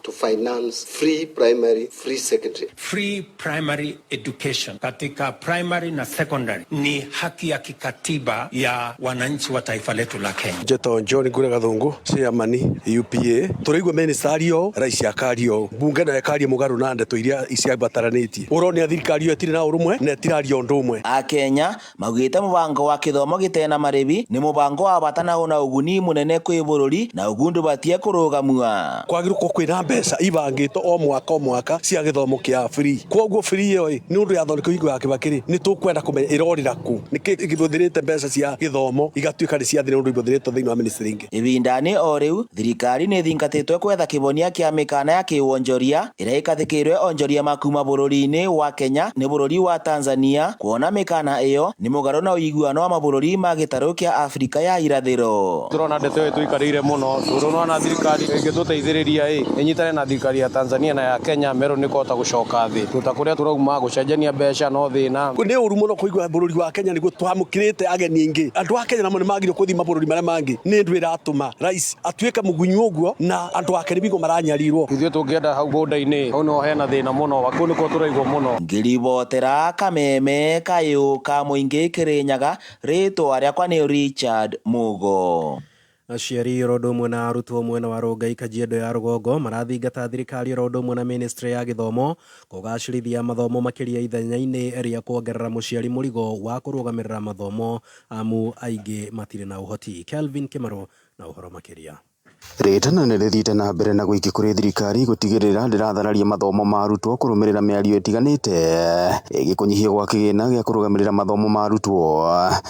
To finance free primary, free secondary. Free primary education katika primary na secondary ni haki ya kikatiba ya wananchi wa taifa letu la Kenya. Njetwo John Ngure Gathungu, chairman UPA. Tũraigua minister ario, rais akario, mbunge nayo ĩkaria mũgarũ na ndeto iria ciabataranĩtie. Ũronia thirikari ĩyo ĩtirĩ na ũrũmwe na ĩtiraria ũndũ ũmwe. Akenya maugĩte mũbango wa kĩthomo gĩtena marĩbi nĩ mũbango wa bata na una ũguni mũnene kwĩ bũrũri na ũguo ndũbatie kũrũgamua. Kwagĩrĩirwo kwĩna mbeca ibangĩtwo o mwaka o mwaka cia gĩthomo kĩa free. Koguo free ĩyo ĩ nĩ ũndũ yathondekwo hingo ya Kibaki rĩ, nĩ tũkwenda kũmenya ĩrorĩra kũ, nĩkĩ gĩbũthĩrĩte mbeca cia gĩthomo igatuĩka nĩ ciathira ũndũ ibũthĩrĩtwo thĩinĩ wa ministry ingĩ. Ĩvindanĩ o rĩu thirikari nĩ ĩthingatĩtwe kwetha kĩvonia kĩa mĩkana ya kĩwonjoria ĩrĩa ĩkathĩkĩirwe onjoria makuma bũrũri-inĩ wa Kenya nĩ bũrũri wa Tanzania, kuona mĩkana ĩyo nĩ mũgarũ na ũiguano wa mabũrũri ma gĩtarũ kĩa Afrika ya irathĩro. Turona ndeto ĩyo tũikarĩire mũno, tũrona thirikari ĩngĩtũteithĩrĩria ĩ ĩnyitane na thirikari ya Tanzania na ya Kenya, merũ nĩ kũhota gũcoka thĩ tuta kũrĩa tũrauma gũcenjania mbeca no thĩna. Nĩ ũru mũno kũigua bũrũri wa Kenya nĩguo twamũkĩrĩte ageni aingĩ. Andũ a Kenya namo nĩ magire gũthiĩ mabũrũri marĩa mangĩ. Nĩ ũndũ ĩratũma rais atuĩke mũgunyu ũguo na andũ ake nĩ bingo maranyarirwo. Ithuĩ tũngĩenda hau border-inĩ hau nĩho hena thĩna mũno, kũu nĩkuo tũraigwo mũno. Ngĩribotera kameme kayũ ka mũingĩ Kĩrĩnyaga, rĩtwa rĩakwa nĩ Richard Mugo. Aciari oro ũndũ ũmwe na arutwo mwena wa Rongai, Kajiado ya rũgongo, marathingata thirikari oro ũndũ ũmwe na ministry ya gĩthomo kũgacĩrithia mathomo makĩria ithenya-inĩ rĩa kuongerera mũciari mũrigo wa kũrũgamĩrĩra mathomo, amu aingĩ matirĩ na ũhoti. Kelvin Kimaro na ũhoro makĩria. Rĩtana nĩ rĩthiĩte na mbere na gũikia kũrĩ thirikari gũtigĩrĩra ndĩrathararia mathomo ma arutwo kũrũmĩrĩra mĩario ĩtiganĩte ĩgiĩ kũnyihio gwa kĩgĩna gĩa kũrũgamĩrĩra mathomo ma arutwo.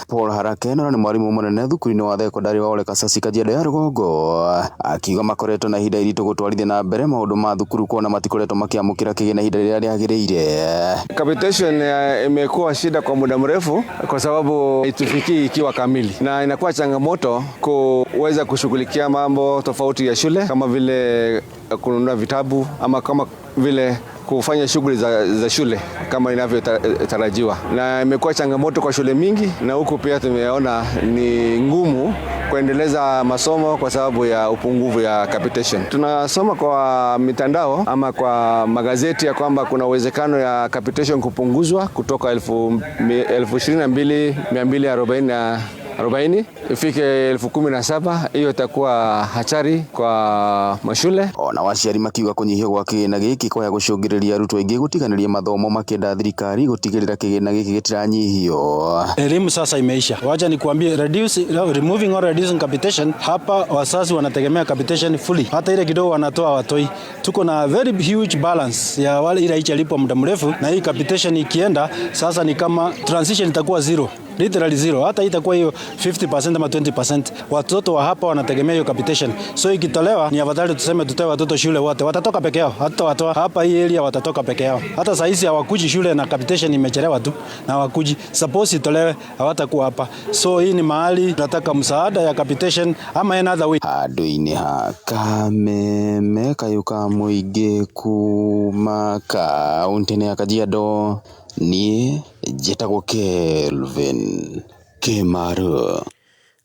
Paul Harake na nĩ mwarimũ mũnene thukuru-inĩ wa thekondarĩ wa Ole Kasasi, Kajiado ya rũgongo, akiuga makoretwo na ihinda iritũ gũtwarithia na mbere maũndũ ma thukuru kuona matikoretwo makĩamũkĩra kĩgĩna ihinda rĩrĩa rĩagĩrĩire. Capitation imekuwa shida kwa muda mrefu kwa sababu itufikii ikiwa kamili, na inakuwa changamoto kuweza kushughulikia mambo tofauti ya shule kama vile kununua vitabu ama kama vile kufanya shughuli za shule kama inavyotarajiwa, na imekuwa changamoto kwa shule mingi, na huku pia tumeona ni ngumu kuendeleza masomo kwa sababu ya upungufu ya capitation. Tunasoma kwa mitandao ama kwa magazeti ya kwamba kuna uwezekano ya capitation kupunguzwa kutoka 22,240 na 40 ifike 17,000. Hiyo itakuwa hatari kwa mashule. Ona aciari makiuga kũnyihio gwa kĩgĩna gĩkĩ kwaya gũcũngĩrĩria arutwo aingĩ gũtiganĩria mathomo, makĩenda thirikari gũtigĩrĩra kĩgĩna gĩkĩ gĩtiranyihio. Elimu sasa imeisha. Wacha nikuambie, reduce, removing or reducing capitation, hapa wazazi wanategemea capitation fully. Hata ile kidogo wanatoa watoi. Tuko na very huge balance ya wale ile haichalipwa muda mrefu, na hii capitation ikienda sasa ni kama transition itakuwa zero, literally zero. Hata itakuwa hiyo 50% ama 20%. Watoto wa hapa wanategemea hiyo capitation, so ikitolewa ni afadhali tuseme tutoe watoto shule wote, watatoka peke yao. Hata watoa hapa hii area watatoka peke yao. Hata saa hizi hawakuji shule na capitation imechelewa tu na hawakuji. Suppose itolewe, hawatakuwa hapa. So hii ni mahali tunataka msaada ya capitation ama another way. Handũ-inĩ ha kameme kayũ ka mũingĩ kuma kaũntĩ-inĩ ya Kajiado, niĩ njĩtagwo Kelvin Kimaru.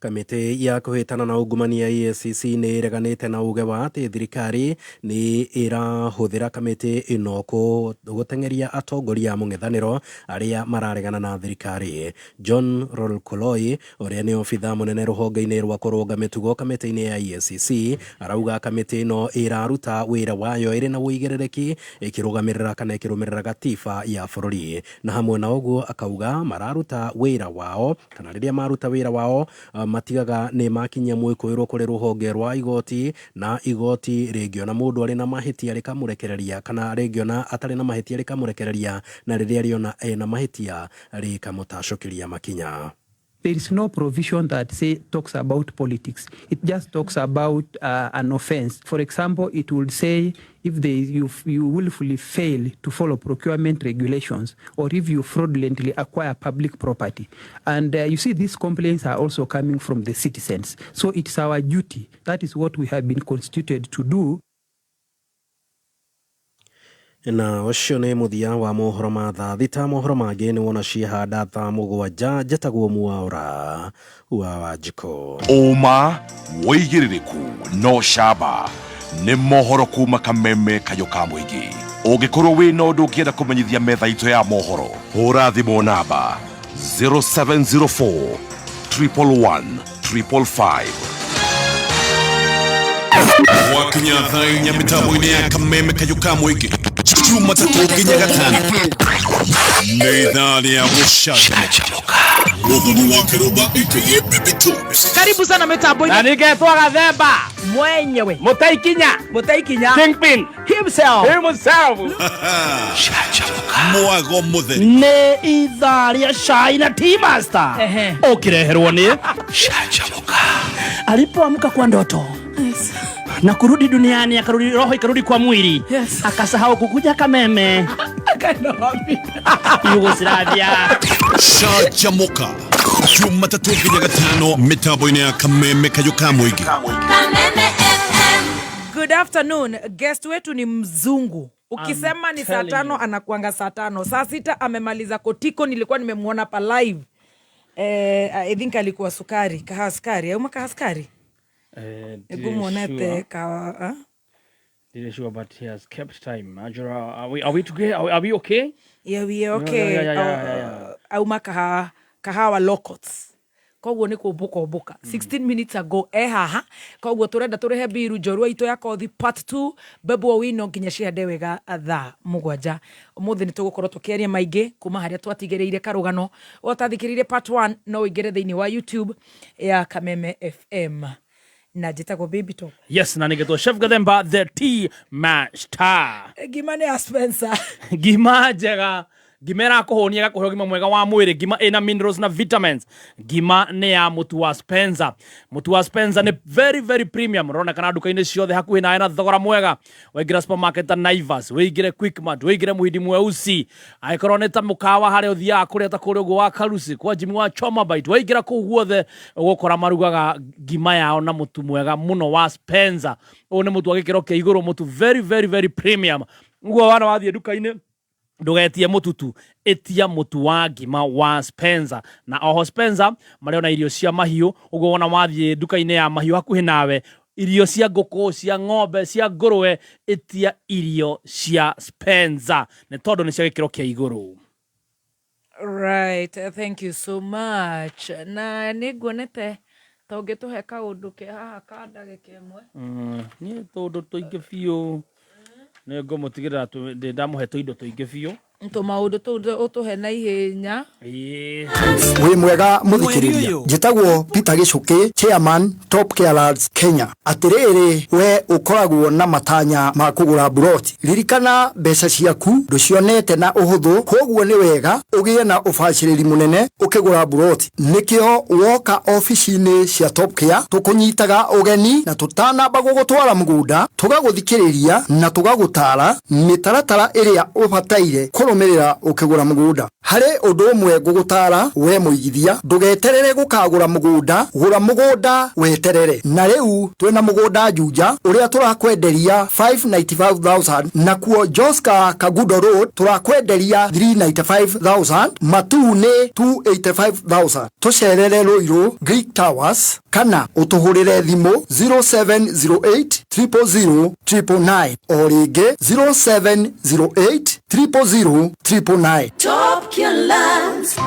Kamĩtĩ ya kũhĩtana na ungumania EACC nĩ ĩreganĩte na uge wa atĩ thirikari nĩ ĩrahũthĩra kamĩtĩ ĩno gũteng'eria atongoria a mũng'ethanĩro arĩa mararegana na thirikari. John Rolkoloi, ũrĩa nĩ obitha mũnene rũhonge-inĩ rwa kũrũnga mĩtugo kamĩtĩ-inĩ ya EACC, arauga kamĩtĩ ĩno ĩraruta wĩra wayo ĩrĩ na ũigĩrĩrĩki, ĩkĩrũgamĩrĩra kana ĩkĩrũmĩrĩra gatiba ya bũrũri, na hamwe na ũguo akauga mararuta wĩra wao kana rĩrĩa maruta wĩra wao matigaga nĩ makinyia mwĩkũĩrwo kũrĩ rũhonge rwa igoti, na igoti rĩngĩona mũndũ arĩ na mahĩtia rĩkamũrekereria, kana rĩngĩona atarĩ na mahĩtia rĩkamũrekereria, na rĩrĩa rĩona ena mahĩtia rĩkamũtacũkĩria makinya. There is no provision that say talks about politics. It just talks about an offense. For example, it would say if you willfully fail to follow procurement regulations or if you fraudulently acquire public property. And you see, these complaints are also coming from the citizens. So it's our duty. That is what we have been constituted to do. Na ũcio nĩ mũthia wa mohoro ma thaa 6. Mohoro mangĩ nĩ wona ciahanda thaa 7. Njĩtagwo Mwaũra wa Wanjikũ. Ũma, wĩigĩrĩrĩku no camba. Nĩ mohoro kuma Kameme Kayũ ka Mũingĩ. Ũngĩkorwo wĩna ũndũ ũngĩenda kũmenyithia metha itũ ya mohoro, hũra thimũ namba 0704 111 555. Gwakinya thaa inya mĩtambo-inĩ ya Kameme Kayũ ka Mũingĩ, Jumatatũ nginya Gatano, nĩ ithaa rĩa gũcanjamũka. Mũthoni wa Kĩrũmba aka Baby Toes. Karibu sana mitambo-inĩ. Na ningetwo Gathemba. Mwenyewe. Mũtaikinya. Mũtaikinya. Kingpin. Himself. Himself. Mwago mũtheri. Nĩ ithaa rĩa cai na tea master. Ũkĩreherwo nĩ Canjamũka. Alipoamka kwa ndoto na kurudi duniani, akarudi roho ikarudi kwa mwili, akasahau kukuja Kameme. Akaenda wapi? Yugoslavia. Canjamũka Jumatatũ nginya Gatano mĩtambo-inĩ ya Kameme Kayũ ka Mũingĩ. Good afternoon. Guest wetu ni mzungu. Ukisema ni saa telling 5 anakuanga saa 5. Saa 6 amemaliza kotiko, nilikuwa nimemwona pa live. I think alikuwa sukari, kahaskari, au makahaskari? Nĩngũmuonete ka ah? Didn't sure, but he has kept time. Ajura, are we together? Are we okay? Yeah, we are okay. Yeah. Auma kahawa Locots. Koguo nĩ kũmbũka ũmbũka 16 minutes ago e haha, koguo tũrenda tũrĩhe mbiru njorua itũ ya kothi part 2 Babu Owino nginya cihande wega thaa 7. Ũmũthĩ nĩ tũgũkorwo tũkĩaria maingĩ kuma harĩa twatigĩrĩire karũgano. Ũtathikĩrĩirie part 1, no ũingĩre thĩinĩ wa YouTube ya Kameme FM. Na njĩtagwo Baby Top. Yes, na ningetwo Chef Gathemba, the tea master. Ngima nĩ ya Spencer. Ngima njega, ngima ĩrakũhũnia, ĩgakũhe ũgima mwega wa mwĩrĩ, ngima ĩna minerals na vitamins. Ngima nĩ ya mũtu wa Spencer. Mũtu wa Spencer nĩ very very premium, ũronekana nduka-inĩ ciothe hakuhĩ nawe na thogora mwega. Waingĩra supermarket ta Naivas, wĩingĩre Quickmart, wĩingĩre Muhindi Mweusi, angĩkorwo nĩ ta mũkawa harĩa ũthiaga kũrĩa ta kũrĩa ũguo wa Karusi kwa Jimmy wa Choma Bite, waingĩra kũu guothe ũgũkora marugaga ngima yao na mũtu mwega mũno wa Spencer. Ũyũ nĩ mũtu wa gĩkĩro kĩa igũrũ, mũtu very very very premium. Ũguo wana wathiĩ nduka-inĩ, ndũgetie mũtu tu, ĩtia mũtu wa ngima wa Spencer. Na oho Spencer marĩ ona irio cia mahiũ. Ũguo wona wathiĩ nduka-inĩ ya mahiũ hakuhĩ nawe, irio cia ngũkũ, cia ng'ombe, cia ngũrwe, ĩtia irio cia Spencer nĩ tondũ nĩ cia gĩkĩro kĩa igũrũ. Right, thank you so much. Na nĩ nguonete ta ũngĩtũhe kaũndũ ke haha ka ndagĩka 1. Niĩ tũndũ tũingĩ biũ nĩ ngũmũtigĩrĩra ndĩ ndamũhe tũindo tũingĩ biũ. Tũmaũndũ tũu ũtũhe na ihenya. Ĩĩ. Wĩ mwega mũthikĩrĩria, njĩtagwo Peter Gĩcũkĩ, chairman Top Carers Kenya. Atĩrĩrĩ, we ũkoragwo na matanya ma kũgũra mburoti, ririkana mbeca ciaku ndũcionete na ũhũthũ, koguo nĩ wega ũgĩe na ũbacĩrĩri mũnene ũkĩgũra mburoti. Nĩkĩo woka obici-inĩ cia Top Care tũkũnyitaga ũgeni, na tũtanamba gũgũtwara mũgũnda tũgagũthikĩrĩria na tũgagũtara mĩtaratara ĩrĩa ũbataire kũrũmĩrĩra ũkĩgũra mũgũnda. Harĩ ũndũ ũmwe ngũgũtara we mũigithia, ndũgeterere gũkagũra mũgũnda, gũra mũgũnda weterere. Na rĩu twĩna mũgũnda Juja ũrĩa tũrakwenderia 595,000, nakuo Joska Kagudo Road tũrakwenderia 395,000, Matuu nĩ 285,000. Tũcerere Ruiru Greek Towers kana ũtũhũrĩre thimũ 0708 000 999, o rĩngĩ 0708 000 999. Top Lands.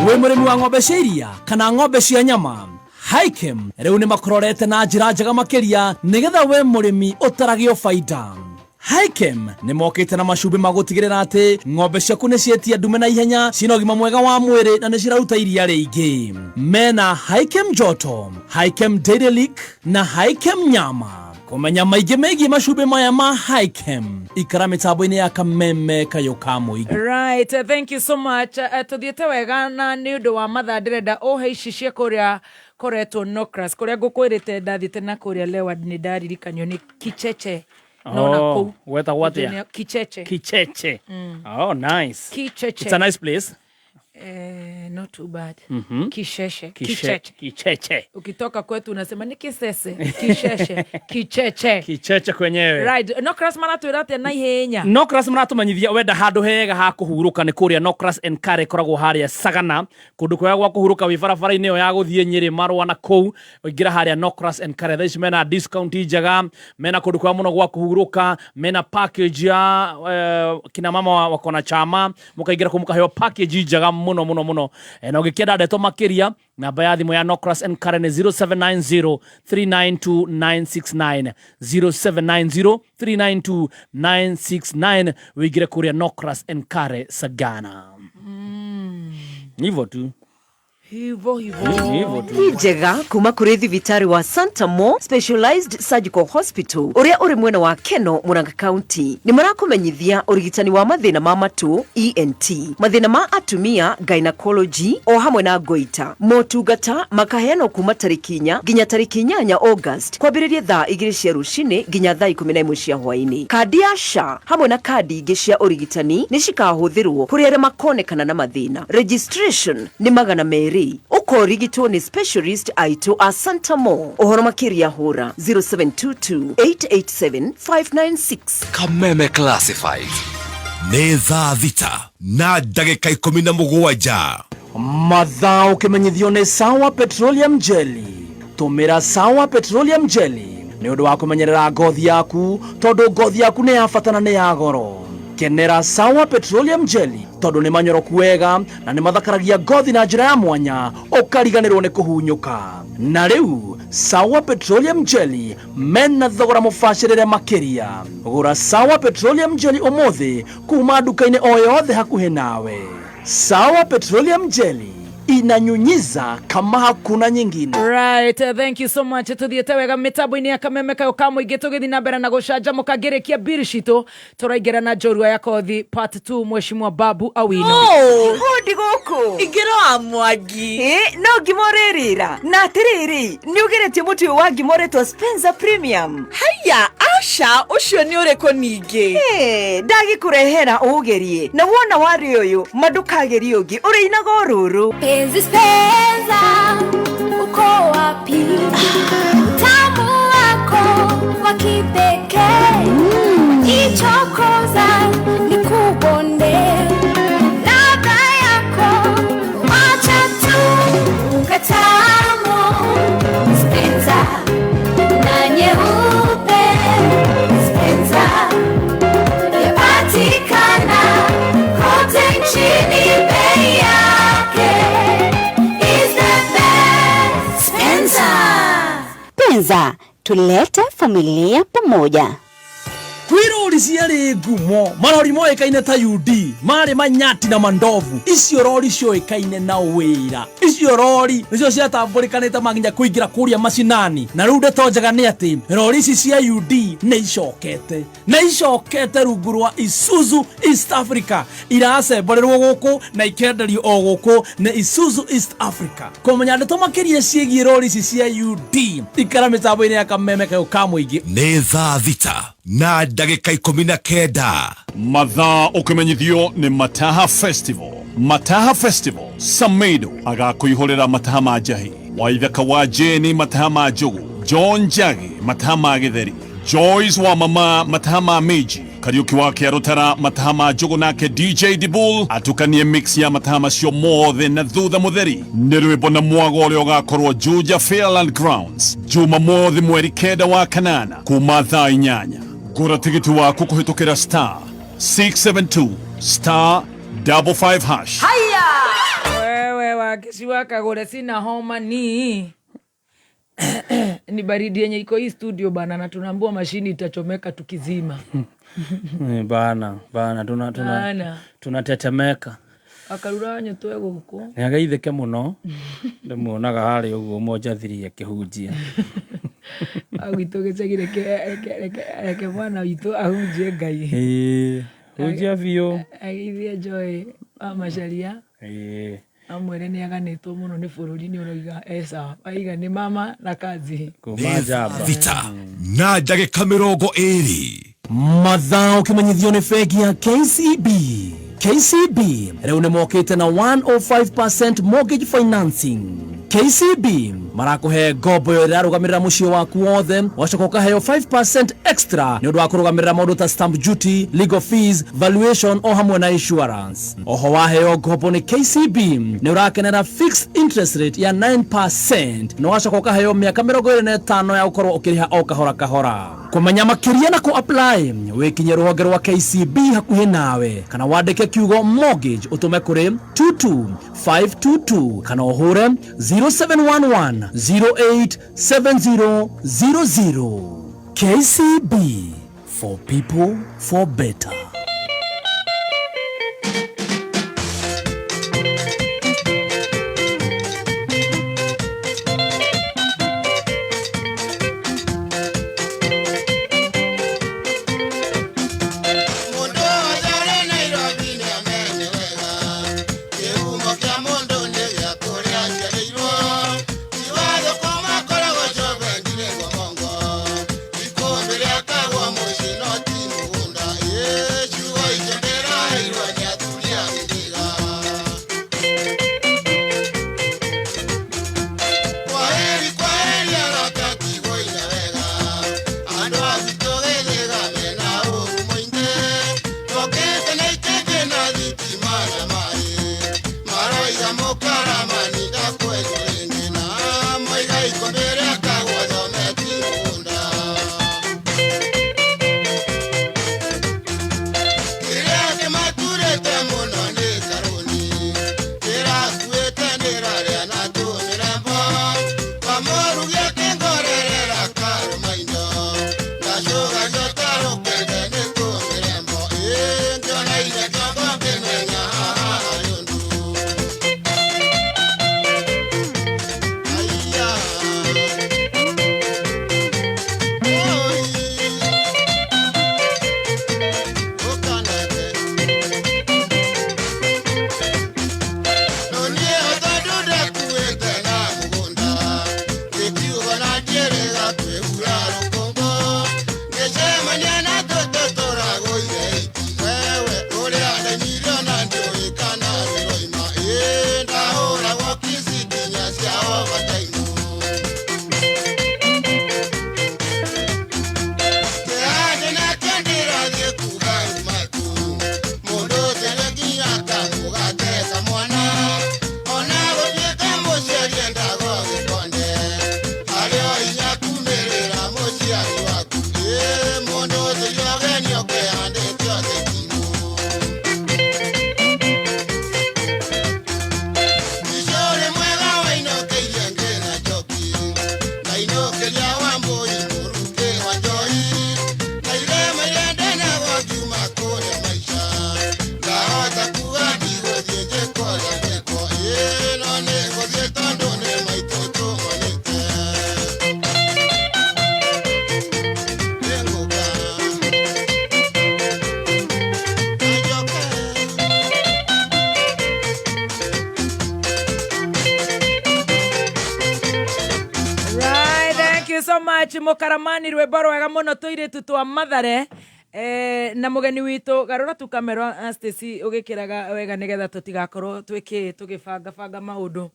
Wĩ mũrĩmi wa ng'ombe cia iria kana ng'ombe cia nyama, Hikem rĩu nĩ makũrorete na njĩra njega makĩria nĩgetha we mũrĩmi ũtaragio baida. Hikem nĩ mokĩte na macumbĩ ma gũtigĩrĩra atĩ ng'ombe ciaku nĩ ciĩtia ndume na ihenya, ciĩna ũgima mwega wa mwĩrĩ na nĩ ciraruta iria rĩingĩ. Mena Hikem Joto, Hikem Dairy Lick na Hikem Nyama. Kũmenya maingĩ megiĩ macumbĩ maya ma Hikem, ikara mĩtambo-inĩ ya Kameme Kayũ ka Mũingĩ. Right, thank you so much. Tuthiĩte wega na nĩ ũndũ wa mathaa ndĩrenda ũhe ici cia kũrĩa koretwo Nocras, kũrĩa ngũkwĩrĩte ndathiĩte na kũrĩa Leward nĩ ndaririkanio nĩ Kicheche no na Oh, kũu gwetagwo atĩa? Kicheche. Kicheche. Oh, nice. Kicheche. It's a nice place. Not too bad. Kisheshe. Kicheche. Kicheche. Kicheche. Ukitoka kwetu unasema ni kisese, kisheshe, kicheche. Kicheche kwenyewe. Right. Nocras maratwĩra atĩa na ihenya? Nocras maratumenyithia wenda handå hega ha kũhurũka nĩ kũrĩa Nocras and Care ĩkoragwo harĩa Sagana, kũndũ kwega gwa kũhurũka wĩ barabara-inĩ ĩyo ya gũthiĩ Nyĩrĩ Marũa na kũu ũingĩra harĩa Nocras and Care. Thaa ici mena discount njega, mena kũndũ kwega mũno gwa kũhurũka, mena package ya kina mama wako na chama, mũkaingĩra kũu mũkaheo package njega mũno mũno mũno. Na ũngĩkĩenda ndeto makĩria, namba ya thimũ ya Nocras and Care nĩ 0790 392 969, 0790 392 969, wĩingĩre kũrĩa Nocras and Care Sagana. Hivyo tu. Hivyo hivyo. Hivyo tu. Nĩ njega kuma kũrĩ thibitarĩ wa Santa Mo Specialized Surgical Hospital ũrĩa ũrĩ mwena wa Keno, Murang'a County. Nĩ marakũmenyithia ũrigitani wa mathĩna ma matũ ENT, mathĩna ma atumia gynecology o hamwe na goita. Motungata makaheanwo kuma tarĩki 4 nginya tarĩki 8 August, kwambĩrĩria thaa 2 cia rũcinĩ nginya thaa 11 cia hwaĩ-inĩ. Kandi ya SHA hamwe na kandi ingĩ cia ũrigitani nĩ cikahũthĩrwo kũrĩ arĩa makonekana na mathĩna. Registration nĩ 200. Ũkorigitwo nĩ specialist aitũ a Santa Mo. Ũhoro makĩria hũra 0722 887 596. Kameme Classifieds. Nĩ thaa 6 na ndagĩka 17. Mathaa ũkĩmenyithio nĩ Sawa Petroleum Jelly. Tũmĩra Sawa Petroleum Jelly nĩ ũndũ wa kũmenyerera ngothi yaku, tondũ ngothi yaku nĩ ya bata na nĩ ya goro. Kenera Sawa Petroleum Jelly tondũ nĩ manyoroku wega na nĩ mathakaragia ngothi na njĩra ya mwanya, ũkariganĩrwo nĩ kũhunyũka. Na rĩu Sawa Petroleum Jelly mena thogora mũbacĩrĩre makĩria. Gũra Sawa Petroleum Jelly ũmũthĩ kuma nduka-inĩ o yothe hakuhĩ nawe. Sawa Petroleum Jelly inanyunyiza kama hakuna nyingine. Right, thank you so much. Tuthiĩte wega mĩtambo-inĩ ya Kameme kayo ka mũingĩ, tũgĩthiĩ na mbere na gũcanjamũka ngĩrĩkia mbiri citũ tũraingĩra na njorua ya kothi part 2, Mheshimiwa Babu Awino. Hodi gũkũ. Ingĩra wa Mwangi. Ĩ, no ngima ũrĩrĩra. Na atĩrĩrĩ, nĩ ũgeretie mũtu ũyũ wa ngima ũretwo Spencer Premium? Haiya, aca, ũcio nĩ ũrĩkũ ningĩ? Ndagĩkũrehera ũũgerie, na wona warĩ ũyũ ma ndũkagerie ũngĩ, ũrĩinaga o rũrũ. Penzi Spenza, uko wapi? Utamu wako wa kipekee, ichokoza nikubonde, ladha yako wacha tu ukatamu. Spenza na nyeupe, Spenza yapatikana kote nchini, bei yake is the best. Spenza. Penza, tulete familia pamoja. Kwĩ rori ciarĩ ngumo, marori moĩkaine ta UD, marĩ manyati na mandovu. Icio rori cioĩkaine na wĩra. Icio rori nĩcio ciatambũrĩkanĩte maginya kũingĩra kũrĩa macinani. Na rĩu ndeto njega nĩ atĩ rori ici cia UD nĩ icokete, na icokete rungu rwa Isuzu East Africa. Iracemborerwo gũkũ na ikenderio o gũkũ nĩ Isuzu East Africa. Kũmenya ndeto makĩria ciĩgiĩ rori ici cia UD, ikara mĩtambo-inĩ ya Kameme kayo ka mũingĩ. Nĩ thaa 6 na ndagĩka 19. Mathaa ũkĩmenyithio nĩ Mataha Festival. Mataha Festival, Samedo agakũihũrĩra mataha ma njahi, Waithaka wa Jeni mataha ma njugu, John Njagi mataha ma gĩtheri, Joyce wa mama mataha ma mĩnji, Kariuki wa Kĩarũtara mataha ma njugu, nake DJ Dibul atukanie mix ya mataha macio mothe na thutha mũtheri nĩ rwĩmbo na mwago ũrĩa ũgakorwo Juja Fairland Grounds Jumamothi mweri 9 wa 8 kuma thaa 8. Gũra tigiti waku kũhĩtũkĩra star 672 star 55 hash. Haya! Wewe wakishiwa kagore sina homa ni ni baridi yenye iko hii studio bana, na tunaambua mashini itachomeka tukizima. Bana bana, tuna tuna Bana. tunatetemeka. Akarura nyũtwe gũkũ. Nĩ ageithĩke mũno, ndĩmuonaga harĩa ũguo monjathiri akĩhunjia. Agwitũ gĩcagi, reke reke reke reke mwana witũ ahunjie Ngai. Ĩĩ, hunjia biũ. Ageithie Joy wa Macharia. Ĩĩ. Amwĩre nĩ aganĩtwo mũno nĩ bũrũri, nĩ ũroiga e sawa, aiga nĩ mama na kazi. Kuma njamba. 6 na ndagĩka 20. Mathaa ũkĩmenyithio nĩ bengi ya KCB. KCB rĩu nĩ mokĩte na 105% mortgage financing. KCB marakũhe ngombo ĩyo ĩrarũgamĩrĩra mũciĩ waku wothe, wacoka ũkaheo 5% extra nĩ ũndũ wa kũrũgamĩrĩra maũndũ ta stamp duty, legal fees, valuation o hamwe na insurance. Oho waheo ngombo nĩ KCB nĩ ũrakenera fixed interest rate ya 9% na wacoka ũkaheo mĩaka 25 ya gũkorwo ũkĩrĩha o kahora kahora. Kũmenya makĩria na kũ apply wĩkinye rũhonge rwa KCB hakuhĩ nawe kana wandĩke kiugo mortgage ũtũme kũrĩ 22522 kana ũhũre 0711 087000. KCB, for people, for better. Mũndũ wothe ũrĩ Nairobi nĩamenye wega, kĩhumo kĩa mũndũ nĩ gĩa kũrĩa aciarĩirwo. Ti watho kuma koragwo Jobe nginya Gwamongo, ikũmbĩ rĩakagwo mũciĩ no ti mũgũnda. Ĩ ciugo icio ndĩraheirwo nĩ athuri a Gĩthĩga. Kwaheri, kwaheri arata, tigwo-ine wega. Andũ a gwitũ Gĩthĩga mena ũũru mũingĩ. Tũkĩte na ikĩngĩ na thitima na maĩ. Maroiga mũkaramani ndakwenjwo rĩngĩ na moiga ikũmbĩ rĩakagwo thome ti mũgũnda. Kĩrĩa kĩmaturĩte mũno nĩ karũni, kĩrakuĩte nĩrarĩa na tũmĩrembo. Kamũru gĩakĩngorerera karũma indo, ndacũgagio ta rũkenge nĩ tũmĩrembo. Ĩ ngĩona ithe kĩongo ngĩmenya haha harĩ ũndũ. Aiya. Oi. Ũkanete. No niĩ o tondũ ndakuĩte na mũgũnda, ngĩkiuga na ndiĩrĩga kwĩhura rũkũngũ. Ngĩcemania na tũtũ tũragũire iti, wewe ũrĩa ndainirio na ndiũĩ kana rũroima. Ĩ ndahũragwo kici nginya cia overtime. Kĩrandĩ nakĩo ndĩrathiĩ kuga rumatu, mũndũ tene nginya kamũgate kamwana. Ona gũtuĩka mũciari endagwo gĩkonde, harĩ o hinya kumĩrĩra mũciari waku. Ĩ mũndũ ũcio ũgenio kĩhandĩte othe timũ. Icũrĩ mwega wainũkĩirie ngĩna njoki, ndainũkĩria Wambũi mũrukĩ wa njohi. Na irema iria ndenagwo ngiuma kũrĩa maica, ndahota kuga ndigũthiĩ njĩkwo ũrĩa ngwĩkwo. Ĩ no nĩngũthiĩ tondũ nĩ maitũ tũmonĩte. Nĩngũka na njoke. Right, thank you so much mũkaramani, rwĩmbo rwega mũno tũirĩtu twa Mathare. Na mũgeni witũ garũra tu kamera, Stacy, ũgĩkĩraga wega nĩgetha tũtigakorwo twĩkĩ tũgĩbangabanga maũndũ.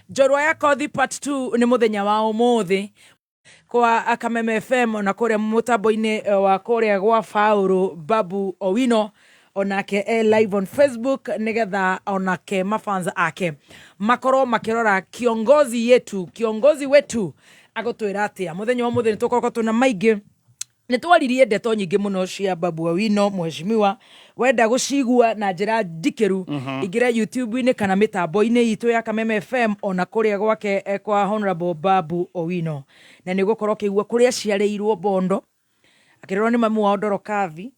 Njorua ya Kothi part 2 nĩ mũthenya wa ũmũthĩ kwa Kameme FM na kũrĩa mũtambo-inĩ wa kũrĩa gwa Faũrũ Babu Owino, onake e live on Facebook nigetha onake mafans ake makorwo makĩrora kiongozi yetu, kiongozi wetu agũtwĩra atĩa mũthenya wa mũthĩ. Nĩ tũkorwo twĩna maingĩ, nĩ twaririe ndeto nyingĩ mũno cia Babu Owino mheshimiwa. Wenda gũcigua na njĩra ndikĩru, ingĩra YouTube-inĩ kana mĩtambo-inĩ itũ ya Kameme FM ona kũrĩa gwake, kwa Honorable Babu Owino, na nĩ ũgũkorwo ũkĩigua kũrĩa aciarĩirwo Bondo, akĩrerwo nĩ mamu wao Ndorokathi,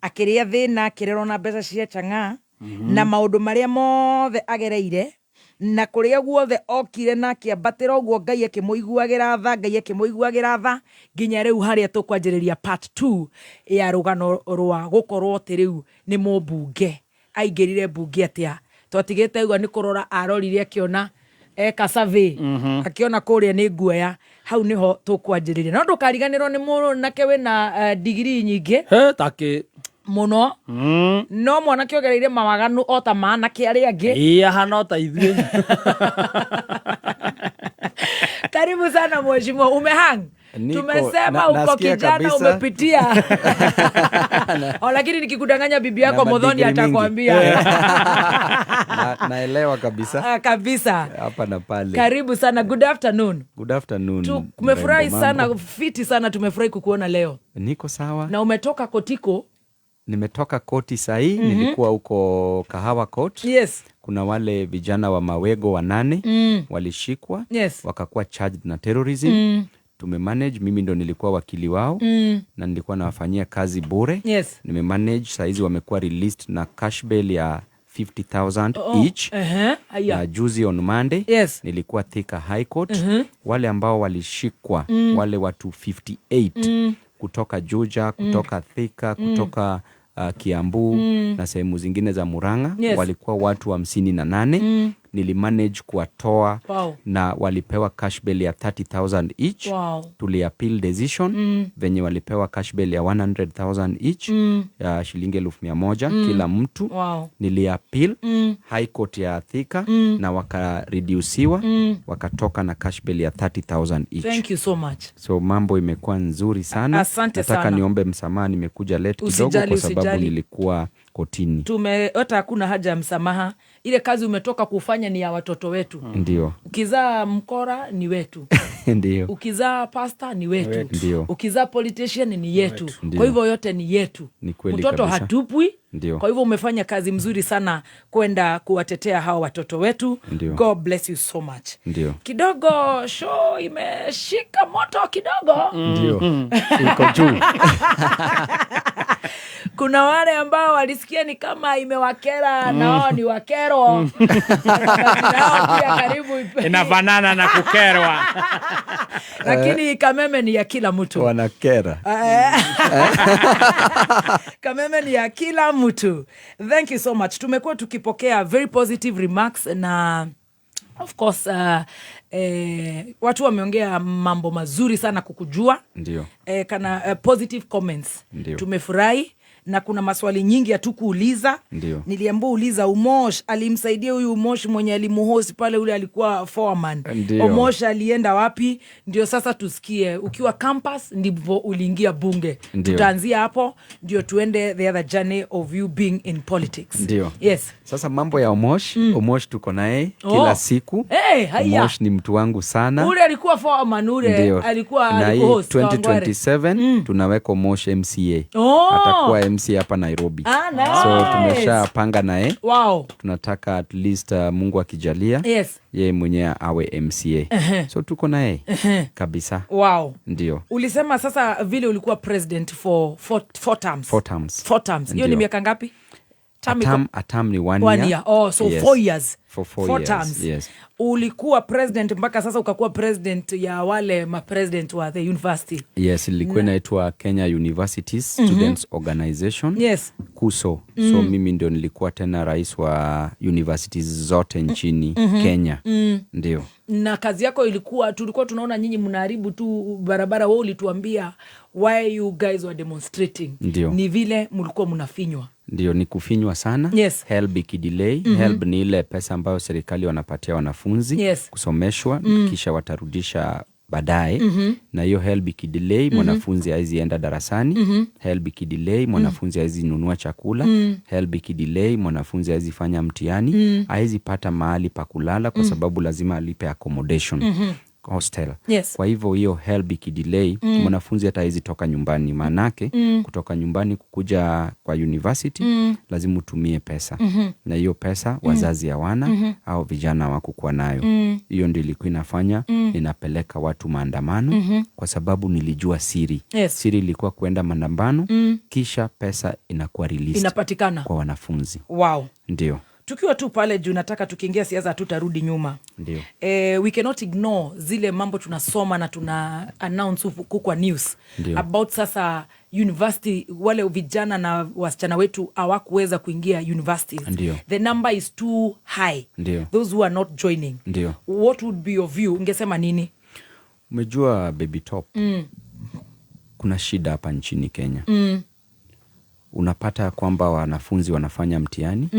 akĩrĩa thĩna, akĩrerwo na mbeca cia chang'aa, na maũndũ marĩa mothe agereire na kũrĩa guothe okire na akĩambatĩra ũguo Ngai akĩmũiguagĩra tha, Ngai akĩmũiguagĩra tha nginya rĩu harĩa tũkwanjĩrĩria part 2 ya rũgano rwa gũkorwo atĩ rĩu nĩ mũmbunge. Aingĩrire mbunge atĩa? Twatigĩte ũguo nĩ kũrora arorire akĩona eka survey, akĩona kũrĩa nĩ nguoya. Hau nĩho tũkwanjĩrĩria, no ndũkariganĩrwo nĩ mũnake wĩna digirii nyingĩ. He takĩ. Muno. No mwanake ogereire mawaganu o ta manake arĩa angĩ. Ĩĩ ahana o ta ithuĩ. Karibu sana mheshimiwa, umehang. Niko, Tumesema uko nasikia kijana kabisa. umepitia. O, lakini nikikudanganya bibi yako Na Muthoni madigiri mingi. atakwambia. Naelewa kabisa. Ah, kabisa. Hapa na pale. Karibu sana. Good afternoon. Good afternoon. Tumefurahi mrembo, sana, mambo. fiti sana, tumefurahi kukuona leo. Niko sawa. Na umetoka kotiko? Nimetoka koti sahii. Nilikuwa huko Kahawa Court. Yes. Kuna wale vijana wa Mawego 8 walishikwa. Yes. Wakakuwa charged na terrorism. Tumemanage, mimi ndo nilikuwa wakili wao. Na nilikuwa nawafanyia kazi bure. Yes. Nimemanage, saizi wamekuwa released na cash bail ya 50,000 each. Haya. Na juzi on Monday, Yes. nilikuwa Thika High Court. Wale ambao walishikwa, wale watu 58 kutoka Juja, kutoka Thika, kutoka Kiambu na sehemu zingine za Murang'a. Yes. Walikuwa watu 58. Nilimanage kuwatoa. Na walipewa cash bail ya 30,000 each. Tuliappeal decision. Venye walipewa cash bail ya 100,000 each, ya shilingi 100,000 kila mtu. Niliappeal High Court ya Thika na wakareduciwa, wakatoka na cash bail ya 30,000 each. Thank you so much. So mambo imekuwa nzuri sana. Asante Nataka sana. niombe msamaha, nimekuja late kidogo Usijali, kwa sababu usijali. nilikuwa kotini. Hata hakuna haja ya msamaha. Ile kazi umetoka kufanya ni ya watoto wetu. Ndio. Ukizaa mkora ni wetu. Ndio. Ukizaa pasta ni wetu. Ndio. Ukizaa politician ni yetu. Ndio. Kwa hivyo yote ni yetu. Ni kweli Mtoto kabisa. hatupwi. Ndio. Kwa hivyo umefanya kazi mzuri sana kwenda kuwatetea hawa watoto wetu. Ndio. God bless you so much. Ndio. Kidogo show imeshika moto kidogo. Ndio. Iko juu. Kuna wale ambao walisikia ni kama imewakera na wao ni wakero. Nao pia karibu Inafanana na kukerwa. Lakini Kameme ni ya kila mtu. Wanakera. Kameme ni ya kila mtu. Thank you so much. Tumekuwa tukipokea very positive remarks na of course watu wameongea mambo mazuri sana kukujua. Ndio. Kana positive comments. Ndio. Tumefurahi na kuna maswali nyingi hatukuuliza. Ndio. Niliambiwa uliza Umosh alimsaidia huyu Umosh mwenye alimuhost pale, ule alikuwa foreman. Ndio. Umosh alienda wapi? Ndio sasa tusikie. Ukiwa campus ndivyo uliingia bunge. Ndio. Tutaanzia hapo ndio tuende the other journey of you being in politics. Ndio. Yes. Sasa mambo ya Omosh, Omosh tuko naye kila siku. Hey, haya. Omosh ni mtu wangu sana. Ule alikuwa foreman, ule Ndio. alikuwa Na hii alikuhost Kawangware. 2027 tunaweka Omosh MCA. Oh. Atakuwa MCA hapa Nairobi. Ah, nice. So tumeshapanga naye. Wow. Tunataka at least Mungu akijalia, Yes. yeye mwenyewe awe MCA. So tuko naye kabisa. Wow. Ndio. Ulisema sasa vile ulikuwa president for four terms. 4 terms. 4 terms. Hiyo ni Ndio. miaka ngapi? Term iko A term ni 1 1 year. year. Oh, so Yes. 4 years. For 4 4 years. terms. Yes. Ulikuwa president mpaka sasa ukakuwa president ya wale ma president wa the university. Yes, ilikuwa inaitwa Kenya Universities Students Organization. Yes. KUSO. So mimi ndio nilikuwa tena rais wa universities zote nchini Kenya. Ndio. Na kazi yako ilikuwa, tulikuwa tunaona nyinyi mnaharibu tu barabara, wewe ulituambia why you guys were demonstrating. Ndio. Ni vile mlikuwa mnafinywa. Ndio, ni kufinywa sana. Yes. HELB ikidelay. HELB ni ile pesa ambayo serikali wanapatia wanafunzi Yes. kusomeshwa, kisha watarudisha baadaye. Na hiyo HELB ikidelay, mwanafunzi hawezi enda darasani. HELB ikidelay, mwanafunzi hawezi nunua chakula. HELB ikidelay, mwanafunzi hawezi fanya mtihani, hawezi pata mahali pa kulala kwa sababu lazima alipe accommodation. Hostel. Yes. Kwa hivyo hiyo HELB ikidelay, mwanafunzi hata hawezi toka nyumbani, maanake kutoka nyumbani kukuja kwa university lazima utumie pesa. Na hiyo pesa wazazi hawana au vijana hawakukuwa nayo. Hiyo ndio ilikuwa inafanya ninapeleka watu maandamano, kwa sababu nilijua siri. Yes. Siri ilikuwa kuenda maandamano, kisha pesa inakuwa released Inapatikana kwa wanafunzi. Wow. Ndio. Tukiwa tu pale juu, nataka tukiingia siasa hatutarudi nyuma. Ndio. We cannot ignore zile mambo tunasoma na tuna announce huku kwa news. Ndio. About sasa university, wale vijana na wasichana wetu hawakuweza kuingia universities. Ndio. The number is too high. Ndio. Those who are not joining. Ndio. What would be your view? Ungesema nini? Umejua Baby Top. Kuna shida hapa nchini Kenya. Unapata kwamba wanafunzi wanafanya mtihani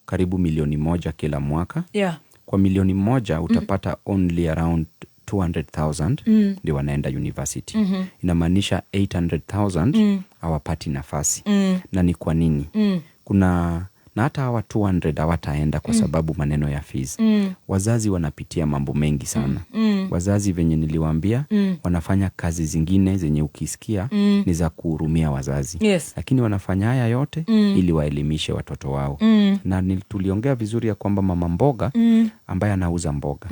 karibu 1 milioni kila mwaka. Kwa 1 milioni utapata only around 200,000 ndio wanaenda university. Inamaanisha 800,000 hawapati nafasi. Na ni kwa nini? Kuna na hata hawa 200 hawataenda kwa sababu maneno ya fees. Wazazi wanapitia mambo mengi sana. Wazazi, venye niliwaambia, wanafanya kazi zingine zenye ukisikia ni za kuhurumia wazazi. Lakini wanafanya haya yote ili waelimishe watoto wao. Na tuliongea vizuri ya kwamba mama mboga ambaye anauza mboga,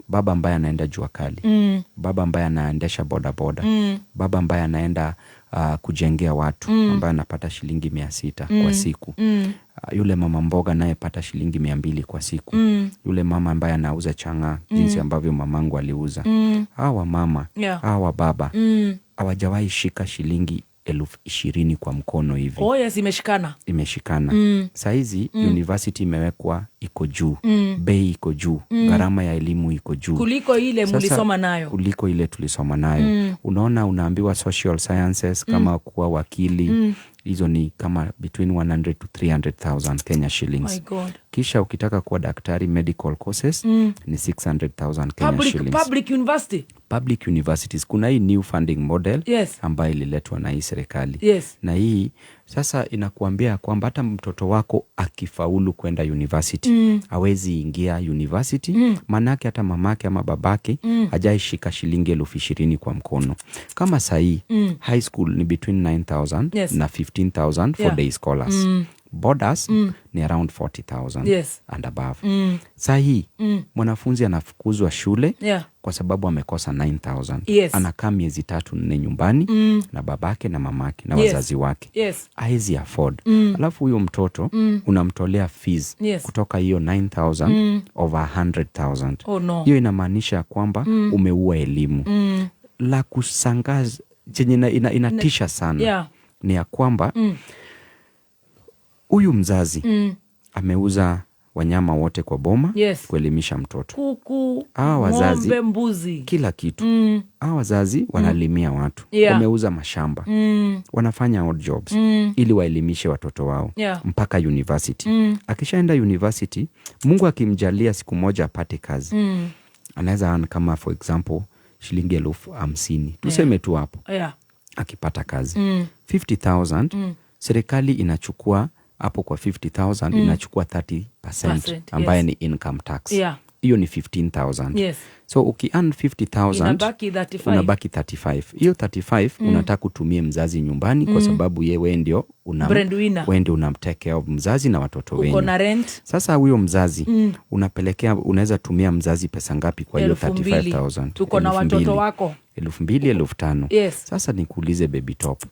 baba ambaye anaenda jua kali, baba ambaye anaendesha bodaboda, baba ambaye anaenda kujengea watu, ambaye anapata shilingi 600 kwa siku, yule mama mboga anayepata shilingi 200 kwa siku, yule mama ambaye anauza chang'aa, jinsi ambavyo mamangu aliuza, hawa mama, hawa baba hawajawahi shika shilingi 20,000 kwa mkono hivi. Oh yes, imeshikana. Imeshikana. Sahizi university imewekwa iko juu, bei iko juu, gharama ya elimu iko juu kuliko ile Sasa, mlisoma nayo. Kuliko ile tulisoma nayo. Unaona, unaambiwa social sciences kama kuwa wakili, hizo ni kama between 100 to 300,000 Kenya shillings. My God. Kisha ukitaka kuwa daktari, medical courses ni 600,000 Kenya shillings. Public university. Public universities, kuna hii new funding model ambayo ililetwa na hii serikali. Na hii sasa inakuambia kwamba hata mtoto wako akifaulu kwenda university, hawezi ingia university, maanake hata mamake ama babake hajaishika shilingi 20,000 kwa mkono. Kama sahii high school ni between 9000 na 15,000 for day scholars. Boarders ni around 40,000 and above. Sahii mwanafunzi anafukuzwa shule kwa sababu amekosa 9000. Anakaa miezi 3, 4 nyumbani na babake na mamake na wazazi wake. Haezi afford. Alafu huyo mtoto unamtolea fees kutoka hiyo 9000 over 100,000. Oh, no. Hiyo inamaanisha kwamba umeua elimu. La kusangaza chenye inatisha sana ni ya kwamba huyu mzazi ameuza wanyama wote kwa boma kuelimisha mtoto. Kuku, Hawa wazazi, ng'ombe, mbuzi. Kila kitu. Hawa wazazi wanalimia watu, wameuza mashamba, wanafanya odd jobs ili waelimishe watoto wao mpaka university. Akishaenda university, Mungu akimjalia siku moja apate kazi, anaweza earn kama for example shilingi 50,000, tuseme tu hapo. Akipata kazi 50,000, serikali inachukua hapo kwa 50,000, inachukua 30% Percent, ambaye yes. ni income tax. Hiyo ni 15,000. So uki-earn 50,000, Inabaki 35. unabaki 35. Hiyo 35 unataka kutumie mzazi nyumbani kwa sababu ye we ndio Breadwinner. we ndio unamtake care of mzazi na watoto Uko wenyu. na rent. Sasa huyo mzazi unapelekea, unaweza tumia mzazi pesa ngapi kwa hiyo 2,000. 35,000? Tuko na Elfu watoto mbili. wako. 2,000, 5,000. Sasa nikuulize, Baby Top,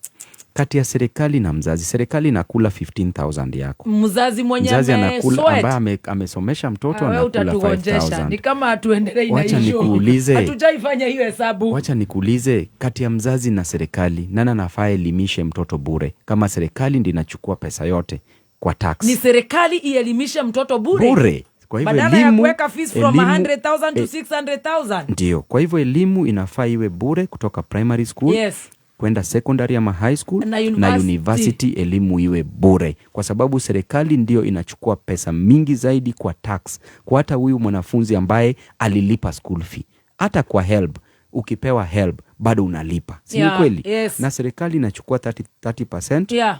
kati ya serikali na mzazi, serikali inakula 15,000 yako, Mzazi mwenye mzazi anakula sweat. ambaye amesomesha mtoto Ah, wewe anakula utatugonjesha. 5000. Ni kama hatuendelei na Wacha hiyo. nikuulize. Hatujaifanya hiyo hesabu. Wacha nikuulize, kati ya mzazi na serikali, nani anafaa elimishe mtoto bure kama serikali ndi inachukua pesa yote kwa tax? Ni serikali ielimishe mtoto bure. Bure. Kwa hivyo Badala ya elimu, kuweka fees from elimu, 100,000 to 600,000. Ndio, kwa hivyo elimu inafaa iwe bure kutoka primary school kwenda secondary ama high school Na na university. university, elimu iwe bure, kwa sababu serikali ndio inachukua pesa mingi zaidi kwa tax, kwa hata huyu mwanafunzi ambaye alilipa school fee. Hata kwa HELB, ukipewa HELB bado unalipa, si ni kweli? Yes. Na serikali inachukua 30%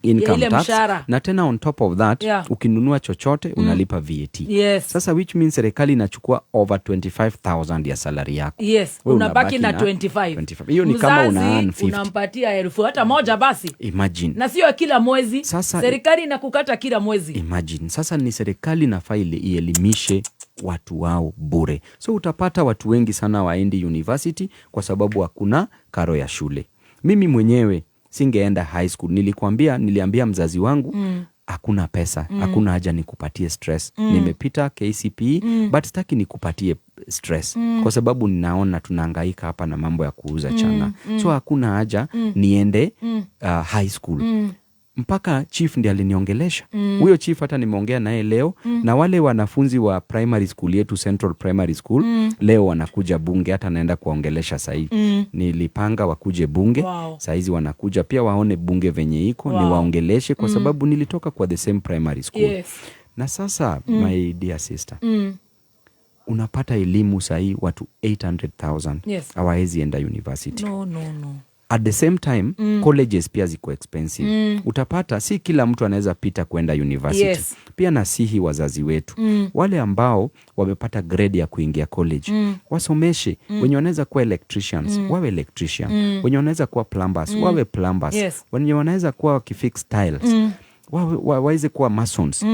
income Ya ile tax, mshahara. na tena on top of that ukinunua chochote unalipa VAT. Sasa which means serikali inachukua over 25,000 ya salary yako. Wewe Unabaki na 25. 25. Hiyo ni kama una earn Mzazi 50. unampatia elfu hata moja basi. Imagine. Na sio kila mwezi. Sasa- Serikali inakukata kila mwezi. Imagine. Sasa ni serikali inafaa ielimishe watu wao bure. So utapata watu wengi sana waendi university kwa sababu hakuna karo ya shule. Mimi mwenyewe singeenda high school. Nilikwambia, niliambia mzazi wangu hakuna pesa, hakuna haja nikupatie stress. Nimepita KCPE, but sitaki nikupatie stress kwa sababu ninaona tunahangaika hapa na mambo ya kuuza chang'aa. So hakuna haja niende high school. Mpaka chief ndiye aliniongelesha. Huyo chief hata nimeongea naye leo. Na wale wanafunzi wa primary school yetu, Central Primary School, leo wanakuja bunge, hata naenda kuwaongelesha sahii. Nilipanga wakuje bunge. Sahizi wanakuja pia waone bunge venye iko. Niwaongeleshe kwa sababu nilitoka kwa the same primary school. Na sasa, my dear sister, unapata elimu sahii watu 800,000 hawawezi enda university. No, no, no. At the same time, colleges pia ziko expensive. Utapata si kila mtu anaweza pita kwenda university. Pia nasihi wazazi wetu, wale ambao wamepata grade ya kuingia college, wasomeshe. Wenye wanaweza kuwa electricians, wawe electrician. Wenye wanaweza kuwa plumbers, wawe plumbers. Wenye wanaweza kuwa wakifix tiles, waweze kuwa masons,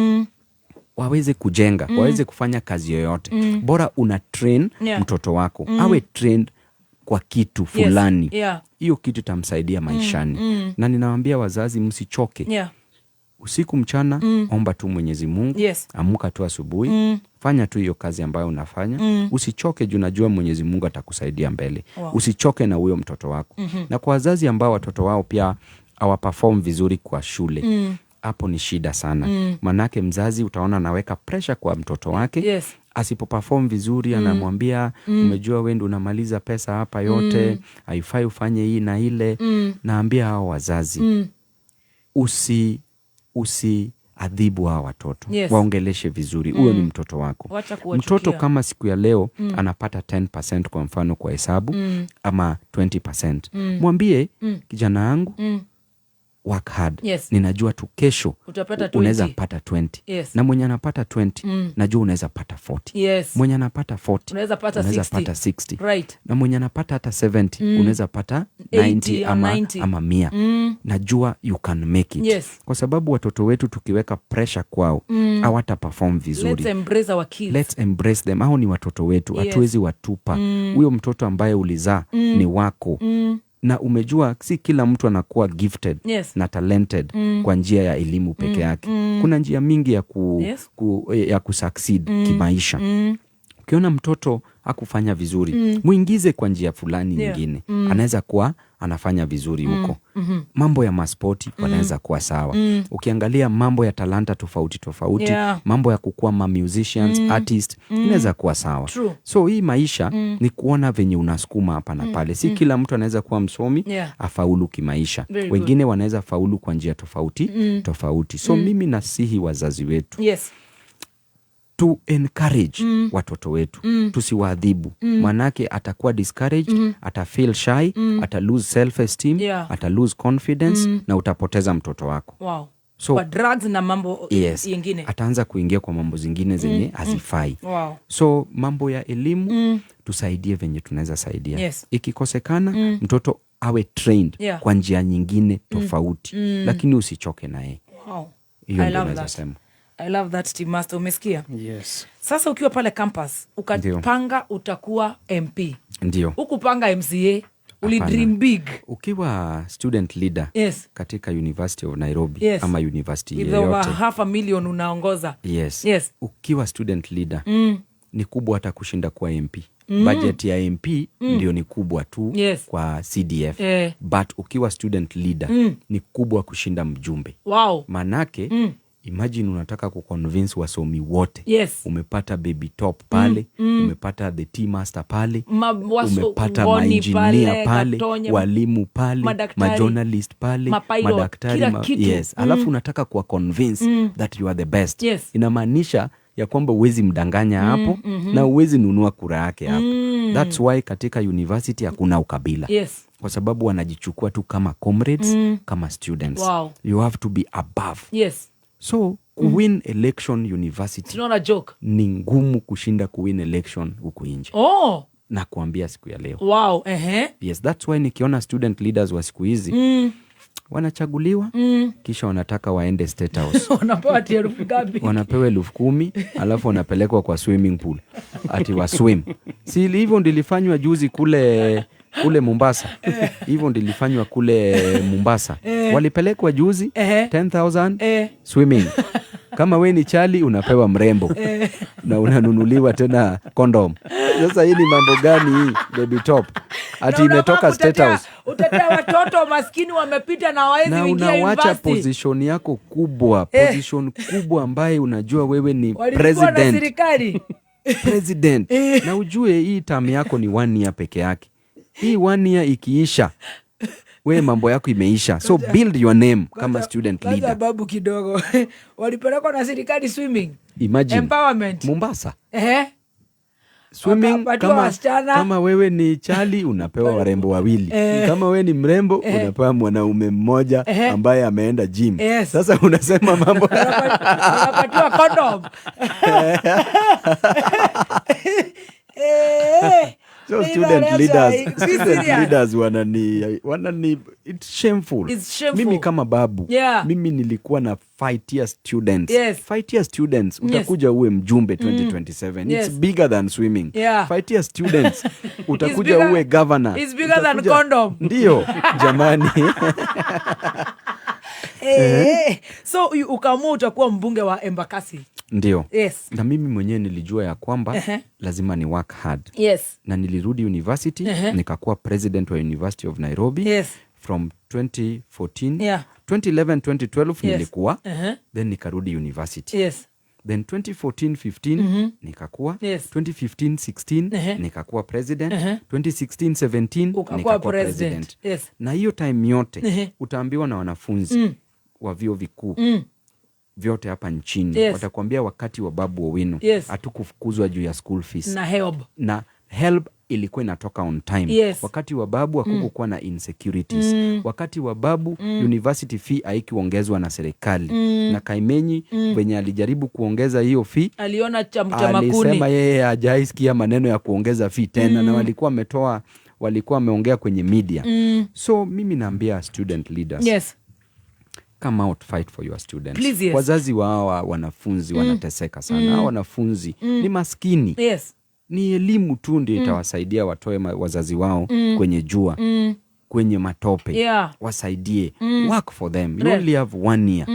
waweze kujenga, waweze kufanya kazi yoyote. Bora una train mtoto wako, awe trained kwa kitu fulani, hiyo kitu itamsaidia maishani. Na ninawaambia wazazi, msichoke. Usiku mchana, omba tu Mwenyezi Mungu. Amka tu asubuhi, fanya tu hiyo kazi ambayo unafanya. Usichoke juu najua Mwenyezi Mungu atakusaidia mbele. Usichoke na huyo mtoto wako. Na kwa wazazi ambao watoto wao pia hawaperform vizuri kwa shule, hapo ni shida sana. Manake mzazi utaona anaweka pressure kwa mtoto wake. Asipoperform vizuri, anamwambia, "Umejua wewe ndio unamaliza pesa hapa yote, haifai ufanye hii na ile." Naambia hao wazazi, usi adhibu hawa watoto. Waongeleshe vizuri. Huyo ni mtoto wako. Wacha kuwachukia. Mtoto kama siku ya leo anapata 10% kwa mfano kwa hesabu, ama 20%, mwambie, "Kijana yangu, work hard. Ninajua tu kesho utapata 20. Unaweza pata 20. Na mwenye anapata 20, najua unaweza pata 40. Mwenye anapata 40, unaweza pata unaweza 60. pata 60. Na mwenye anapata hata 70, unaweza pata 80 90 or ama, 90. ama 100. Najua you can make it." Kwa sababu watoto wetu tukiweka pressure kwao, hawata perform vizuri. Let's embrace our kids. Let's embrace them. Hao ni watoto wetu, hatuwezi watupa. Huyo mtoto ambaye ulizaa ni wako. Na umejua si kila mtu anakuwa gifted na talented kwa njia ya elimu peke yake. Kuna njia mingi ya kusucceed kimaisha. Ukiona mtoto hakufanya vizuri, muingize kwa njia fulani nyingine. Anaweza kuwa anafanya vizuri huko. Mambo ya maspoti wanaweza kuwa sawa. Ukiangalia mambo ya talanta tofauti tofauti, mambo ya kukuwa ma musicians, artist, inaweza kuwa sawa. True. So hii maisha ni kuona venye unasukuma hapa na pale. Si kila mtu anaweza kuwa msomi afaulu kimaisha. Very good. Wengine wanaweza faulu kwa njia tofauti tofauti. So mimi nasihi wazazi wetu to encourage watoto wetu, tusiwaadhibu. Manake atakuwa discouraged, ata feel shy, ata lose self esteem, ata lose confidence, na utapoteza mtoto wako. So, kwa drugs na mambo yes, yengine. Ataanza kuingia kwa mambo zingine zenye hazifai. So mambo ya elimu, tusaidie venye tunaweza saidia. Ikikosekana, mtoto awe trained kwa njia nyingine tofauti, lakini usichoke naye. Hiyo I ndio love naweza that. sema. I love that, Team Master, umesikia? Yes. Sasa ukiwa pale campus ukapanga utakuwa MP. Ndio. Hukupanga MCA, uli Hapana. dream big. Ukiwa student leader katika University of Nairobi ama university With over yeyote. 500,000 unaongoza. Yes. Ukiwa student leader ni kubwa hata kushinda kuwa MP. Budget ya MP ndio ni kubwa tu kwa CDF. But ukiwa student leader ni kubwa kushinda mjumbe. Manake imagine unataka kuconvince wasomi wote. Umepata Baby Top pale, umepata the Tea Master pale, umepata Ngoni maengineer pale, pale, Gatonye, walimu pale, madaktari, majournalist pale, mapilot, madaktari, kila kitu. Yes. Alafu unataka kuwa convince that you are the best. Inamaanisha ya kwamba huwezi mdanganya hapo na huwezi nunua kura yake hapo. That's why katika university hakuna ukabila. Kwa sababu wanajichukua tu kama comrades, kama students. You have to be above. So kuwin election university It's not a joke. ni ngumu kushinda kuwin election huku nje. Na kuambia siku ya leo. Wow. Ehe. Yes, that's why nikiona student leaders wa siku hizi wanachaguliwa, kisha wanataka waende State House. Wanapewa ati elfu ngapi? Wanapewa 10,000, alafu wanapelekwa kwa swimming pool ati wa swim. Si hivyo ndilifanywa juzi kule Mombasa. Hivyo ndilifanywa kule Mombasa. Walipelekwa juzi 10,000 swimming. Kama we ni chali unapewa mrembo na unanunuliwa tena condom. Sasa hii ni mambo gani hii, Baby Top? Ati imetoka State House. Utetea watoto maskini wamepita na hawawezi Na ingia unawacha university. position yako kubwa, position kubwa ambaye unajua wewe ni Walikuwa na president. serikali. President. Na ujue hii term yako ni 1 year peke yake. Hii 1 year ikiisha, we mambo yako imeisha. So build your name kama student Kwanza leader. babu kidogo. Walipelekwa na serikali swimming. Imagine. Empowerment. Mombasa. Swimming, Wakapatiwa wasichana. kama wewe ni chali unapewa warembo wawili. Kama wewe ni mrembo unapewa mwanaume mmoja ambaye ameenda gym. Sasa unasema mambo Unapatiwa condom. So Ni student Valencia, leaders, be student serious. leaders wanani it's shameful. It's shameful. Mimi kama babu, mimi nilikuwa na fight students. Fight students, utakuja uwe mjumbe 2027. It's bigger than swimming. Fight students, utakuja uwe governor. It's bigger than Utakuja condom. Ndio, jamani. So ukaamua utakuwa mbunge wa Embakasi. Ndio. Yes. Na mimi mwenyewe nilijua ya kwamba lazima ni work hard. Na nilirudi university, nikakuwa president wa University of Nairobi. From 2014, 2011, 2012 nilikuwa. Then nikarudi university. Then 2014, 15 nikakuwa. 2015, 16 nikakuwa president. 2016, 17 Ukakuwa nikakuwa president. president. Na hiyo time yote utaambiwa na wanafunzi wa vyuo vikuu vyote hapa nchini. Watakwambia wakati wa Babu Owino hatukufukuzwa juu ya school fees. Na help. Na help ilikuwa inatoka on time. Wakati wa babu hakukuwa na insecurities. Wakati wa babu university fee haikuongezwa na serikali. Na Kaimenyi venye alijaribu kuongeza hiyo fee, aliona cha makuni. Alisema yeye hajaisikia maneno ya kuongeza fee tena. Na walikuwa wameongea kwenye media. So mimi naambia student leaders, come out, fight for your students. Please, yes. Wazazi wa hawa wanafunzi wanateseka sana. Hawa wanafunzi ni maskini. Ni elimu tu ndio itawasaidia watoe wazazi wao kwenye jua, kwenye matope. Wasaidie. Work for them. You only have 1 year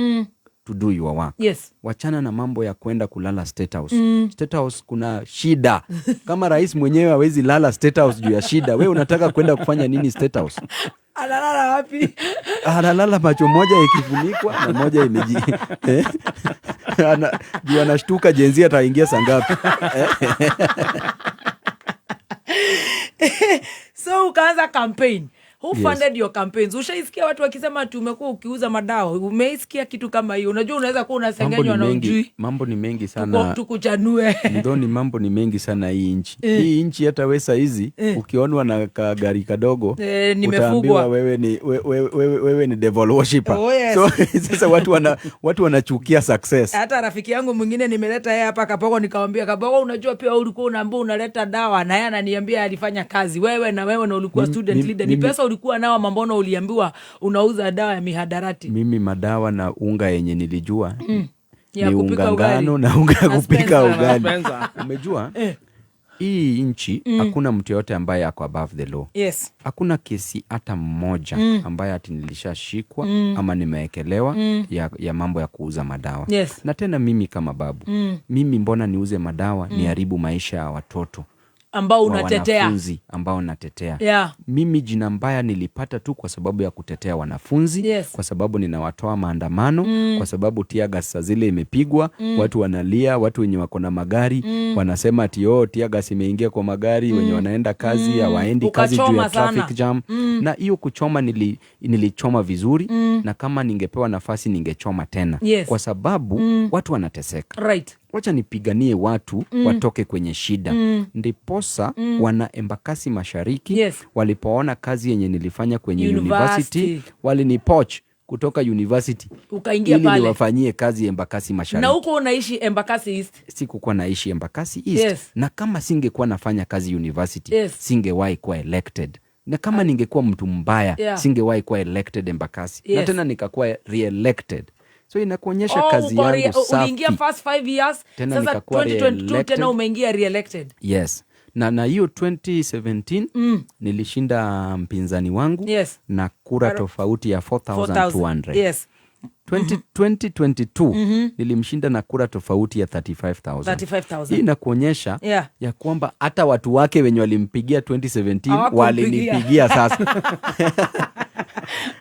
to do your work. Wachana na mambo ya kwenda kulala State House. State House kuna shida. Kama rais mwenyewe hawezi lala State House juu ya shida, wewe unataka kwenda kufanya nini State House? Analala wapi? Analala macho moja ikifunikwa na moja imeji. Juu anashtuka Gen Z ataingia saa ngapi? So ukaanza campaign. Who Yes. funded your campaigns? Ushaisikia watu wakisema ati umekuwa ukiuza madawa? Umeisikia kitu kama hiyo? Unajua unaweza kuwa unasengenywa Mambo ni na mengi, ujui. Mambo ni mengi sana. Tukuchanue. Mdhoni, mambo ni mengi sana hii nchi. Hii nchi hata we saa hizi, ukionwa na kagari kadogo, Nimefugwa. utaambiwa wewe ni devil worshipper. Oh, yes. So, sasa watu wanachukia success. Hata rafiki yangu mwingine nimeleta yeye hapa Kabogo, nikamwambia Kabogo, unajua pia ulikuwa unaambiwa unaleta dawa, na yeye ananiambia alifanya kazi. Wewe na wewe na ulikuwa student leader. Ni pesa ulikuwa nao ama mbona uliambiwa unauza dawa ya mihadarati? Mimi madawa na unga yenye nilijua Ya ni kupika unga ugali. ngano na unga ya Na kupika Spencer. ugali. Spencer. Umejua? Hii nchi hakuna mtu yote ambaye ako above the law. Hakuna kesi hata mmoja ambaye ati nilishashikwa ama nimeekelewa ya mambo ya kuuza madawa. Na tena mimi kama babu, mimi mbona niuze madawa niharibu maisha ya watoto ambao wa unatetea? wanafunzi ambao natetea. Mimi jina mbaya nilipata tu kwa sababu ya kutetea wanafunzi, kwa sababu ninawatoa maandamano, kwa sababu tear gas saa zile imepigwa, watu wanalia, watu wenye wako na magari wanasema ati oh, tear gas imeingia kwa magari, wenye wanaenda kazi hawaendi kazi juu ya Ukachoma sana. traffic jam. Na hiyo kuchoma nilichoma vizuri, na kama ningepewa nafasi ningechoma tena. Kwa sababu watu wanateseka. Wacha nipiganie watu watoke kwenye shida. Ndiposa wana Embakasi Mashariki walipoona kazi yenye nilifanya kwenye University. university, walinipoach kutoka university Ukaingia ili pale. niwafanyie kazi Embakasi Mashariki. Na huko unaishi Embakasi East? Sikukuwa naishi Embakasi East. Na kama singekuwa nafanya kazi university, singewahi kuwa elected. Na kama ningekuwa mtu mbaya, singewahi kuwa elected Embakasi. Na tena nikakuwa re-elected. So inakuonyesha Oh, kazi uko yangu safi. Uliingia first 5 years, Tena sasa nikakuwa 2022 tena re-elected. umeingia re-elected. Yes. Na hiyo 2017 nilishinda mpinzani wangu na kura tofauti ya 4,200. 2022 nilimshinda na kura tofauti ya 35,000. 35,000. Hii inakuonyesha ya kwamba hata watu wake wenye walimpigia 2017 Hawakumpigia. walinipigia sasa.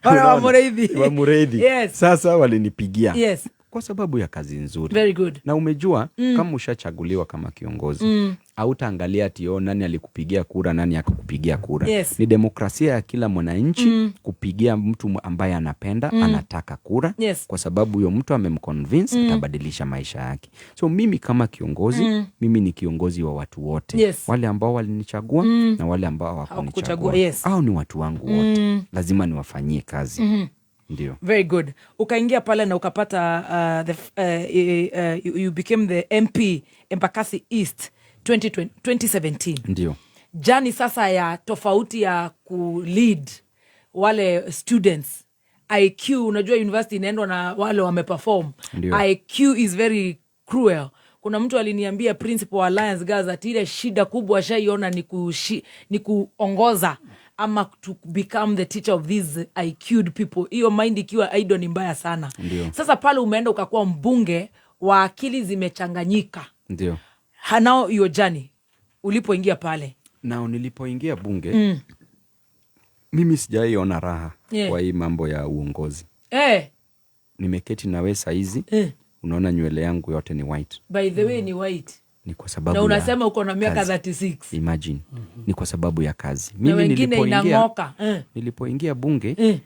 Wale wa Unaona? Mureithi. Wa Mureithi. Sasa walinipigia. Kwa sababu ya kazi nzuri. Very good. Na umejua kama ushachaguliwa kama kiongozi, hautaangalia ati oh, nani alikupigia kura, nani akakupigia kura. Ni demokrasia ya kila mwananchi kupigia mtu ambaye anapenda, anataka kura, kwa sababu huyo mtu amemconvince atabadilisha maisha yake. So mimi kama kiongozi, mimi ni kiongozi wa watu wote. Wale ambao walinichagua na wale ambao Hawakukuchagua, hawakunichagua. Hao ni watu wangu wote. Lazima niwafanyie kazi. Ndio. Very good. Ukaingia pale na ukapata you became the MP Embakasi East 2017. Ndio. Jani sasa ya tofauti ya ku-lead wale students. IQ, unajua university inaendwa na wale wameperform. Ndio. IQ is very cruel. Kuna mtu aliniambia principal Alliance Girls ati ile shida kubwa ashaiona ni kuongoza ama to become the teacher of these IQ'd people. Hiyo mind ikiwa idle ni mbaya sana. Ndio. Sasa pale umeenda ukakuwa mbunge wa akili zimechanganyika. Ndio. Hanao hiyo journey ulipoingia pale. Na nilipoingia bunge, mimi sijaiona raha kwa hii mambo ya uongozi. Nimeketi na wewe saa hizi, unaona nywele yangu yote ni white. By the way ni white. Ni kwa sababu Na ya unasema uko na miaka kazi. 36. Imagine. Ni kwa sababu ya kazi. Na Mimi wengine inang'oka. Nilipoingia bunge,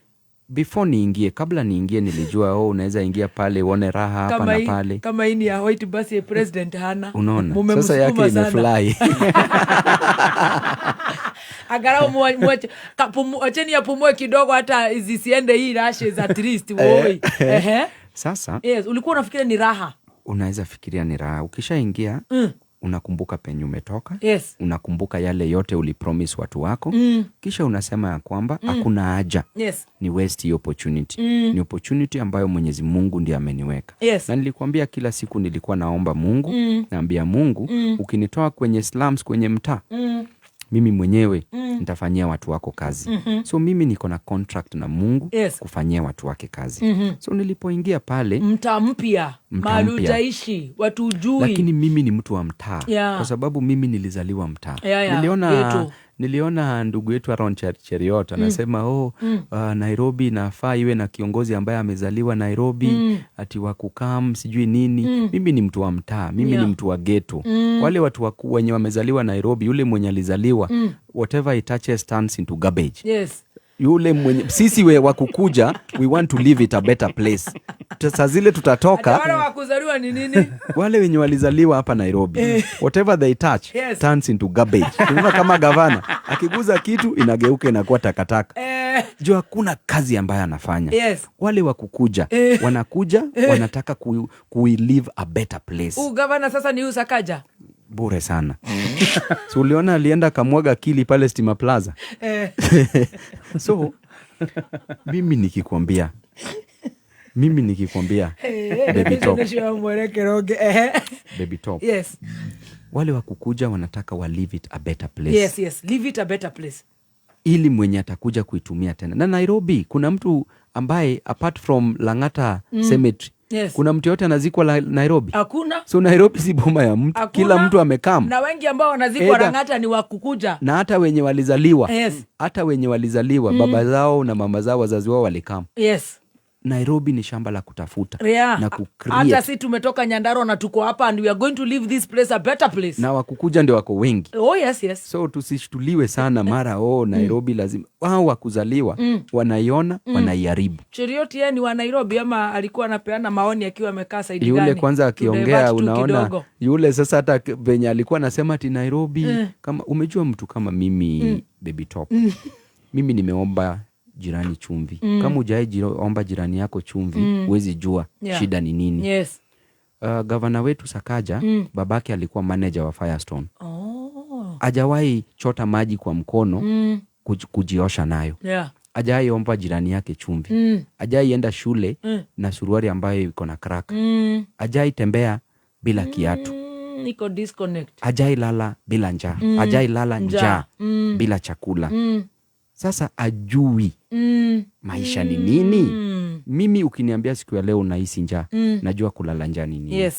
before niingie, kabla niingie nilijua oh, unaweza ingia pale uone raha hapa Kama na pale. Kama hii ni ya white basi ya president hana. Unaona? Mumemsukuma Sasa yake sana. imefly. Angalau acheni apumue kidogo hata zisiende hii rashes at least, woi. Sasa, Yes, ulikuwa unafikiria ni raha. Unaweza fikiria ni raha. Ukishaingia, unakumbuka penye umetoka. Unakumbuka yale yote ulipromise watu wako. Kisha unasema ya kwamba hakuna haja. Ni waste hii opportunity. Ni opportunity ambayo Mwenyezi Mungu ndiye ameniweka. Na nilikwambia kila siku nilikuwa naomba Mungu, naambia Mungu, ukinitoa kwenye slums, kwenye mtaa, mimi mwenyewe nitafanyia watu wako kazi. So mimi niko na contract na Mungu kufanyia watu wake kazi. So nilipoingia pale, mtaa mpya, Mtaa mahali mpya. hujaishi, watu hujui. Lakini mimi ni mtu wa mtaa. Kwa sababu mimi nilizaliwa mtaa. Ghetto. Niliona ndugu yetu Aaron Cheruiyot anasema, oh, Nairobi inafaa iwe na kiongozi ambaye amezaliwa Nairobi, ati wa kukam sijui nini. Mimi ni mtu wa mtaa, mimi ni mtu wa ghetto. Wale watu wenye wamezaliwa Nairobi, yule mwenye alizaliwa, whatever he touches turns into garbage. Yule mwenye sisi we wa kukuja, we want to live it a better place. Saa zile tutatoka. Wale wa kuzaliwa ni nini? Wale wenye walizaliwa hapa Nairobi, whatever they touch turns into garbage. Unaona kama gavana akiguza kitu inageuka inakuwa takataka. Juu hakuna kazi ambayo anafanya. Wale wa kukuja, wanakuja, wanataka ku live a better place. Huu gavana sasa ni huyu Sakaja? Bure sana. So uliona alienda kamwaga akili pale Stima Plaza. So mimi nikikwambia, baby top. Baby top. Wale wa kukuja wanataka wa live it a better place. Yes, yes, live it a better place. Ili mwenye atakuja kuitumia tena. Na Nairobi kuna mtu ambaye apart from Lang'ata Cemetery, kuna mtu yote anazikwa Nairobi? Hakuna. So Nairobi si boma ya mtu. Hakuna. Kila mtu amekam. Na wengi ambao wanazikwa Lang'ata ni wa kukuja. Na hata wenye walizaliwa. Hata wenye walizaliwa, baba zao na mama zao, wazazi wao walikam. Nairobi ni shamba la kutafuta na kucreate. Hata si tumetoka Nyandarua na tuko hapa and we are going to leave this place a better place. Na wakukuja ndio wako wengi. Oh yes, yes. So tusishtuliwe sana mara oh Nairobi lazima wao wakuzaliwa wanaiona, wanaiharibu. Cheruiyot yeye ni wa Nairobi ama alikuwa anapeana maoni akiwa amekaa side Yule gani? kwanza akiongea Tudevert tu unaona kidogo. Yule sasa hata venye alikuwa anasema ati Nairobi kama umejua mtu kama mimi Baby Top. Mimi nimeomba jirani chumvi. Kama hujai omba jirani yako chumvi, huwezi jua shida ni nini. Gavana wetu Sakaja, babake alikuwa manager wa Firestone. Hajawahi chota maji kwa mkono kujiosha nayo. Hajawahi omba jirani yake chumvi. Hajawahi enda shule na suruali ambayo iko na crack. Hajawahi tembea bila kiatu. Iko disconnect. Hajawahi lala bila njaa. Hajawahi lala Njaa. njaa bila chakula. Sasa ajui maisha ni nini. Mimi ukiniambia siku ya leo unahisi njaa, najua kulala njaa ni nini.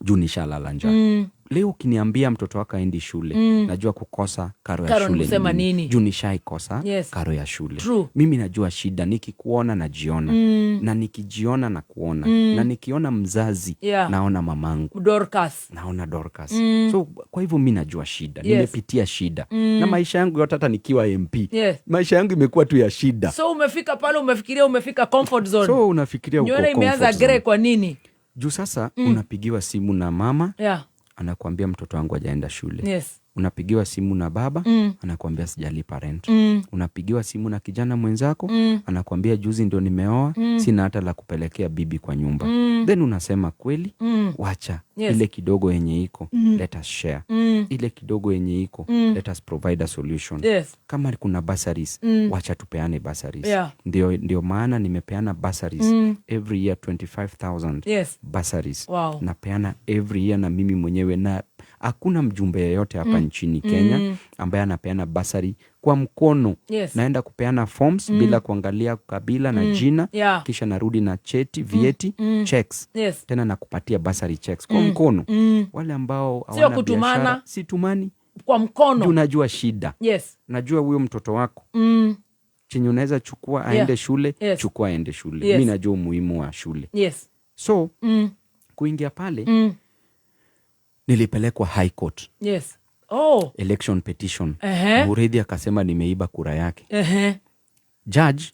Juu nishalala njaa. Leo ukiniambia mtoto wako aendi shule, najua kukosa karo ya Karo ni shule kusema ni nini. nini? Juu nishaikosa karo ya shule. Mimi najua shida, nikikuona najiona. Na nikijiona na kuona. Na nikiona mzazi, naona mamangu. Dorcas. Naona Dorcas. So kwa hivyo mi najua shida. Nimepitia shida. Na maisha yangu yote hata nikiwa MP. Maisha yangu imekuwa tu ya shida. So umefika pale umefikiria umefika comfort zone. So unafikiria uko Nywele imeanza comfort zone. grey kwa nini? Juu sasa unapigiwa simu na mama, anakuambia mtoto wangu hajaenda shule. Unapigiwa simu na baba, anakuambia sijalipa rent. Unapigiwa simu na kijana mwenzako, anakuambia juzi ndio nimeoa, sina hata la kupelekea bibi kwa nyumba. Then unasema kweli, wacha ile kidogo yenye iko, let us share. Ile kidogo yenye iko, let us provide a solution. Kama kuna bursaries, wacha tupeane bursaries. Ndio maana nimepeana bursaries every year 25,000 bursaries. Napeana every year na mimi mwenyewe, na hakuna mjumbe yeyote hapa nchini Kenya ambaye anapeana basari kwa mkono. Naenda kupeana forms bila kuangalia kabila na jina, kisha narudi na cheti, vyeti, checks. Tena nakupatia basari checks kwa mkono. Wale ambao Sio hawana kutumana. biashara, situmani. Kwa mkono. Juu najua shida. Najua huyo mtoto wako. Chenye unaweza chukua aende shule, chukua aende shule. Mimi najua umuhimu wa shule. So, kuingia pale, nilipelekwa High Court. Election petition. Muriithi akasema nimeiba kura yake. Judge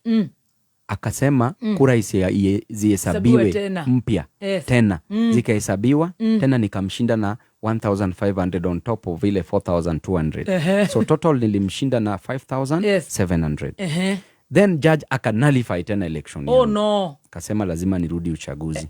akasema kura Hesabiwe zihesabiwe tena. mpya. Tena. Zikahesabiwa, tena nikamshinda na 1,500 on top of ile 4,200. So total nilimshinda na 5,700. Then judge akanullify tena election yangu. Akasema lazima nirudi uchaguzi.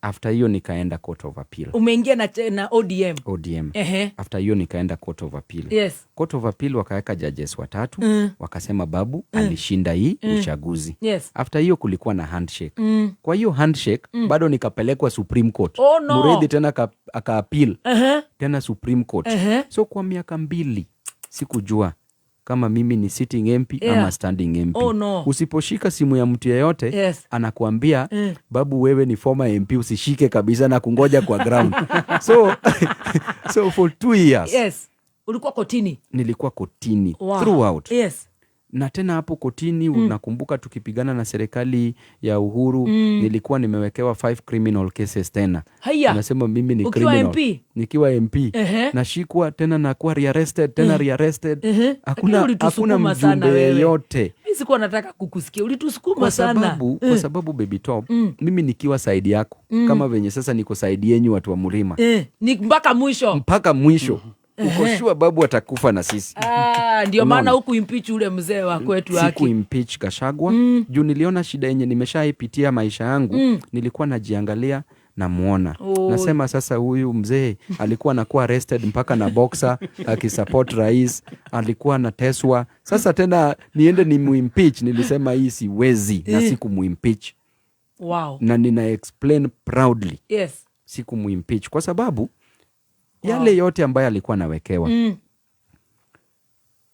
After hiyo nikaenda Court of Appeal. Umeingia na ODM. ODM. After hiyo nikaenda Court of Appeal. Court of Appeal wakaweka judges watatu, wakasema Babu alishinda hii uchaguzi. After hiyo kulikuwa na handshake. Kwa hiyo handshake bado nikapelekwa Supreme Court. Oh, no. Muriithi tena aka appeal. Tena Supreme Court. So kwa miaka 2 sikujua kama mimi ni sitting MP ama standing MP. Oh, no. Usiposhika simu ya mtu yeyote, anakuambia, Babu wewe ni former MP, usishike kabisa na kungoja kwa ground. So for 2 years. Ulikuwa kotini? Nilikuwa kotini throughout. Na tena hapo kotini, nakumbuka tukipigana na serikali ya Uhuru, nilikuwa nimewekewa 5 criminal cases tena. Haya. Nasema mimi ni Ukiwa criminal. MP? Nikiwa MP. Nashikwa tena na kuwa rearrested, tena rearrested. Lakini Hakuna ulitusukuma sana mjumbe wewe. yeyote. Mimi sikuwa nataka kukusikia. Ulitusukuma sana. Kwa sababu Baby Top, mimi nikiwa side yako, kama venye sasa niko side yenyu watu wa Mlima. Ni mpaka mwisho. Mpaka mwisho. Uko sure Babu atakufa na sisi. Ndio Unaona? maana huku impeach ule mzee wa kwetu haki. Siku impeach Gachagua. Juu niliona shida yenye nimeshaipitia maisha yangu, nilikuwa najiangalia namuona. Nasema sasa huyu mzee alikuwa anakuwa arrested mpaka na boxer akisupport rais, alikuwa anateswa. Sasa tena niende nimuimpeach, nilisema hii siwezi na sikumuimpeach. Na nina explain proudly. Sikumuimpeach kwa sababu yale yote ambayo alikuwa anawekewa.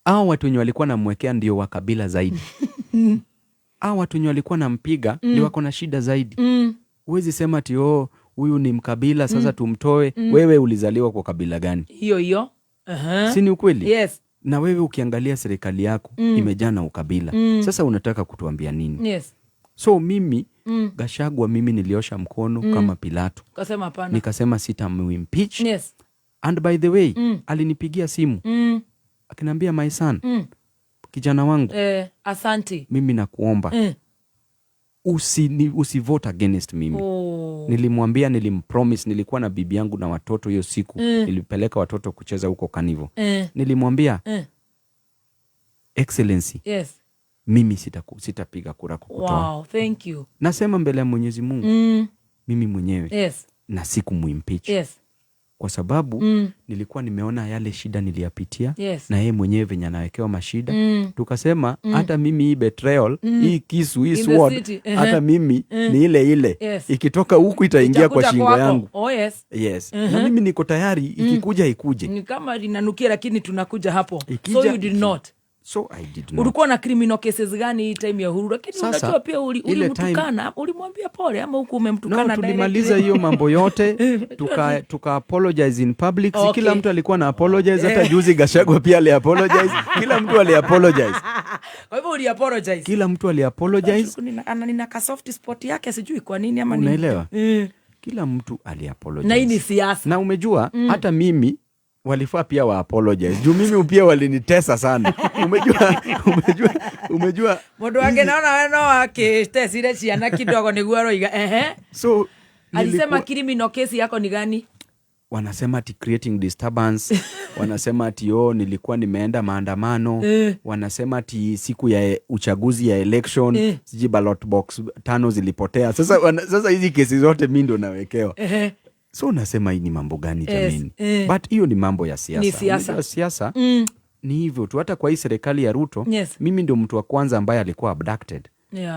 Hao watu wenye walikuwa wanamwekea ndio wa kabila zaidi. Hao watu wenye walikuwa wanampiga ndio wako na shida zaidi. Huwezi sema ati oh, huyu ni mkabila sasa tumtoe. Wewe ulizaliwa kwa kabila gani? Hiyo hiyo. Si ni ukweli? Na wewe ukiangalia serikali yako imejaa na ukabila. Sasa unataka kutuambia nini? So mimi Gachagua mimi niliosha mkono kama Pilato. Ukasema hapana. Nikasema sitamuimpeach. And by the way, alinipigia simu. Akiniambia my son, kijana wangu. Asante. Mimi nakuomba. Usivote against mimi. Nilimwambia, nilimpromise, nilikuwa na bibi yangu na watoto hiyo siku. Nilipeleka watoto kucheza huko Carnival. Nilimwambia, Excellency. Mimi sitapiga kura kukutoa. Wow, thank you. Nasema mbele ya Mwenyezi Mungu. Mimi mwenyewe. Na sikumuimpeach. Kwa sababu nilikuwa nimeona yale shida niliyapitia, na yeye mwenyewe venye anawekewa mashida. Tukasema, hata mimi hii betrayal, hii kisu, hii In the sword, city. hata mimi ni ile ile. Ikitoka huku itaingia kwa Itakuta shingo kwako. yangu. Oh, yes. Yes. Na mimi niko tayari, ikikuja ikuje. Ni kama linanukia lakini tunakuja hapo. Ikija, So you did not. So I did not. Ulikuwa na criminal cases gani hii time ya Uhuru? Lakini Sasa, unajua pia ile time- ulimtukana, ulimwambia pole ama huku umemtukana No, tulimaliza directly? hiyo mambo yote, tuka apologize in public. Si kila mtu alikuwa na apologize, hata juzi Gachagua pia ali apologize. Kila mtu ali apologize. Kwa hivyo uli apologize. Kila mtu ali apologize. Nina ka soft spot yake, sijui kwa nini ama nini. Unaelewa? Kila mtu ali apologize. Na hii ni siasa. Na umejua hata mimi walifaa pia wa apologize. Juu mimi pia walinitesa sana. Umejua Mundu wange naona we no akitecire ciana kidogo niguo aroiga ehe. So alisema criminal case yako ni gani? Wanasema ati creating disturbance, wanasema ati oh, nilikuwa nimeenda maandamano, wanasema ati siku ya uchaguzi ya election, sijui ballot box 5 zilipotea. Sasa hizi kesi zote mimi ndo nawekewa. So unasema hii ni mambo gani jamani? But hiyo ni mambo ya siasa. Ni siasa. Unajua siasa ni hivyo tu. Hata kwa hii serikali ya Ruto, mimi ndio mtu wa kwanza ambaye alikuwa abducted.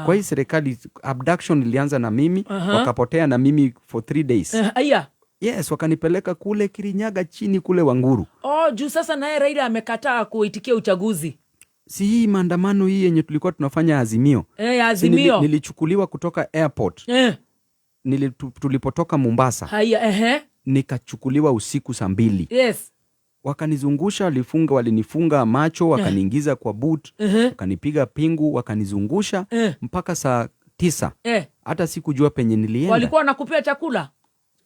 Kwa hii serikali abduction ilianza na mimi, wakapotea na mimi for 3 days. Aya. Yes, wakanipeleka kule Kirinyaga chini kule Wanguru. Oh, juu sasa naye Raila amekataa kuitikia uchaguzi. Si hii maandamano hii yenye tulikuwa tunafanya Azimio. Si Azimio. nilichukuliwa kutoka airport. Tulipotoka Mombasa. Haya, ehe. Nikachukuliwa usiku saa 2. Wakanizungusha, walinifunga macho, wakaniingiza kwa boot, wakanipiga pingu, wakanizungusha mpaka saa 9. Hata sikujua penye nilienda. Walikuwa wanakupea chakula?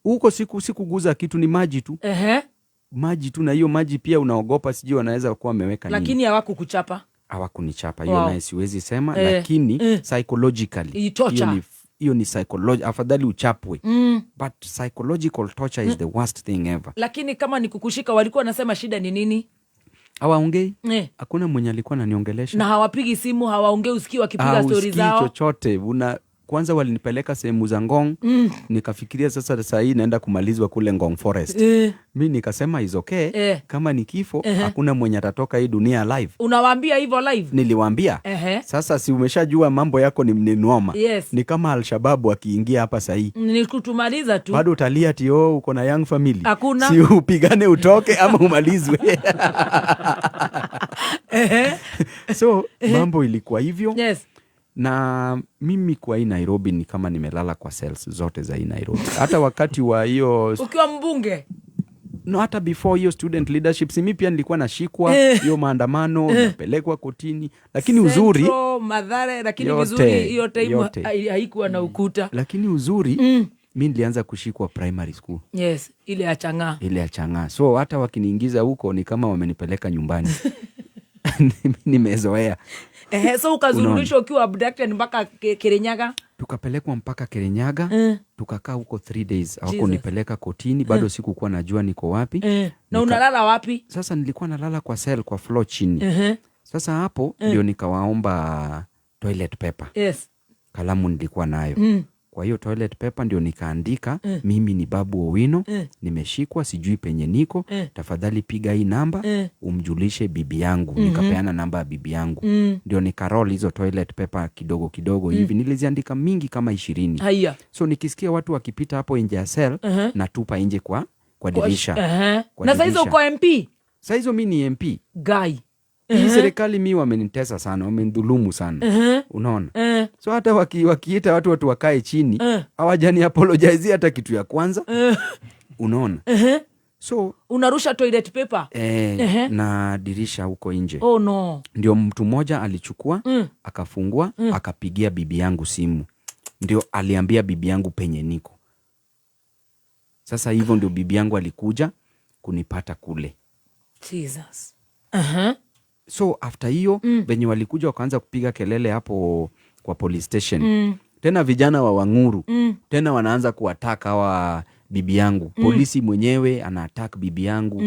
Huko sikuguza kitu, ni maji tu. Maji tu, na hiyo maji pia unaogopa sijui wanaweza kuwa wameweka nini. Lakini hawakukuchapa? Hawakunichapa, hiyo naye siwezi sema, lakini psychologically, Hii torture. hiyo ni afadhali uchapwe. But psychological torture is the worst thing ever. Lakini kama ni kukushika walikuwa wanasema shida ni nini? Hawaongei. Hakuna mwenye alikuwa ananiongelesha. Na hawapigi simu, hawaongei, usikii wakipiga story Hausikii zao. chochote. Kwanza walinipeleka sehemu za Ngong. Nikafikiria sasa saa hii naenda kumalizwa kule Ngong Forest. Mi nikasema is okay. Kama ni kifo, hakuna mwenye atatoka hii dunia alive. Unawaambia hivyo live? Niliwaambia. Sasa si umeshajua mambo yako ni noma. Ni kama Al-Shabaab wakiingia hapa saa hii. Ni kutumaliza tu. Bado utalia ati oh, uko na young family. Hakuna. Si upigane utoke ama umalizwe. So mambo ilikuwa hivyo. Na mimi kwa hii Nairobi ni kama nimelala kwa cells zote za hii Nairobi. Hata wakati wa hiyo ukiwa mbunge? No, hata before hiyo student leadership, si mimi pia nilikuwa nashikwa hiyo maandamano, napelekwa kotini. Lakini uzuri Central, Mathare, lakini yote, vizuri hiyo time yote. haikuwa na ukuta. Lakini uzuri, mimi nilianza kushikwa primary school. Yes, ile ya Chang'aa. Ile ya Chang'aa. So hata wakiniingiza huko ni kama wamenipeleka nyumbani. Nimezoea. So ukazururishwa ukiwa abducted mpaka Kirinyaga? Tukapelekwa mpaka Kirinyaga, tukakaa huko 3 days. Hawakunipeleka kotini, bado sikukuwa najua niko wapi. Na unalala wapi? Sasa nilikuwa nalala kwa cell, kwa floor chini. Sasa hapo ndio nikawaomba toilet paper. Kalamu nilikuwa nayo. Kwa hiyo toilet paper ndio nikaandika, mimi ni Babu Owino, nimeshikwa, sijui penye niko, tafadhali piga hii namba, umjulishe bibi yangu. Nikapeana namba ya bibi yangu. Ndio nikaroll hizo toilet paper kidogo kidogo hivi. Niliziandika mingi kama 20. So nikisikia watu wakipita hapo nje ya cell, natupa nje kwa dirisha. Kwa Na saizo dirisha. uko MP? Saizo mimi ni MP. Guy. Hii serikali mi wamenitesa sana, wamenidhulumu sana. Unaona? So hata wakiita watu wakae chini, hawajani apologize hata kitu ya kwanza. Unaona? So unarusha toilet paper? Na dirisha huko nje. Oh no. Ndio mtu mmoja alichukua, akafungua, akapigia bibi yangu simu. Ndio aliambia bibi yangu penye niko. Sasa hivyo ndio bibi yangu alikuja kunipata kule. Jesus. So after hiyo, venye walikuja wakaanza kupiga kelele hapo kwa police station. Tena vijana wa Wanguru, tena wanaanza kuattack hawa bibi yangu. Polisi mwenyewe ana attack bibi yangu.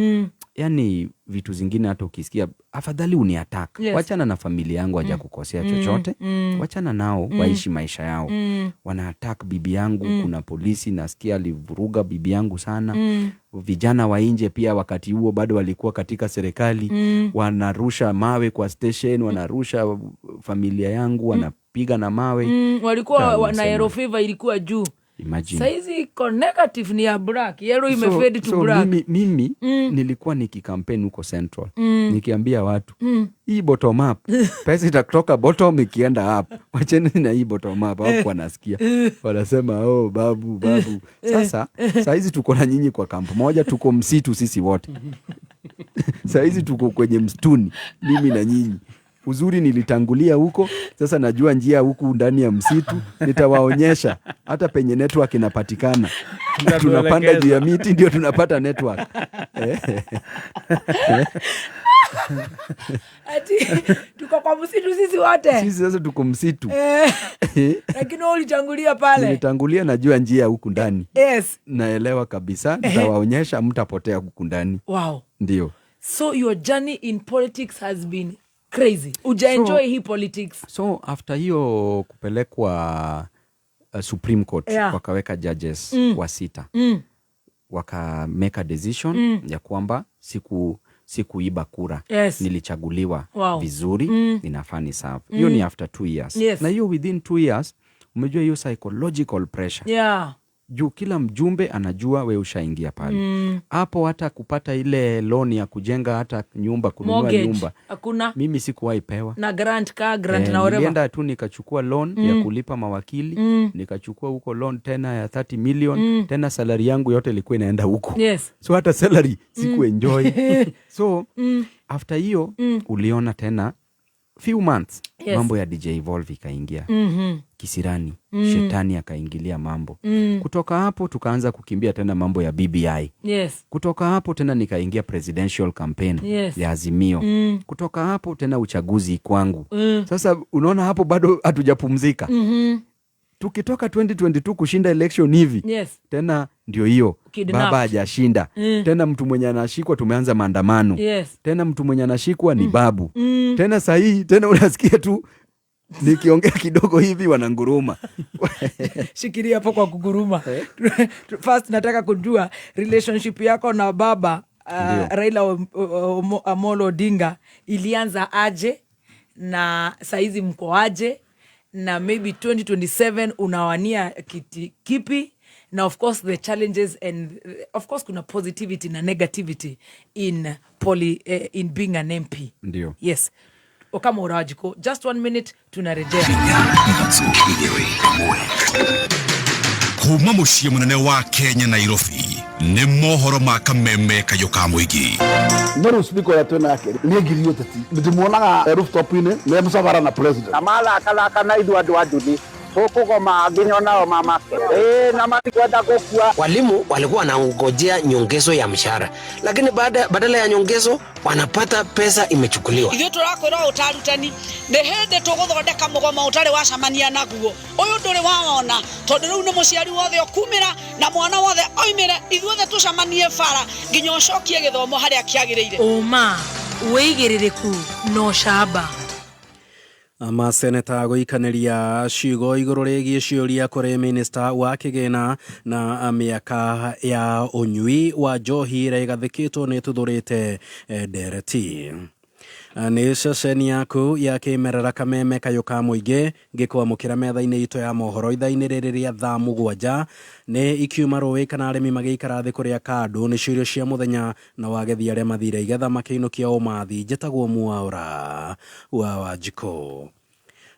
Yaani vitu zingine hata ukisikia afadhali uniattack. Wachana na familia yangu, hajakukosea chochote. Wachana nao, waishi maisha yao. Wana attack bibi yangu, kuna polisi nasikia alivuruga bibi yangu sana. Vijana wa nje pia wakati huo bado walikuwa katika serikali. Wanarusha mawe kwa station, wanarusha familia yangu, wanapiga na mawe. Walikuwa Kama na unasema. yellow fever ilikuwa juu. Imagine. Saizi iko negative, ni ya black. Yellow imefade to So black. mimi nilikuwa nikikampeni huko Central, nikiambia watu, hii bottom up, pesa itatoka bottom ikienda up, wacheni na hii bottom up. Hawakuwa wanasikia, wanasema, "Oh, Babu, Babu." Sasa sahizi tuko na nyinyi kwa camp moja, tuko msitu sisi wote. Sahizi tuko kwenye msituni, mimi na nyinyi. Uzuri nilitangulia huko, sasa najua njia huku ndani ya msitu. Nitawaonyesha hata penye network inapatikana. Tunapanda juu ya miti ndio tunapata network. Ati tuko kwa msitu sisi wote. Sisi sasa tuko msitu. Lakini wewe ulitangulia pale. Nilitangulia, najua njia huku ndani. Naelewa kabisa, nitawaonyesha, mtapotea huku ndani. Ndio. So your journey in politics has been crazy. Ujaenjoy hii politics. So after hiyo kupelekwa Supreme Court, wakaweka judges wa sita, waka make a decision ya kwamba sikuiba kura, nilichaguliwa vizuri, ninafaa ni serve. Hiyo ni after 2 years. Na hiyo within 2 years, umejua hiyo psychological pressure, juu kila mjumbe anajua we ushaingia pale. Hapo hata kupata ile loan ya kujenga hata nyumba, kununua Mortgage. nyumba, Hakuna. mimi sikuwahi pewa. Na grant ka grant Eh, na whatever. nilienda tu nikachukua loan ya kulipa mawakili, nikachukua huko loan tena ya 30 million. Tena salary yangu yote ilikuwa inaenda huko. So hata salary sikuenjoy. So after hiyo, uliona tena few months, mambo ya DJ Evolve ikaingia, kisirani, shetani akaingilia mambo. Kutoka hapo tukaanza kukimbia tena mambo ya BBI. Kutoka hapo tena nikaingia presidential campaign ya Azimio. Kutoka hapo tena uchaguzi kwangu. Sasa unaona hapo bado hatujapumzika. Tukitoka 2022 kushinda election hivi, tena ndio hiyo, Kidnapped. baba hajashinda. Tena mtu mwenye anashikwa, tumeanza maandamano. Tena mtu mwenye anashikwa ni Babu. Tena sahii tena unasikia tu nikiongea kidogo hivi wananguruma. Shikilia hapo kwa kuguruma. First nataka kujua relationship yako na baba, Raila Amolo Odinga ilianza aje na saizi mko aje, na maybe 2027 unawania kiti kipi, na of course the challenges and of course kuna positivity na negativity in being an MP. Ndio. Yes, okama urajiko, just one minute, tunarejea. Kuma mũciĩ mũnene wa Kenya, Nairobi, nĩ mohoro ma kameme kayũ ka mũingĩ. No rĩu speaker ũrĩa twĩ nake nĩ ngiri ũteti, ndĩmuonaga rooftop-inĩ me mũcabara na president. Na mathakathaka na ithuĩ andũ a nduthi tũkũgoma nginya onao mamake ĩĩ na matikwenda gũkua. Walimu walikuwa wanangojea nyongezo ya mshahara, lakini badala ya nyongezo wanapata pesa imechukuliwa. Ithuĩ tũrakwĩra ũũ ta arutani, nĩ hĩndĩ tũgũthondeka mũgomo ũtarĩ wacemania naguo ũyũ ndũrĩ wawona, tondũ rĩu nĩ mũciari wothe ũkumĩra na mwana wothe oimĩre, ithuothe tũcemanie bara nginya ũcokie gĩthomo harĩa kĩagĩrĩire. Ũma, wĩigĩrĩrĩku na ũcamba. Maseneta gũikanĩria ciugo igũrũ rĩgiĩ ciũria kũrĩ minista wa kĩgĩna na mĩaka ya ũnyui wa njohi ĩrĩa ĩgathĩkĩtwo nĩ ĩtuthũrĩte ndereti. Nĩ ceceni yaku ya kĩmerera kameme kayũ ka mũingĩ, ngĩkwamũkĩra metha-inĩ itũ ya mohoro ithaa-inĩ rĩrĩ rĩa thaa 7. Nĩ ikiuma rũĩ kana arĩmi magĩikara thĩ kũrĩa kandũ nĩ irio cia mũthenya na wagethi arĩa mathire igetha makĩinũkia ũmathi. Njĩtagwo Mwaũra wa Wanjikũ.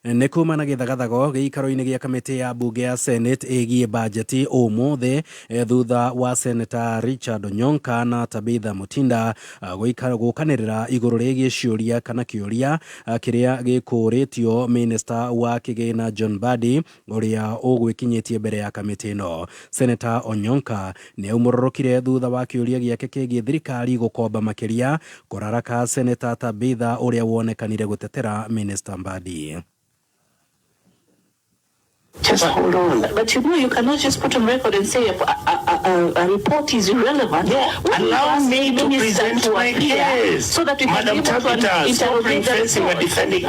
Nĩ kuma na gĩthagathago gĩikaro-inĩ gĩa kamĩtĩ ya mbunge ya Senate ĩgiĩ bajeti ũmũthĩ, thutha wa Senator Richard Onyonka na Tabitha Mutinda gũkanĩrĩra igũrũ rĩgiĩ ciũria kana kĩũria kĩrĩa gĩkũrĩtio minista wa kĩgĩna John Mbadi ũrĩa ũgwĩkinyĩtie mbere ya kamĩtĩ ĩno. Senator Onyonka nĩ aumũrũrũkire thutha wa kĩũria gĩake kĩgiĩ thirikari gũkomba makĩria kũraraka Senator Tabitha ũrĩa wonekanire gũtetera minista Mbadi. Just hold on. But you know, you cannot just put on record and say a report is irrelevant. No, When we allow ask me to minister present to my appear case. so that we can Madam be able to Tabitha, stop interrogate the fencing and report. defending.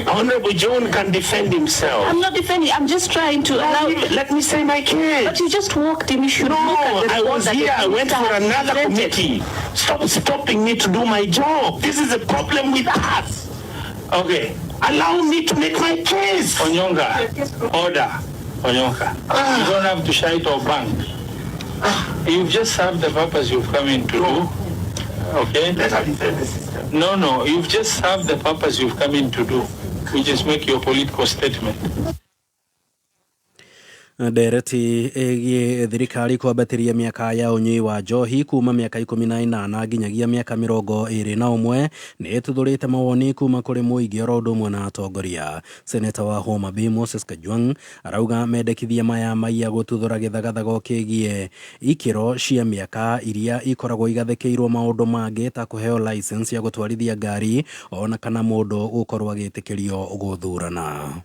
Honorable John can defend himself. I'm not defending. I'm just trying to No, allow. let me say my case. But you just walked in. You should No, look at the I report was that the here. I went minister for has another presented. committee. Stop stopping me to do my job. This is a problem with us. Okay. Allow me to make my case. Onyonga, order. Onyonka. You don't have to shout or bang. You've just served the purpose you've come in to do. Okay? Let her defend the system. No, you've just served the purpose you've come in to do, which is make your political statement. Ndereti ĩgiĩ thirikari kwambatĩria mĩaka ya ũnyui wa njohi kuma mĩaka 18 nginyagia mĩaka 21 nĩ ĩtuthũrĩte mawoni kuma kũrĩ mũingĩ oro ũndũ ũmwe na atongoria. Seneta wa Homa Bay Moses Kajwang' arauga mendekithia maya maiya gũtuthũra gĩthagathago kĩgiĩ ikĩro cia mĩaka iria ikoragwo igathĩkĩirwo maũndũ mangĩ ta kũheo license ya gũtwarithia ngari ona kana mũndũ gũkorwo agĩtĩkĩrio gũthurana.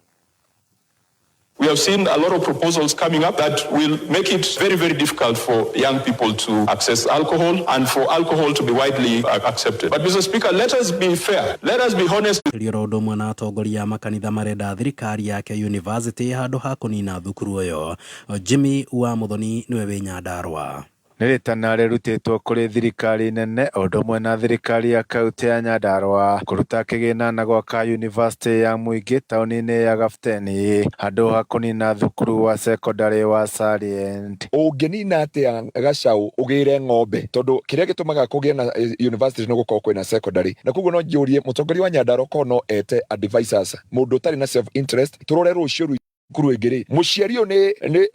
We have seen a lot of proposals coming up that will make it very, very difficult for young people to access alcohol and for alcohol to be widely accepted. But, Mr. Speaker, let us be fair. Let us be honest. Rio ũndũ ũmwe na atongoria a makanitha marenda thirikari yake university handũ ha kũnina thukuru ũyũ. Jimmy wa Muthoni nĩwe wĩ Nyandarũa. Nĩ rĩtana rĩrutĩtwo kũrĩ thirikari nene o ũndũ ũmwe na thirikari ya kaunti ya Nyandarũa kũruta kĩgĩna na gwaka yunivasĩtĩ ya mũingĩ taũni-inĩ ya Gafteni handũ ha kũnina thukuru wa cekondarĩ wa Salient. Ũngĩnina atĩa gacaũ ũgĩre ng'ombe tondũ kĩrĩa gĩtũmaga kũgĩe na university nĩ gũkorwo kwĩna secondary, na koguo no njũrie mũtongoria wa Nyandarũa korwo no ete advisors, mũndũ ũtarĩ na self interest, tũrore rũciũ cukuru ĩngĩ rĩ, mũciari ũyũ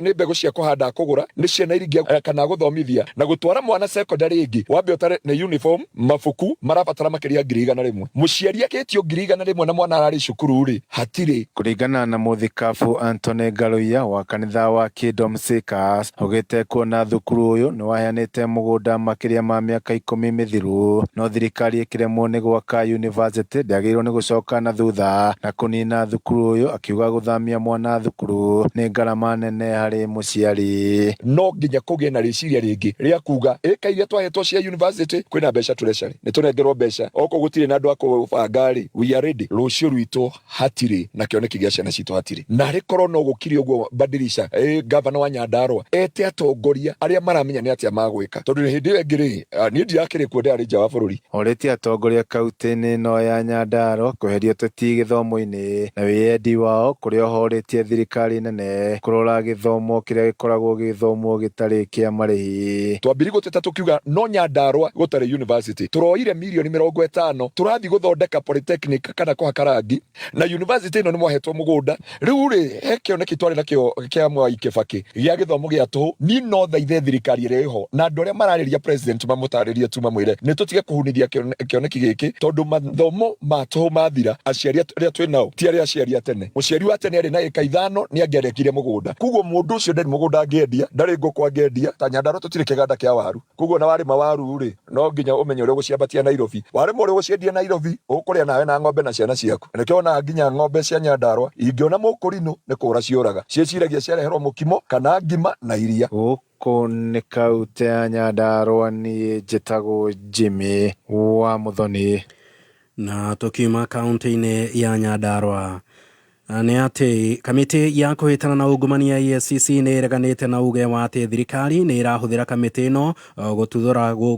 nĩ mbegũ cia kũhanda akũgũra, nĩ ciana iria kana gũthomithia na gũtwara mwana secondary ĩngĩ, wambe ũtare nĩ uniform, mabuku marabatara makĩria 100,000. Mũciari akĩtio 100,000 na mwana ararĩ cukuru rĩ, hatirĩ. Kũringana na mũthikabu Anthony Ngaruiya wa kanitha wa Kingdom Seekers, augĩte kuona thukuru ũyũ nĩ waheanĩte mũgũnda makĩria ma mĩaka 10 mĩthiru, no thirikari ĩkĩremwo nĩ gwaka yunivasĩtĩ ndĩagĩrĩirwo nĩ gũcoka na thutha na kũnina thukuru ũyũ, akiuga gũthamia mwana thukuru nĩ ngarama nene harĩ mũciari. No nginya kũgĩe na rĩciria rĩngĩ rĩa kuga ĩka iria twahetwo cia university kwĩna mbeca treasury, nĩ tũnengerwo mbeca okorwo gũtirĩ na andũ a kũbanga rĩ, we are ready. Rũciũ rwitũ hatirĩ na kĩoneki gĩa ciana citũ hatirĩ, na rĩkorwo no gũkiri ũguo badilisha. Gavana wa Nyandarũa ete atongoria arĩa maramenya nĩ atĩa magwĩka, tondũ hĩndĩ ĩyo ĩngĩ rĩ, niĩ ndirakĩrĩ kuo, ndĩrarĩ nja wa bũrũri. Orĩtie atongoria kaunti-inĩ ĩno ya Nyandarũa kweheria ũteti gĩthomo-inĩ na wĩyendi wao kũrĩa ohorĩtie thirikari nene kũrora gĩthomo kĩrĩa gĩkoragwo gĩgĩthomwo gĩtarĩ kĩa marĩhi. Twambiri gũteta tũkiuga no Nyandarũa gũtarĩ university, tũroire mirioni 50 tũrathiĩ gũthondeka polytechnic kana kũhaka rangi, na university ĩno nĩ mwahetwo mũgũnda. Rĩu rĩ, he kĩoneki twarĩ nakĩo kĩa Mwai Kĩbakĩ gĩa gĩthomo gĩa tũhũ. Niĩ no thaithe thirikari ĩrĩa ĩho na andũ arĩa mararĩria president mamũtarĩrie tu, mamwĩre nĩ tũtige kũhunithia kĩoneki gĩkĩ, tondũ mathomo ma tũhũ mathira, aciari arĩa twĩ nao ti arĩa aciari a tene. Mũciari wa tene arĩ na ĩka 5 nĩ angĩarekire mũgũnda, koguo mũndũ ũcio ndarĩ mũgũnda angĩendia, ndarĩ ngũkũ angĩendia. Ta Nyandarũa tũtirĩ kĩganda kĩa waru, koguo na warĩma waru rĩ, no nginya ũmenye ũrĩa ũgũciambatia Nairobi. Warĩma ũrĩa ũgũciendia Nairobi, ũkũrĩa nawe na ng'ombe na ciana ciaku. Na nĩkĩo wonaga nginya ng'ombe cia Nyandarũa ingĩona mũkũrinũ nĩ kũra ciũraga, ciĩciragia ciareherwo mũkimo kana ngima na iria. Gũkũ nĩ kaunti ya Nyandarũa, niĩ njĩtagwo Jimmy wa Muthoni. Na tukiuma kaunti-inĩ ya Nyandarũa nĩ atĩ kamĩtĩ ya kũhĩtana na ungumania EACC nĩ ĩreganĩte na uge wa atĩ thirikari nĩ ĩrahũthĩra kamĩtĩ ĩno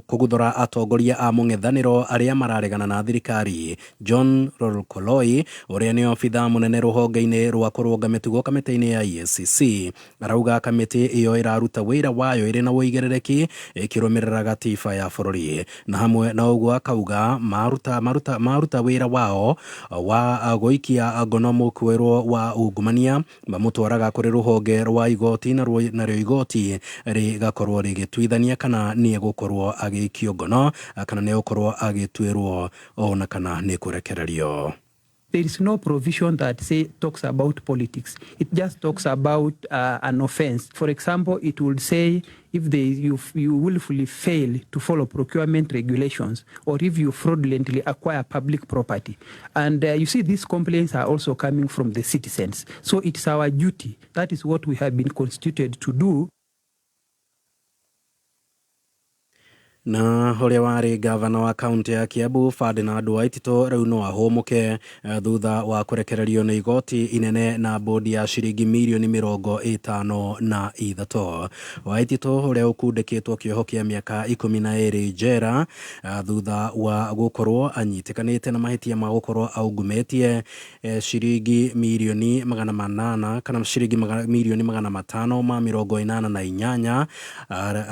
kũguthũra atongoria a mũng'ethanĩro arĩa mararegana na thirikari. John Lolkoloi ũrĩa nĩ obitha mũnene rũhonge-inĩ rwa kũrũnga mĩtugo kamĩtĩ-inĩ ya EACC arauga kamĩtĩ ĩyo ĩraruta wĩra wayo ĩrĩ na ũigĩrĩrĩki ĩkĩrũmĩrĩra gatiba ya bũrũri, na hamwe na ũguo akauga maruta wĩra wao wa gũikia ngono mũkuĩrwo wa ungumania mamũtwaraga kũrĩ rũhonge rwa igoti, narĩo igoti rĩgakorwo rĩgĩtuithania kana nĩ egũkorwo agĩikio ngono kana nĩ egũkorwo agĩtuĩrwo ona kana nĩ kũrekererio. There is no provision that talks about politics. It just talks about an offense. For example, it would say if you willfully fail to follow procurement regulations, or if you fraudulently acquire public property. And you see, these complaints are also coming from the citizens. So it's our duty. That is what we have been constituted to do. Na ũrĩa warĩ gavana wa kaunti ya Kiambu Ferdinand Waititũ rĩu no ahũmũke thutha wa kũrekererio nĩ igoti inene na bodi ya ciringi mirioni 53. Waititũ ũrĩa ũkundĩkĩtwo kĩoho kĩa mĩaka 12 njera thutha wa gũkorwo anyitĩkanĩte na mahĩtia ma gũkorwo aungumĩtie ciringi mirioni 800 kana ciringi mirioni 588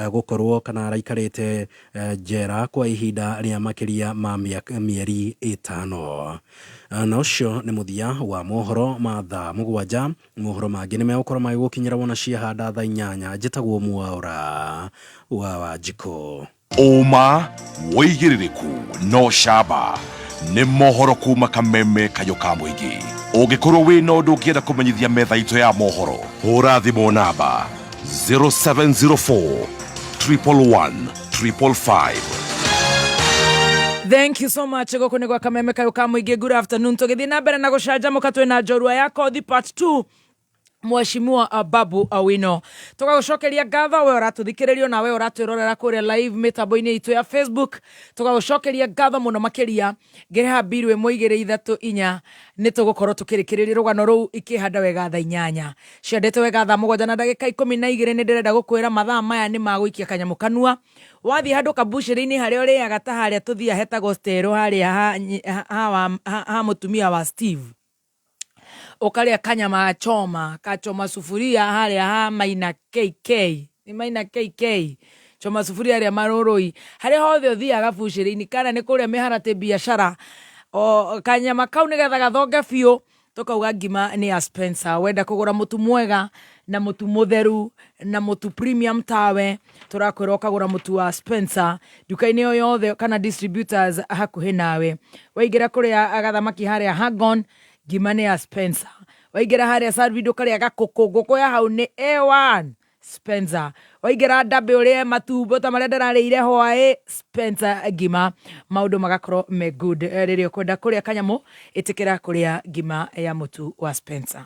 gũkorwo kana araikarĩte njera kwa ihinda rĩa makĩria ma mĩeri 5. Na ũcio nĩ mũthia wa mohoro ma thaa 7. Mohoro mangĩ nĩ megũkorwo magĩgũkinyĩra wona ciahanda thaa 8. Njĩtagwo Mwaũra wa Wanjikũ. Ũma wĩigĩrĩrĩku no camba nĩ mohoro kuma kameme kayũ ka mũingĩ. Ũngĩkorwo wĩna ũndũ ũngĩenda kũmenyithia metha itũ ya mohoro, hũra thimũ namba 0704 111 555. Thank you so much. Gũkũ nĩ gwa kameme kayũ ka mũingĩ. Good afternoon. Tũgĩthiĩ na mbere na gũcanjamũka twĩna njorua ya kothi part 2, Mheshimiwa Babu Owino. Tũgagũcokeria ngatho we ũratũthikĩrĩrio na we ũratwĩrorera kũrĩa live mĩtambo-inĩ itũ ya Facebook. Tũgagũcokeria ngatho mũno makĩria. Ngĩrĩha mbiru 1 2 3 4 nĩ tũgũkorwo tũkĩrĩkĩrĩria rũgano rũu ikĩhanda wega thaa 8. Ciandĩte wega thaa 7 na ndagĩka 12. Nĩ ndĩrenda gũkwĩra mathaa maya nĩ magũikia kanyamũ kanua. Wathiĩ handũ kambucĩrĩ-inĩ harĩa ũrĩaga ta harĩa tũthiaga hetagwo Stero harĩa ha mũtumia wa Steve, ũkarĩa kanyama choma kachoma sufuria harĩa ha Maina KK, nĩ Maina KK choma sufuria harĩa Marũrũi, harĩa hothe ũthiaga bucĩrĩ-inĩ kana nĩ kũrĩa mĩharatĩ biacara, o kanyama kau nĩgetha gathonge biũ tũkauga ngima nĩ ya Spencer. Wenda kũgũra mũtu mwega na mũtu mũtheru na mũtu premium tawe, tũrakwĩra ũkagũra mũtu wa Spencer nduka-inĩ o yothe kana distributors hakuhĩ nawe. Waingĩra kũrĩa gathamaki harĩa Hagon, ngima nĩ ya Spencer. Waingĩra harĩa Salvido ũkarĩa gakũkũ, ngũkũ ya hau nĩ A1 Spencer. Waingĩra Ndambĩ ũrĩe matumbo ta marĩa ndĩrarĩire hwaĩ, Spencer ngima. Maũndũ magakorwo me good. Rĩrĩa ũkwenda kũrĩa kanyamũ, ĩtĩkĩra kũrĩa ngima ya mũtu wa Spencer.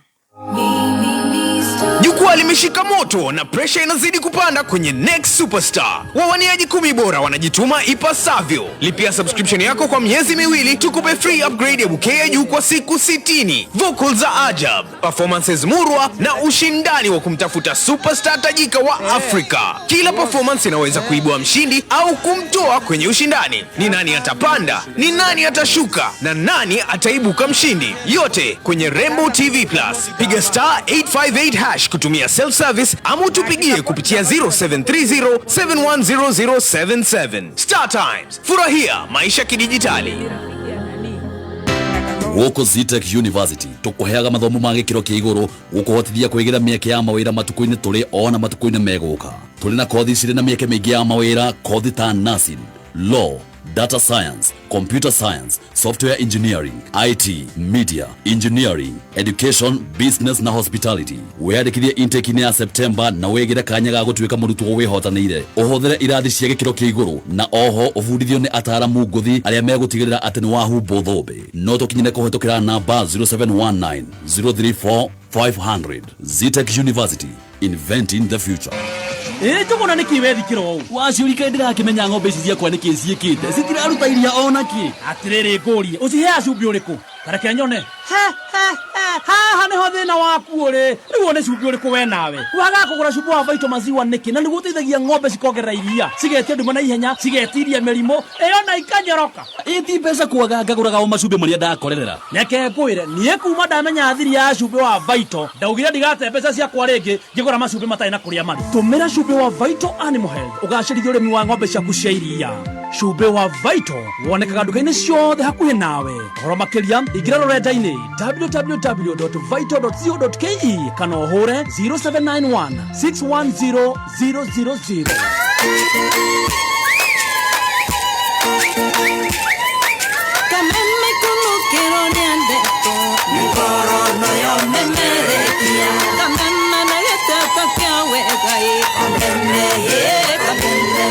Jukwaa limeshika moto na presha inazidi kupanda kwenye Next Superstar. Wawaniaji 10 bora wanajituma ipasavyo. Lipia subscription yako kwa miezi 2 tukupe free upgrade ya bouquet ya juu kwa siku 60. Vocals za ajab, performances murwa na ushindani wa kumtafuta superstar tajika wa Afrika. Kila performance inaweza kuibua mshindi au kumtoa kwenye ushindani. Ni nani atapanda? Ni nani atashuka? Na nani ataibuka mshindi? Yote kwenye Rainbow TV Plus. Piga star 858 hash kutumia self service ama utupigie kupitia 0730 710077. Star Times, furahia maisha kidijitali. Gũkũ Zetech University tũkũheaga mathomo ma gĩkĩro kĩa igũrũ gũkũhotithia kwĩgĩra mĩeke ya mawĩra matukũ-inĩ tũrĩ ona matukũ-inĩ megũka. Tũrĩ na kothi cirĩ na mĩeke mĩingĩ ya mawĩra, kothi ta nursing, law, data science, computer science, software engineering, IT, media, engineering, education, business na hospitality. Wĩyandĩkithie intake-inĩ ya September na wĩgĩre kanya ga gũtuĩka mũrutwo wĩhotanĩire. Ũhũthĩre irathi cia gĩkĩro kĩa igũrũ na oho ũbundithio nĩ ataaramu ngũthi arĩa megũtigĩrĩra atĩ nĩ wahumbwo thũmbĩ. No tũkinyĩre kũhĩtũkĩra namba 0719 034 500. Zetech University, inventing the future. Ĩ njũgũna nĩkĩ wethikĩra ũũ? Waciũrika ndĩrakĩmenya ng'ombe ici ciakwa nĩkĩ ciĩkĩte citiraruta iria ona kĩ. Atĩrĩrĩ ngũrie, ũciheaga cumbĩ ũrĩkũ? Tareke nyone. Haha nĩho thĩna waku ũrĩ. Rĩu one cumbĩ ũrĩkũ we nawe. Wagaga kũgũra cumbĩ wa Vital Maziwa nĩkĩ? Na nĩguo ũteithagia ng'ombe cikongerera iria, cigetia nduma na ihenya, cigetiria mĩrimũ, ĩyo na ikanyoroka. Ĩ ti mbeca kwaga ngagũraga o macumbĩ marĩa ndakorerera. Reke ngwĩre, niĩ kuma ndamenya thiri ya cumbĩ wa Vital, ndaugire ndigate mbeca ciakwa rĩngĩ ngĩgũra macumbĩ matarĩ na kũrĩa marĩ. Tũmĩra cumbĩ wa Vital Animal Health ũgacĩrithie ũrĩmi wa ng'ombe ciaku cia iria. Cumbĩ wa Vital wonekaga nduka-inĩ ciothe hakuhĩ nawe. Ũhoro makĩria ingĩra rũrenda-inĩ www.vital.co.ke kana ũhũre 0791 610 000. Kameme kunukĩrwo nĩ ndeto mĩkorono yomemerekia kameme na gĩteto kĩa wega ĩ kameme ĩ kameme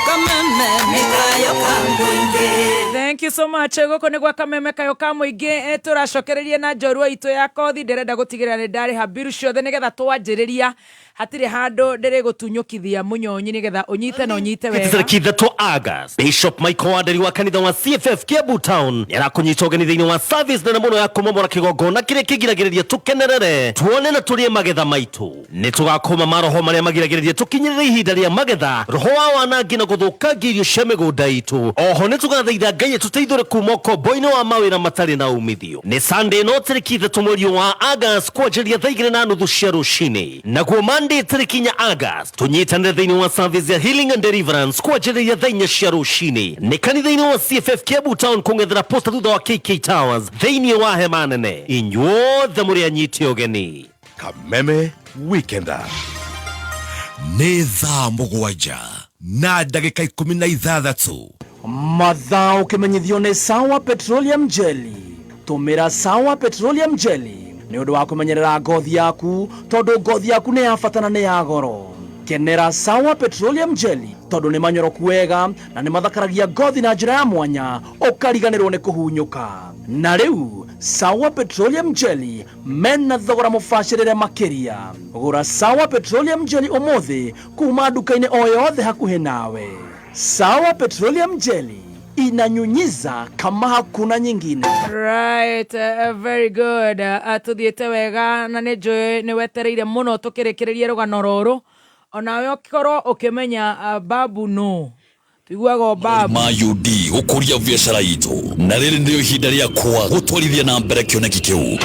kameme mĩkayo ka mũingĩ. Thank Thank you so much. Gũkũ nĩ gwa Kameme Kayũ ka Mũingĩ. Tũracokereria na njorua itũ ya kothi. Ndĩrenda gũtigĩrĩra nĩ ndarĩha mbiru ciothe nĩgetha twanjĩrĩria hatirĩ handũ ndĩrĩgũtunyũkithia mũnyonyi nĩgetha ũnyite na ũnyite wega. Tarĩki 3 August, Bishop Michael Wanderi wa kanitha wa CFF Kiambu Town nĩarakũnyita ũgeni thĩinĩ wa service nene mũno ya kũmomora kĩgongona kĩrĩa kĩgiragĩrĩria tũkenerere, tuone na tũrĩe magetha maitũ. Nĩ tũgakũma maroho marĩa magiragĩrĩria tũkinyĩrĩre ihinda rĩa magetha, roho wa wanangi na gũthũkangia irio cia mĩgũnda itũ. Oho nĩ tũgathaitha Ngai atũteithũre kuma ũkombo-inĩ wa mawĩra matarĩ na umithio. Nĩ Sunday no tarĩki 3 mweri wa August kwanjĩrĩria thaa 2:30 cia rũcinĩ. Naguo Monday tarĩki 4 August tũnyitanĩre thĩinĩ wa service ya Healing and Deliverance kwanjĩrĩria thaa 4 cia rũcinĩ. Nĩ kanitha-inĩ wa CFF Kiambu Town kũng'ethera posta thutha wa KK Towers thĩinĩ wa hema nene. Inyuothe mũrĩ anyite ũgeni. Kameme Weekender. Nĩ thaa 7:16. Mathaa ũkĩmenyithio nĩ Sawa Petroleum Jelly. Tũmĩra Sawa Petroleum Jelly nĩ ũndũ wa kũmenyerera ngothi yaku, tondũ ngothi yaku nĩ ya bata na nĩ ya goro. Kenera Sawa Petroleum Jelly tondũ nĩ manyoroku wega na nĩ mathakaragia ngothi na njĩra ya mwanya, ũkariganĩrwo nĩ kũhunyũka. Na rĩu Sawa Petroleum Jelly mena thogora mũbacĩrĩre makĩria. Gũra Sawa Petroleum Jelly ũmũthĩ kuma nduka-inĩ o yothe hakuhĩ nawe. Sawa Petroleum Jelly inanyunyiza kama hakuna nyingine. Right, very good. Tuthiĩte wega na nĩ njũĩ nĩ wetereire mũno tũkĩrĩkĩrĩrie rũgano rũrũ. Onawe ũkorwo ũkĩmenya babu no tuiguaga o babu. Ma UD gũkũria biacara itũ, na rĩrĩ nĩrĩo ihinda rĩakwa gũtwarithia na mbere kĩoneki kĩu.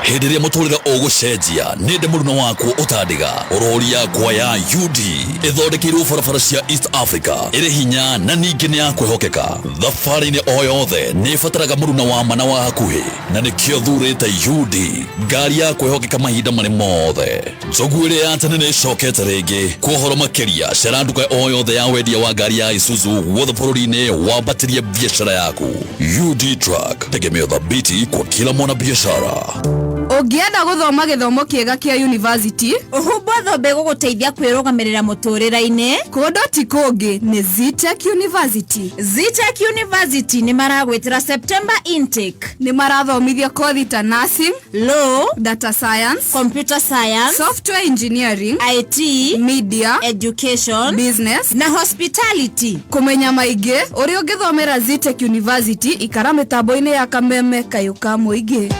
Hĩndĩ ĩrĩa mũtũrĩre ũgũcenjia, nĩ ndĩ mũruna wakwo ũtandĩga. Rori yakwa ya UD ĩthondekeirwo barabara cia East Africa, ĩrĩ hinya na ningĩ nĩ ya kwĩhokeka. Thabarĩ-inĩ o yothe nĩ ĩbataraga mũruna wa ma na wa hakuhĩ, na nĩkĩo thurĩte UD, ngari ya kwĩhokeka mahinda marĩ mothe. Njogu ĩrĩa ya tene nĩ ĩcokete rĩngĩ. Kwa ũhoro makĩria, cera nduka o yothe ya wendia wa ngari ya Isuzu guothe bũrũri-inĩ, wambatĩrie biacara yaku. UD Truck, tegemeo thabiti kwa kila mwanabiashara. Ũngĩenda gũthoma gĩthomo kĩega kĩa university, ũhumbwo thũmbĩ gũgũteithia kwĩrũgamĩrĩra mũtũrĩre-inĩ. Kũndũ ti kũngĩ nĩ Zetech University. Zetech University nĩ maragwĩtĩra September intake. Nĩ marathomithia kothi ta nursing, law, data science, computer science, software engineering, IT, media, education, business na hospitality. Kũmenya maingĩ ũrĩa ũngĩthomera Zetech University, ikara mĩtambo-inĩ ya Kameme Kayũ ka Mũingĩ.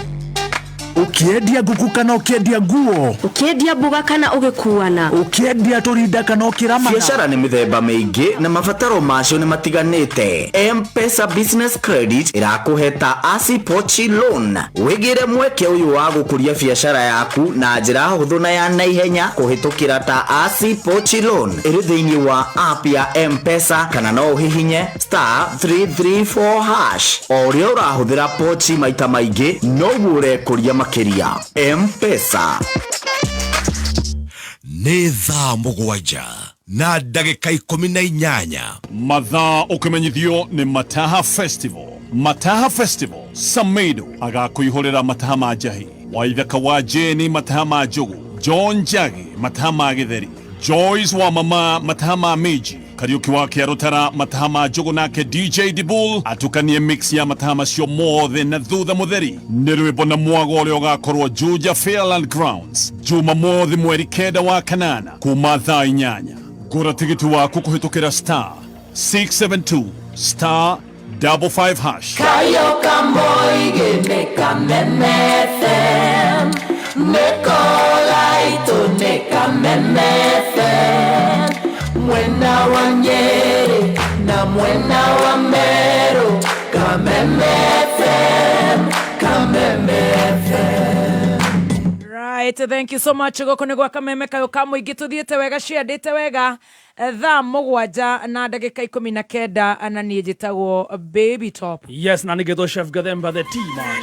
Ũkĩendia ngũkũ kana ũkĩendia nguo, ũkĩendia mboga kana ũgĩkuana, ũkĩendia tũrinda kana ũkĩramana. Biacara nĩ mĩthemba mĩingĩ na mabataro macio nĩ matiganĩte. M-Pesa Business Credit ĩrakũhe ta Asi Pochi Loan. Wĩgĩre mweke ũyũ wa gũkũria biacara yaku na njĩra hũthũ na ya naihenya kũhĩtũkĩra ta Asi Pochi Loan ĩrĩ thĩinĩ wa app ya M-Pesa, kana no ũhihinye *334#. O ũrĩa ũrahũthĩra pochi maita maingĩ noguo ũrekũria makĩria. M-Pesa. Nĩ thaa 7:18. Mathaa ũkĩmenyithio nĩ Mataha Festival. Mataha Festival, Samedo agakũihũrĩra mataha ma njahi, Waithaka wa Jeni mataha ma njũgũ, John Njagi mataha ma gĩtheri, Joyce wa mama mataha ma mĩnji, Kariuki wa Kĩarũtara mataha ma njũgũ, nake DJ Dibul atukanie mix ya mataha macio mothe na thutha mũtheri nĩ rwĩmbo na mwago ũrĩa ũgakorwo Juja Fairland Grounds Jumamothi mweri 9 wa 8 kuma thaa 8. Gũra tigiti waku kũhĩtũkĩra *672 *55#. Kayo Kamoige nĩ Kameme FM, nĩ kola itũ nĩ Kameme FM, mwena wa Nyeri na mwena wa Meru, Kameme FM, Kameme FM. Right, thank you so much. Gũkũ nĩ gwa Kameme Kayũ ka Mũingĩ. Tũthiĩte wega, ciandĩte wega. Thaa 7:19, na niĩ njĩtagwo Baby Top. Yes, na nĩngĩtwo Chef Gathemba the Tea Master.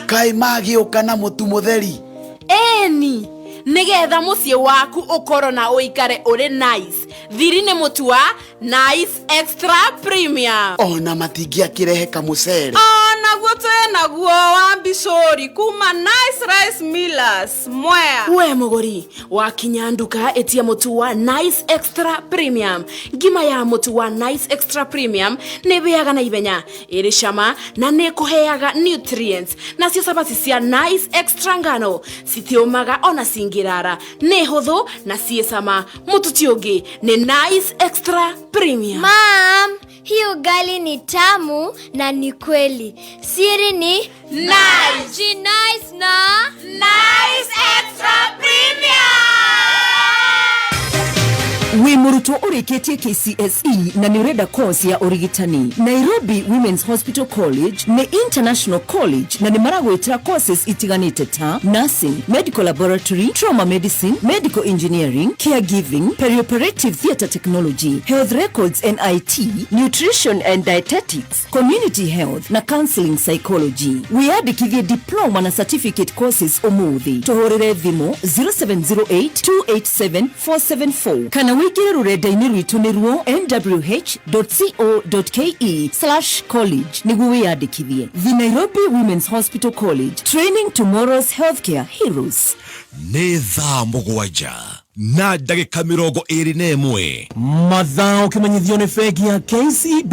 Kaĩ magĩũka na mũtu mũtheri? Ĩni, nĩgetha mũciĩ waku ũkorwo na ũikare ũrĩ nice. Thiri nĩ mũtu wa Nice Extra Premium. Ona matingĩakĩrehe kamũcere. Onaguo twĩ naguo wa mbica. Gicũri kuma Nice Rice Millers Mwea. We mũgũri wakinya nduka, ĩtia mũtu wa Nice Extra Premium. Ngima ya mũtu wa Nice Extra Premium nĩ ĩhĩaga na ihenya, ĩrĩ cama na nĩ ĩkũheaga nutrients. Nacio cabaci cia Nice Extra ngano citiũmaga ona cingĩrara, nĩ hũthũ na ciĩ cama. Mũtu ti ũngĩ, nĩ Nice Extra Premium. Mum, hii ugali ni tamu na ni kweli. Siri ni Nice. Nice na Nice Extra Premium. Wĩ mũrutwo ũrĩkĩtie KCSE na nĩ ũrenda course ya ũrigitani, Nairobi Women's Hospital College nĩ international college na nĩ maragwĩtĩra courses itiganĩte ta nursing, medical laboratory, trauma medicine, medical engineering, caregiving, perioperative theatre technology, health records and IT, nutrition and dietetics, community health na counseling psychology. Wĩyandĩkithie diploma na certificate courses ũmũthĩ. Tũhũrĩre thimũ 0708 287 474 kana wĩingĩre rũrenda-inĩ rwitũ nĩruo nwh.co.ke/college nĩguo wĩyandĩkithie. The Nairobi Women's Hospital College, training tomorrow's healthcare heroes. Nĩ thaa 7:21. Mathaa ũkĩmenyithio nĩ bengi ya KCB.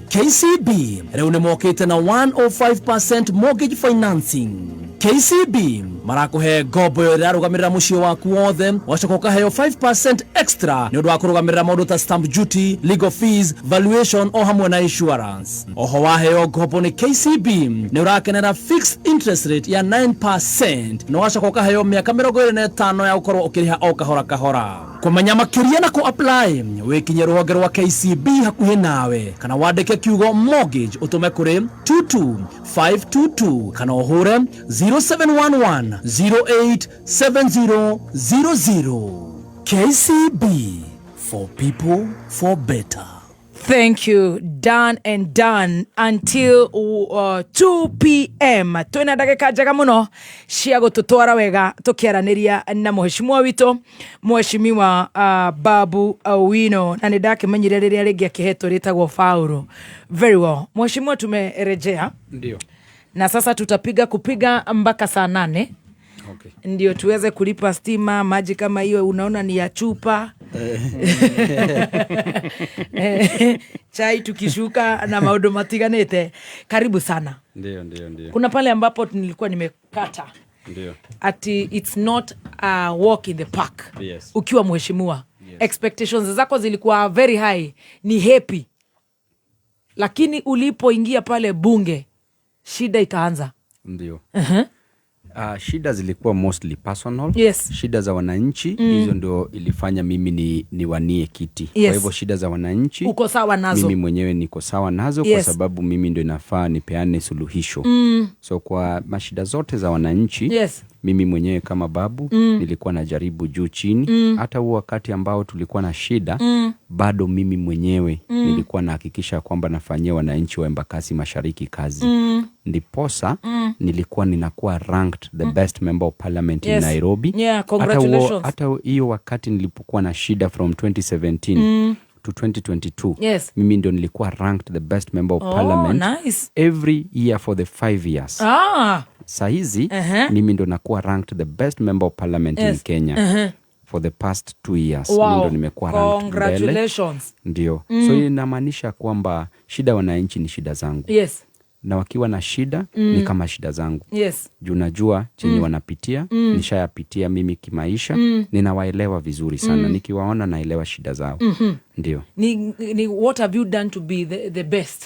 KCB rĩu nĩ mokĩte na 105% mortgage financing. KCB marakũhe ngombo ĩyo ĩrarũgamĩrĩra mũciĩ waku wothe, wacoka ũkaheo 5% extra nĩ ũndũ wa kũrũgamĩrĩra maũndũ ta stamp duty, legal fees, valuation o hamwe na insurance. Oho waheo ngombo nĩ KCB nĩ ũrakenera fixed interest rate ya 9% na wacoka ũkaheo mĩaka 25 ya gũkorwo ũkĩrĩha o kahora kahora. Kũmenya makĩria na kũ apply, wĩkinye rũhonge rwa KCB hakuhĩ nawe kana wandĩke kiugo mortgage ũtũme kũrĩ 22522 kana ũhũre 0711 087000. KCB, for people, for better. Thank you. Done and done until 2 p.m. Twina ndagĩka njega mũno cia gũtũtwara wega tũkĩaranĩria na mũheshimiwa witũ, mheshimiwa Babu Owino, na nĩ ndakĩmenyire rĩrĩa rĩngĩ akĩhetwo rĩtagwo Faulu. Very well. Mheshimiwa, tumerejea. Ndio. Na sasa tutapiga kupiga mpaka saa 8 ndio tuweze kulipa stima, maji kama hiyo unaona ni ya chupa, chai tukishuka na maundu matiganite. Karibu sana. Ndio. Kuna pale ambapo nilikuwa nimekata ati it's not a walk in the park. Ukiwa mheshimiwa, expectations zako zilikuwa very high, ni happy, lakini ulipoingia pale bunge shida ikaanza. Ndio. Shida zilikuwa mostly personal. Shida za wananchi, hizo ndio ilifanya mimi niwanie kiti. Kwa hivyo shida za wananchi Uko sawa nazo. Mimi mwenyewe niko sawa nazo kwa sababu mimi ndio inafaa nipeane suluhisho. So kwa mashida zote za wananchi, mimi mwenyewe kama Babu nilikuwa najaribu juu chini. Hata huo wakati ambao tulikuwa na shida, bado mimi mwenyewe nilikuwa nahakikisha kwamba nafanyia wananchi wa Embakasi Mashariki kazi. Ndiposa nilikuwa ninakuwa ranked the best member of parliament in Nairobi. Yeah, congratulations. Hata hiyo wakati nilipokuwa na shida from 2017 to 2022, mimi ndio nilikuwa ranked the best member of parliament every year for the 5 years. Sahizi mimi ndo nakuwa ranked the best member of parliament in Kenya for the past 2 years. Mimi ndo nimekuwa ranked mbele. Congratulations. Ndio. So hiyo inamaanisha kwamba shida wananchi ni shida zangu, na wakiwa na shida ni kama shida zangu, juu najua chenye wanapitia, nishayapitia mimi kimaisha. Ninawaelewa vizuri sana. Nikiwaona naelewa shida zao. Ndio. Ni what have you done to be the best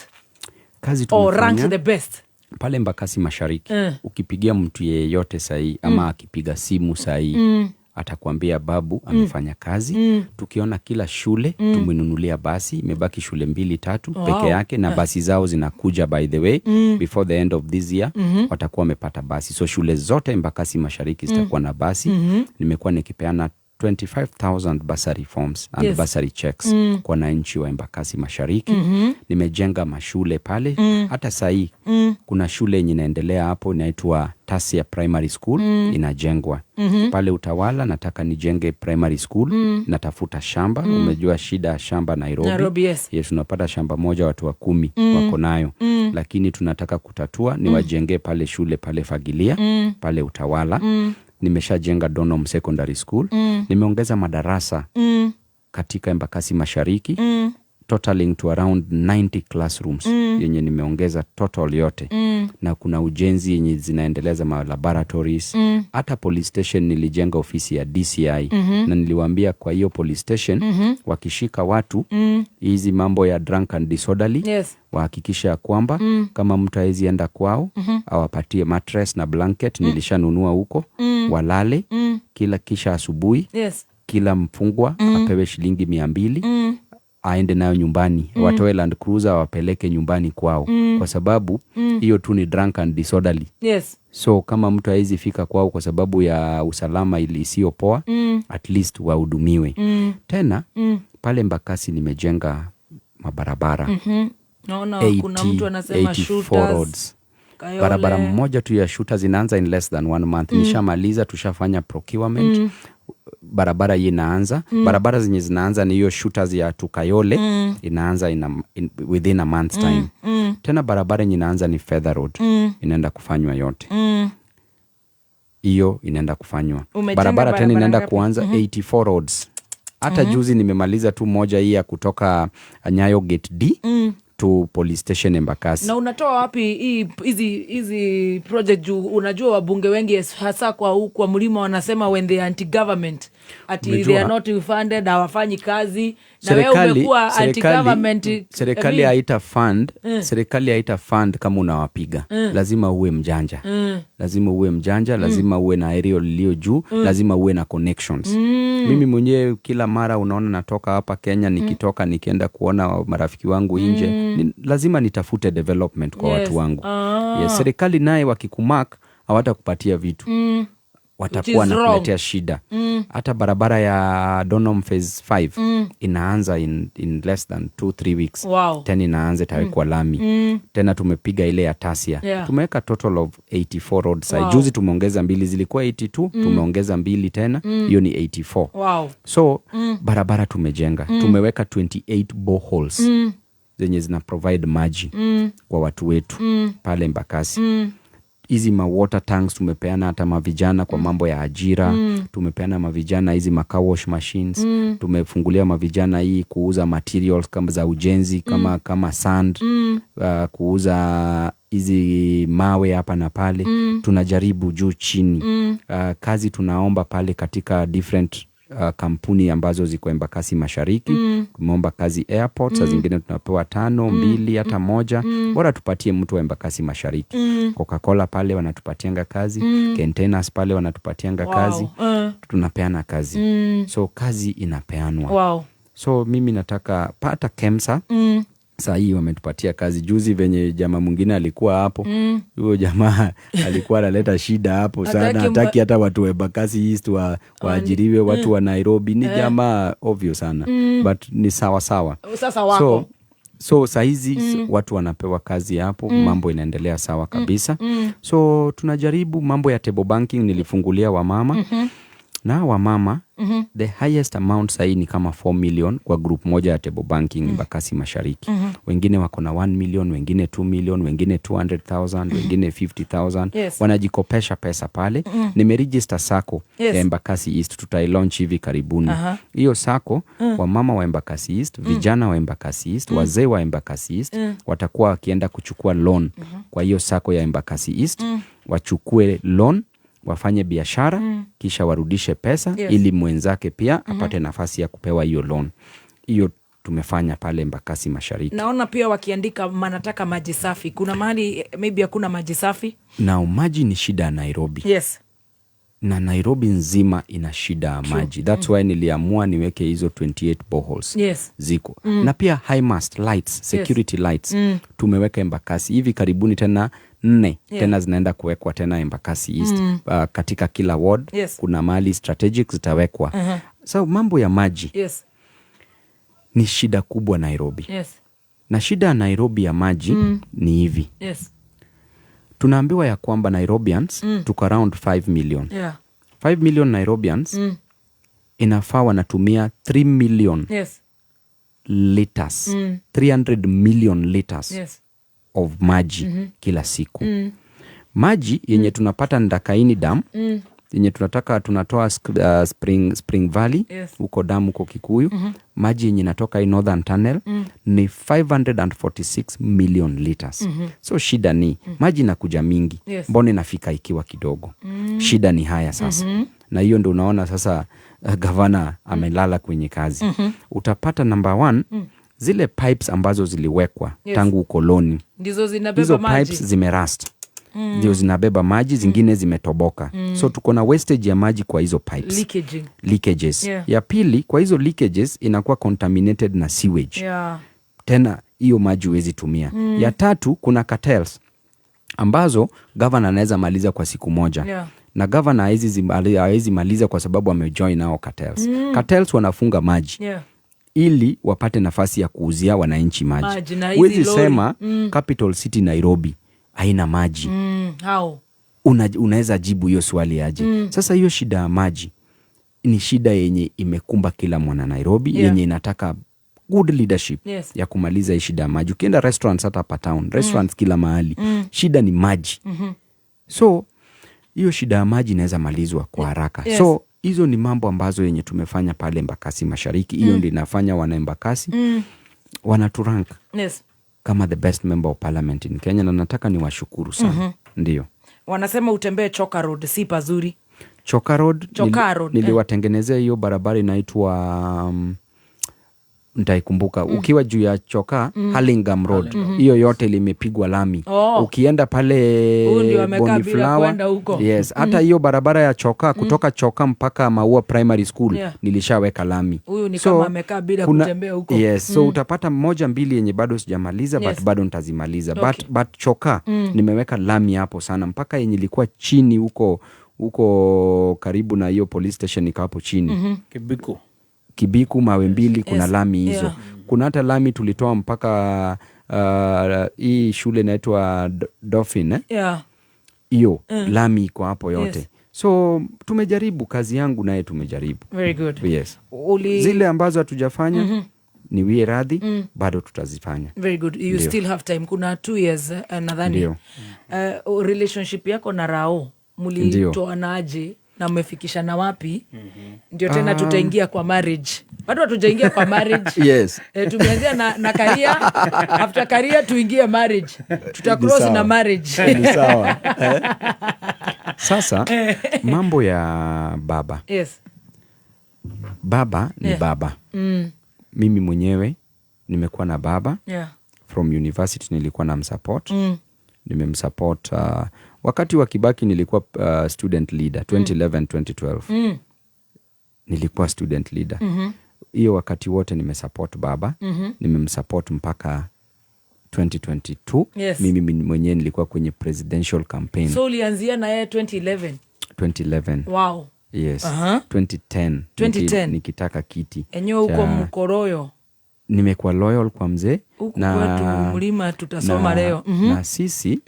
Kazi or ranked tumefanya the best? Pale Embakasi Mashariki, ukipigia mtu yeyote sahii ama akipiga simu sahii, atakwambia Babu amefanya kazi. Tukiona kila shule tumenunulia basi, imebaki shule mbili tatu peke yake, na basi zao zinakuja, by the way, before the end of this year watakuwa wamepata basi. So shule zote Embakasi Mashariki zitakuwa na basi. Nimekuwa nikipeana 25,000 bursary forms and bursary checks kwa wananchi wa Embakasi Mashariki. Nimejenga mashule pale. Hata sahii kuna shule yenye inaendelea hapo inaitwa Tasia Primary School, inajengwa. Pale Utawala nataka nijenge primary school. Natafuta shamba. Umejua shida ya shamba Nairobi. Nairobi, yes. Yes, unapata shamba moja watu wa 10 wako nayo. Lakini tunataka kutatua ni wajenge pale shule pale Fagilia, pale Utawala. Nimeshajenga Donholm Secondary School. Nimeongeza madarasa katika Embakasi Mashariki, totaling to around 90 classrooms yenye nimeongeza total yote. Na kuna ujenzi yenye zinaendeleza ma laboratories. Hata police station nilijenga ofisi ya DCI. Na niliwaambia kwa hiyo police station, wakishika watu hizi mambo ya drunk and disorderly, wahakikisha ya kwamba kama mtu hawezi enda kwao, awapatie mattress na blanket. Nilishanunua huko. Walale kila kisha asubuhi, kila mfungwa apewe shilingi 200 aende nayo nyumbani. Watoe Land Cruiser wapeleke nyumbani kwao. Kwa sababu hiyo tu ni drunk and disorderly. So kama mtu hawezi fika kwao kwa sababu ya usalama ili isiyo poa, at least wahudumiwe. Tena pale Embakasi nimejenga mabarabara. Naona kuna mtu anasema 84 shooters, roads. Kayole. Barabara moja tu ya shooters inaanza in less than 1 month. Nishamaliza, tushafanya procurement. Barabara hii inaanza. Barabara zenye zinaanza ni hiyo shooters ya Tukayole. Inaanza within a month's time. Tena barabara yenye inaanza ni Fedha Road. Inaenda kufanywa yote. Hiyo inaenda kufanywa. Umejenga Barabara tena barabara inaenda ngapi? kuanza 84 roads. Hata juzi nimemaliza tu moja hii ya kutoka Nyayo Gate D to police station Embakasi. Na unatoa wapi hizi project juu unajua wabunge wengi hasa kwa mlima wanasema when they anti government ati Umejua, they are not funded, hawafanyi kazi. Na wewe umekuwa anti government. Serikali haita fund, serikali haita fund kama unawapiga. Lazima uwe mjanja. Lazima uwe mjanja, lazima uwe na aerial iliyo juu, lazima uwe na connections. Mimi mwenyewe kila mara unaona natoka hapa Kenya, nikitoka nikienda kuona marafiki wangu nje, lazima nitafute development kwa watu wangu. Yes, serikali naye wakikumark hawatakupatia vitu. Watakuwa Which is na wrong. kuletea shida. Hata barabara ya Donholm Phase 5 inaanza in less than 2-3 weeks. Tena inaanza itawekwa lami. Tena tumepiga ile ya Tasia. Tumeweka total of 84 roads. Juzi tumeongeza 2, zilikuwa 82, tumeongeza 2 tena. Hiyo ni 84. So barabara tumejenga. Tumeweka 28 boreholes zenye zina provide maji kwa watu wetu pale Embakasi. Hizi ma water tanks tumepeana hata mavijana kwa mambo ya ajira. Tumepeana mavijana hizi ma car wash machines. Tumefungulia mavijana hii kuuza materials kama za ujenzi, kama sand, kuuza hizi mawe hapa na pale. Tunajaribu juu chini. Kazi tunaomba pale katika different kampuni ambazo ziko Embakasi Mashariki. Tumeomba kazi airport, saa zingine tunapewa 5, 2, hata 1. Bora tupatie mtu wa Embakasi Mashariki. Coca-Cola pale wanatupatianga kazi, Containers pale wanatupatianga kazi. Tunapeana kazi. So kazi inapeanwa. So mimi nataka pata KEMSA. Saa hii wametupatia kazi. Juzi venye jamaa mwingine alikuwa hapo, huyo jamaa alikuwa analeta shida hapo sana. Hataki hata watu wa Embakasi East waajiriwe, watu wa Nairobi. Ni jamaa ovyo sana. But ni sawa sawa. Sasa wako. So saa hizi watu wanapewa kazi hapo, mambo inaendelea sawa kabisa. So tunajaribu mambo ya table banking, nilifungulia wamama. Na wamama, the highest amount sahi ni kama 4 million kwa group moja ya table banking Embakasi Mashariki. Wengine wako na 1 million, wengine 2 million, wengine 200,000, wengine 50,000. Wanajikopesha pesa pale. Nimeregister sacco ya Embakasi East, tutailaunch hivi karibuni. Hiyo sacco, wamama wa Embakasi East, vijana wa Embakasi East, wazee wa Embakasi East, watakuwa wakienda kuchukua loan kwa hiyo sacco ya Embakasi East. Wachukue loan, wafanye biashara, kisha warudishe pesa, ili mwenzake pia apate nafasi ya kupewa hiyo loan. Hiyo tumefanya pale Embakasi Mashariki. Naona pia wakiandika manataka maji safi. Kuna mahali maybe hakuna maji safi? Na maji ni shida ya Nairobi. Na Nairobi nzima ina shida ya maji. That's why niliamua niweke hizo 28 boreholes. Ziko. Na pia high mast lights, security lights. Tumeweka Embakasi. Hivi karibuni tena 4 tena zinaenda kuwekwa tena Embakasi East. Katika kila ward kuna mali strategic zitawekwa. So mambo ya maji ni shida kubwa Nairobi. Na shida ya Nairobi ya maji ni hivi. Tunaambiwa ya kwamba Nairobians tuko around 5 million. 5 million Nairobians inafaa wanatumia 3 million liters. 300 million liters of maji kila siku. Maji yenye tunapata Ndakaini Dam, yenye tunataka tunatoa Spring Valley, huko damu huko Kikuyu, maji yenye inatoka in Northern Tunnel ni 546 million liters. So shida ni maji inakuja mingi, mbona inafika ikiwa kidogo? Shida ni haya sasa. Na hiyo ndio unaona sasa gavana amelala kwenye kazi. Utapata number 1, zile pipes ambazo ziliwekwa tangu ukoloni, ndizo zinabeba hizo maji. Pipes zimerust. Ndio zinabeba maji, zingine zimetoboka. So tuko na wastage ya maji kwa hizo pipes. Leakages. Ya pili, kwa hizo leakages inakuwa contaminated na sewage. Tena hiyo maji huwezi tumia. Ya tatu, kuna cartels ambazo governor anaweza maliza kwa siku moja. Na governor hawezi maliza kwa sababu amejoin nao cartels. Cartels wanafunga maji. Ili wapate nafasi ya kuuzia wananchi maji. Huwezi sema capital city Nairobi haina maji. How? Unaweza jibu hiyo swali aje? Sasa hiyo shida ya maji ni shida yenye imekumba kila mwana Nairobi, yenye inataka good leadership ya kumaliza hii shida ya maji. Ukienda restaurants hata hapa town, restaurants kila mahali, shida ni maji. So hiyo shida ya maji inaweza malizwa kwa haraka. So hizo ni mambo ambazo yenye tumefanya pale Embakasi Mashariki. Hiyo ndio inafanya wana Embakasi wanaturank kama the best member of parliament in Kenya, na nataka niwashukuru sana. Ndio. Wanasema utembee Choka Road, si pazuri. Choka Road, niliwatengenezea hiyo barabara inaitwa nitaikumbuka. Ukiwa juu ya Choka, Hurlingham Road. Hiyo yote limepigwa lami. Ukienda pale Boniflower. Yes, hata hiyo barabara ya Choka kutoka Choka mpaka Maua Primary School nilishaweka lami. Huyu ni kama amekaa bila kutembea huko. Yes, so utapata 1 2 yenye bado sijamaliza, but bado nitazimaliza. But Choka nimeweka lami hapo sana mpaka yenye ilikuwa chini huko karibu na hiyo police station iko hapo chini. Kibiku mawe 2 kuna lami hizo. Kuna hata lami tulitoa mpaka hii shule inaitwa Dolphin, Hiyo lami iko hapo yote. So tumejaribu, kazi yangu naye tumejaribu. Very good. Yes. Zile ambazo hatujafanya niwie radhi, bado tutazifanya. Very good. You still have time. Kuna 2 years nadhani. Relationship yako na Rao mlitoanaje na mmefikishana wapi? Ndio tena tutaingia kwa marriage. Bado hatujaingia kwa marriage. Tumeanzia na career. After career tuingie marriage. Tuta cross na marriage. Ni sawa. Sasa mambo ya baba. Baba ni baba. Mimi mwenyewe nimekuwa na baba. From university nilikuwa na msupport. Nimemsupport wakati wa Kibaki nilikuwa student leader 2011 2012. Nilikuwa student leader. Hiyo wakati wote nimesupport baba. Nimemsupport mpaka 2022. Mimi mwenyewe nilikuwa kwenye presidential campaign. So ulianzia na yeye 2011? 2011. Wow. Yes. 2010. Nikitaka kiti. Enyewe huko Mkoroyo. Nimekuwa loyal kwa mzee. Huku kwetu mlima tutasoma leo. Na sisi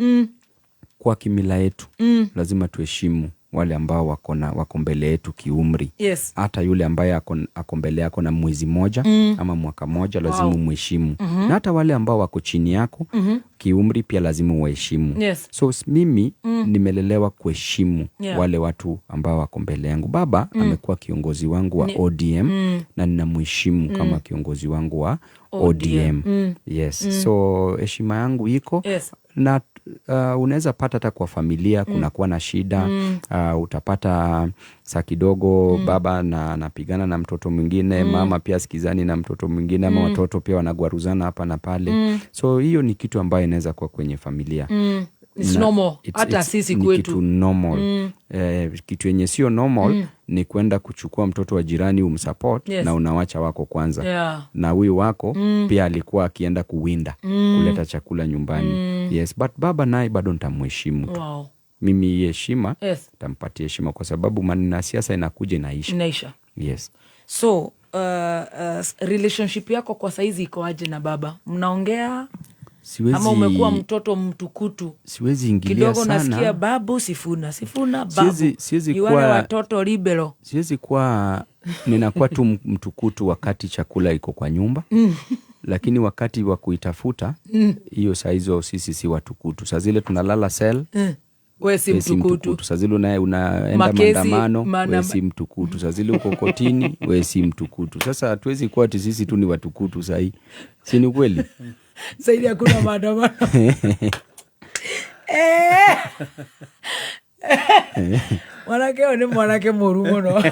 kwa kimila yetu lazima tuheshimu wale ambao wako mbele yetu kiumri. Hata yule ambaye ako mbele yako na mwezi moja ama mwaka moja lazima umheshimu. Na hata wale ambao wako chini yako kiumri pia lazima uwaheshimu. So mimi nimelelewa kuheshimu wale watu ambao wako mbele yangu. Baba amekuwa kiongozi wangu wa ODM na ninamheshimu kama kiongozi wangu wa ODM. Yes. So heshima yangu iko. Na unaweza pata hata kwa familia kuna kuwa na shida. Utapata saa kidogo baba na anapigana na mtoto mwingine, mama pia sikizani na mtoto mwingine, ama watoto pia wanagwaruzana hapa na pale. So hiyo ni kitu ambayo inaweza kuwa kwenye familia. It's normal. Hata sisi ni kwetu. Kitu normal. Kitu yenye sio normal ni kwenda kuchukua mtoto wa jirani umsupport na unawacha wako kwanza. Na huyu wako pia alikuwa akienda kuwinda, kuleta chakula nyumbani. Yes, but baba naye bado nitamheshimu tu. Mimi hii heshima nitampatia heshima kwa sababu maneno ya siasa inakuja inaisha. Inaisha. Yes. So, relationship yako kwa saizi iko aje na baba? Mnaongea? Ama umekuwa mtoto mtukutu? Siwezi ingilia kidogo sana. Nasikia babu Sifuna, Sifuna babu. Siwezi Ni wale kuwa watoto libero. Siwezi kuwa ninakuwa tu mtukutu wakati chakula iko kwa nyumba. Lakini wakati wa kuitafuta, hiyo saa hizo sisi si watukutu. Saa zile tunalala cell. We si We si mtukutu. mtukutu. Saa zile unaenda Makezi, maandamano, we si mtukutu. Saa zile uko kotini, we si mtukutu. Sasa hatuwezi kuwa ati sisi tu ni watukutu saa hii. Si ni kweli? Saidi hakuna maandamano. Mwanake huyo ni mwanake muru muno.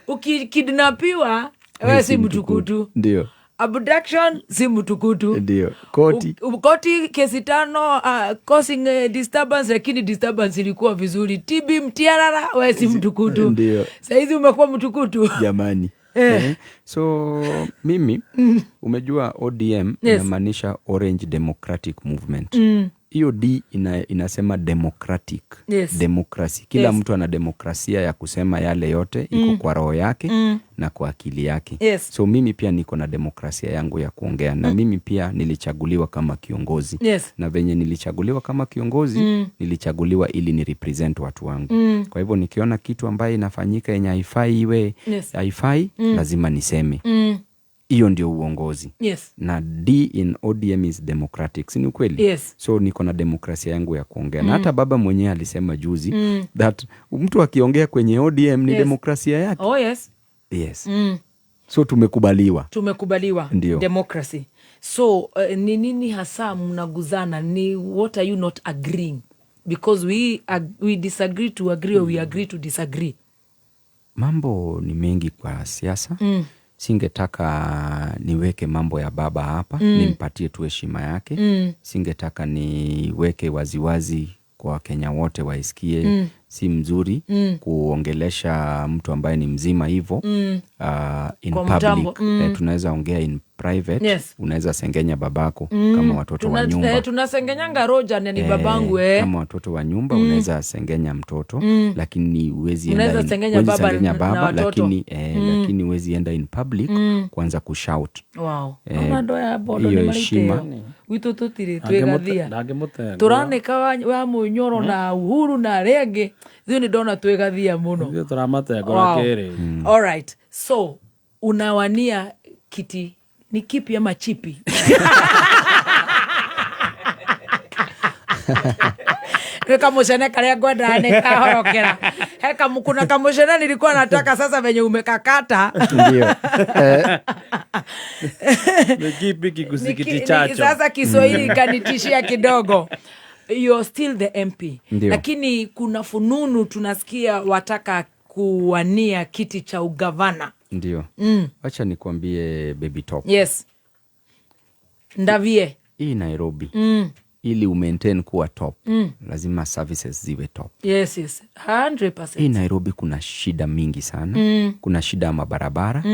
Ukikidnapiwa, we si mtukutu. Ndio. Abduction si mtukutu. Ndio. Koti. Koti kesi 5, causing disturbance, lakini disturbance ilikuwa vizuri. TB mtiarara, we si mtukutu. Ndio. Saizi umekuwa mtukutu. Jamani. So mimi umejua ODM inamaanisha Orange Democratic Movement. Hiyo D inasema democratic. Democracy. Kila mtu ana demokrasia ya kusema yale yote iko kwa roho yake na kwa akili yake. So mimi pia niko na demokrasia yangu ya kuongea na mimi pia nilichaguliwa kama kiongozi. Na venye nilichaguliwa kama kiongozi, nilichaguliwa ili ni represent watu wangu. Kwa hivyo nikiona kitu ambaye inafanyika yenye haifai iwe haifai, lazima niseme. Hiyo ndio uongozi. Na D in ODM is democratic. Si ni ukweli? So niko na demokrasia yangu ya kuongea. Na hata baba mwenyewe alisema juzi that mtu akiongea kwenye ODM ni demokrasia yake. Oh yes. Yes. So tumekubaliwa. Tumekubaliwa. Ndio. Democracy. So ni nini hasa mnaguzana? Ni what are you not agreeing? Because we disagree to agree or we agree to disagree. Mambo ni mengi kwa siasa. Singetaka niweke mambo ya baba hapa, nimpatie tu heshima yake. Singetaka niweke waziwazi kwa Wakenya wote waisikie. Si mzuri kuongelesha mtu ambaye ni mzima hivo, in kwa public. Tunaweza ongea in private. Unaweza sengenya babako kama watoto wa nyumba. Tunasengenyanga Roger ni babangu. Kama watoto wa nyumba unaweza sengenya mtoto, lakini huwezi enda sengenya baba, na watoto. Lakini huwezi enda in public kuanza kushout. Wow. Ona bodo ni heshima. Witu tutire twegathia. Turaneka wa Munyoro na Uhuru na renge. Thio ni ndona twegathia muno. Ndio turamatengora kiri. All right. So unawania kiti ni kipi ama chipi? Kamushene karia ngwendaga nikahorokera. Heka kuna kamushene nilikuwa nataka sasa venye umekakata. Ndio. Ni kipi kikusikiti chacho? Sasa Kiswahili kanitishia kidogo. You're still the MP. Ndiyo. Lakini kuna fununu tunasikia wataka kuwania kiti cha ugavana. Ndio. Acha nikwambie baby top. Yes. Ndavie. Hii Nairobi. Ili umaintain kuwa top, lazima services ziwe top. Yes, yes. 100%. Hii Nairobi kuna shida mingi sana. Kuna shida ya mabarabara.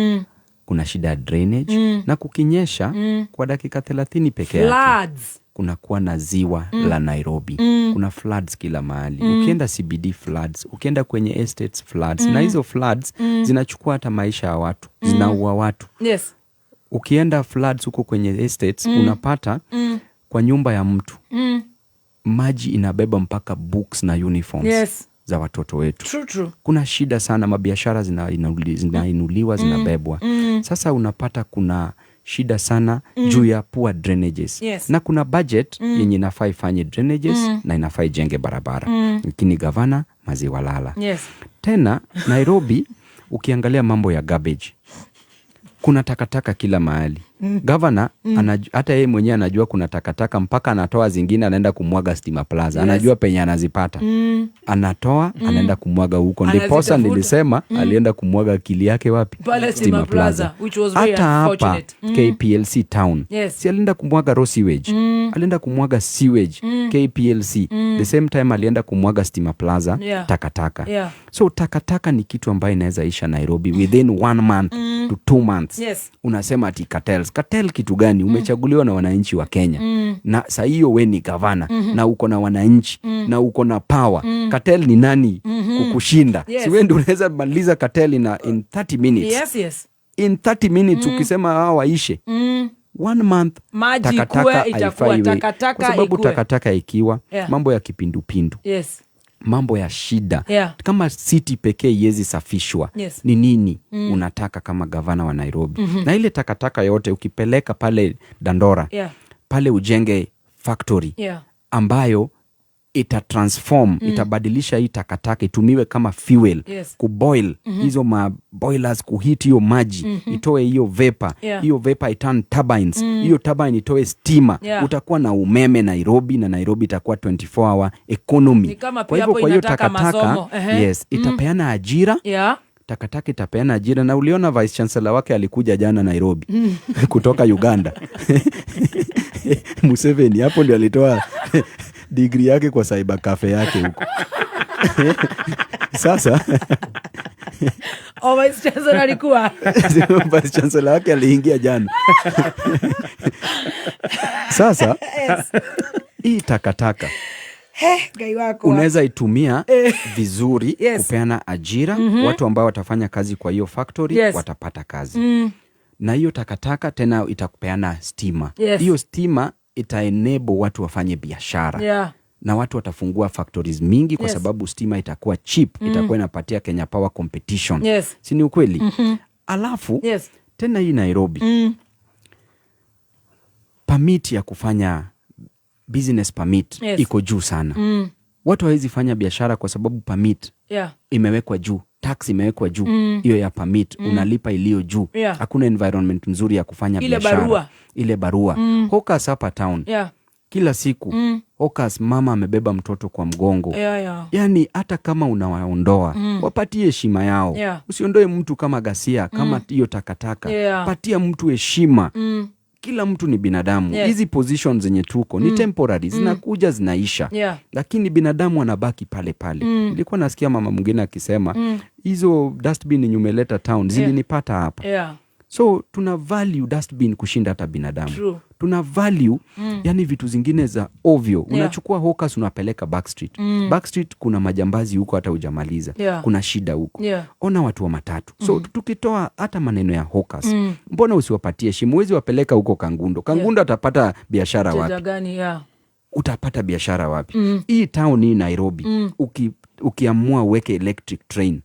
Kuna shida ya drainage. Na kukinyesha kwa dakika 30 peke yake. Floods. Kuna kuwa na ziwa la Nairobi. Kuna floods kila mahali. Ukienda CBD floods, ukienda kwenye estates floods. Na hizo floods zinachukua hata maisha ya watu, zinaua watu. Yes. Ukienda floods huko kwenye estates, unapata kwa nyumba ya mtu maji inabeba mpaka books na uniforms. Yes. Za watoto wetu. True, true. Kuna shida sana, mabiashara zinainuliwa, zinabebwa. Sasa unapata kuna shida sana juu ya poor drainages. Yes. Na kuna budget yenye inafaa ifanye drainages na inafaa ijenge barabara. Lakini gavana maziwa lala. Yes. Tena Nairobi ukiangalia mambo ya garbage, kuna takataka kila mahali. Gavana hata yeye mwenyewe anajua kuna takataka, mpaka anatoa zingine anaenda kumwaga Stima Plaza. Anajua penye anazipata. Anatoa, anaenda kumwaga huko. Ndiposa Anazitafuta. Nilisema alienda kumwaga akili yake wapi? Pale Stima Plaza, which was very Hata hapa unfortunate. KPLC town. Si alienda kumwaga raw sewage. Alienda kumwaga sewage KPLC. The same time alienda kumwaga Stima Plaza takataka. So takataka ni kitu ambayo inaweza isha Nairobi within 1 month to 2 months. Unasema ati cartels. Cartel kitu gani? Umechaguliwa na wananchi wa Kenya. Na saa hiyo we ni gavana na uko na wananchi na uko na power. Cartel ni nani kukushinda? Si wewe ndio unaweza maliza cartel in 30 minutes. In 30 minutes ukisema hawa waishe. 1 month Maji takataka ikue, itakuwa haifai we. takataka Kwa sababu ikue. takataka ikiwa, mambo ya kipindupindu. Mambo ya shida. Kama city pekee iwezi safishwa, ni nini unataka kama gavana wa Nairobi? Na ile takataka yote ukipeleka pale Dandora, pale ujenge factory ambayo ita transform, itabadilisha hii takataka itumiwe kama fuel, kuboil hizo ma boilers, kuheat hiyo maji, itoe hiyo vapor, hiyo vapor iturn turbines, hiyo turbine itoe stima. Utakuwa na umeme Nairobi, na Nairobi itakuwa 24 hour economy. Ni kama Kwa pia hivyo hapo kwa hiyo inataka takataka, masomo. Ehe. yes, itapeana ajira. Takataka itapeana ajira. Na uliona vice chancellor wake alikuja jana Nairobi kutoka Uganda. Museveni hapo ndio alitoa degree yake kwa cyber cafe yake huko. Sasa Oh, vice chancellor alikuwa. Vice chancellor wake aliingia jana. Sasa hii takataka He, gai wako. unaweza itumia vizuri kupeana ajira. Watu ambao watafanya kazi kwa hiyo factory watapata kazi. Na hiyo takataka tena itakupeana stima. Hiyo stima ita enable watu wafanye biashara. Na watu watafungua factories mingi kwa sababu stima itakuwa cheap, itakuwa inapatia Kenya Power competition. Si ni ukweli? Alafu tena hii Nairobi permit ya kufanya business permit iko juu sana. Watu hawezi fanya biashara kwa sababu permit imewekwa juu, tax imewekwa juu. Hiyo ya permit unalipa iliyo juu. Hakuna environment nzuri ya kufanya Ile biashara. barua. Ile barua. Hawkers hapa town. Kila siku hawkers, mama amebeba mtoto kwa mgongo. Yaani hata kama unawaondoa, wapatie heshima yao. Usiondoe mtu kama ghasia, kama hiyo takataka. Patia mtu heshima. Kila mtu ni binadamu. Hizi positions zenye tuko ni temporary, zinakuja zinaisha. Lakini binadamu anabaki pale pale. Nilikuwa nasikia mama mwingine akisema, hizo dustbin yenye umeleta town zilinipata hapa. So tuna value dustbin kushinda hata binadamu. Tuna value yani vitu zingine za ovyo. Unachukua hawkers unapeleka Backstreet. Backstreet kuna majambazi huko hata hujamaliza. Kuna shida huko. Ona watu wa matatu. So tukitoa hata maneno ya hawkers, mbona usiwapatie heshima? Huwezi wapeleka huko Kangundo. Kangundo atapata biashara Mteja wapi? gani? Utapata biashara wapi? Hii town hii Nairobi, ukiamua uweke electric train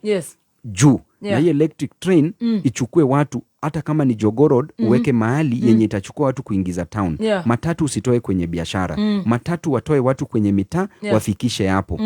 juu, na hii electric train ichukue watu, hata kama ni Jogoo Road, uweke mahali yenye itachukua watu kuingiza town. Matatu usitoe kwenye biashara. Matatu watoe watu kwenye mitaa, wafikishe hapo.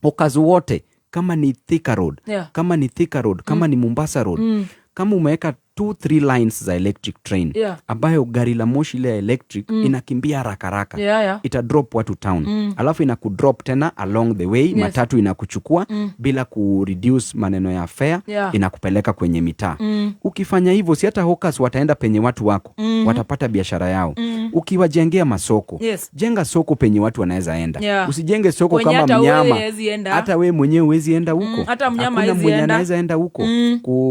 Hawkers wote, kama ni Thika Road, kama ni Thika Road, kama ni Mombasa Road, kama umeweka 2-3 lines za electric train, ambayo gari la moshi ile ya electric inakimbia haraka haraka. Ita drop watu town. Alafu inakudrop tena along the way, matatu inakuchukua bila kureduce maneno ya fare, inakupeleka kwenye mitaa. Ukifanya hivyo, si hata hawkers wataenda penye watu wako, watapata biashara yao. Ukiwajengea masoko, jenga soko penye watu wanaweza enda. Usijenge soko Kwenye kama hata wewe mnyama. huwezi enda. Hata wewe mwenyewe huwezi enda huko. Hata mnyama Hakuna hawezi mwenye enda. anaweza enda huko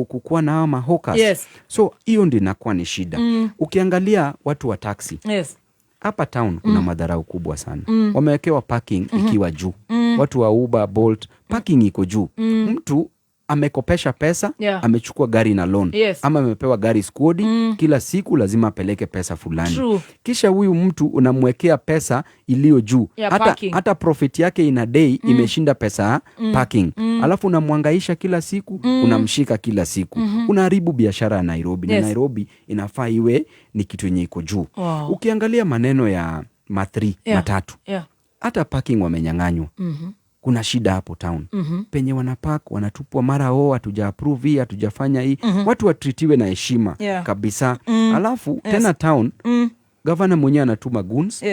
kukuwa na hawa mahawkers. So hiyo ndio inakuwa ni shida. Ukiangalia watu wa taxi hapa town kuna madharau kubwa sana. Wamewekewa parking ikiwa juu. Watu wa Uber, Bolt, parking iko juu. Mtu amekopesha pesa, amechukua gari na loan. Ama amepewa gari squad, kila siku lazima apeleke pesa fulani. Kisha huyu mtu unamwekea pesa iliyo juu. Parking. Hata profit yake in a day imeshinda pesa parking. Alafu unamwangaisha kila siku, unamshika kila siku. Unaharibu biashara ya Nairobi. Na Nairobi inafaa iwe ni kitu yenye iko juu. Ukiangalia maneno ya mathri, matatu. Hata parking wamenyang'anywa. Kuna shida hapo town. Penye wanapark wanatupwa mara, oh, hatuja approve hii, hatujafanya hii. Watu watreatiwe na heshima kabisa. Alafu tena town, gavana mwenyewe anatuma goons,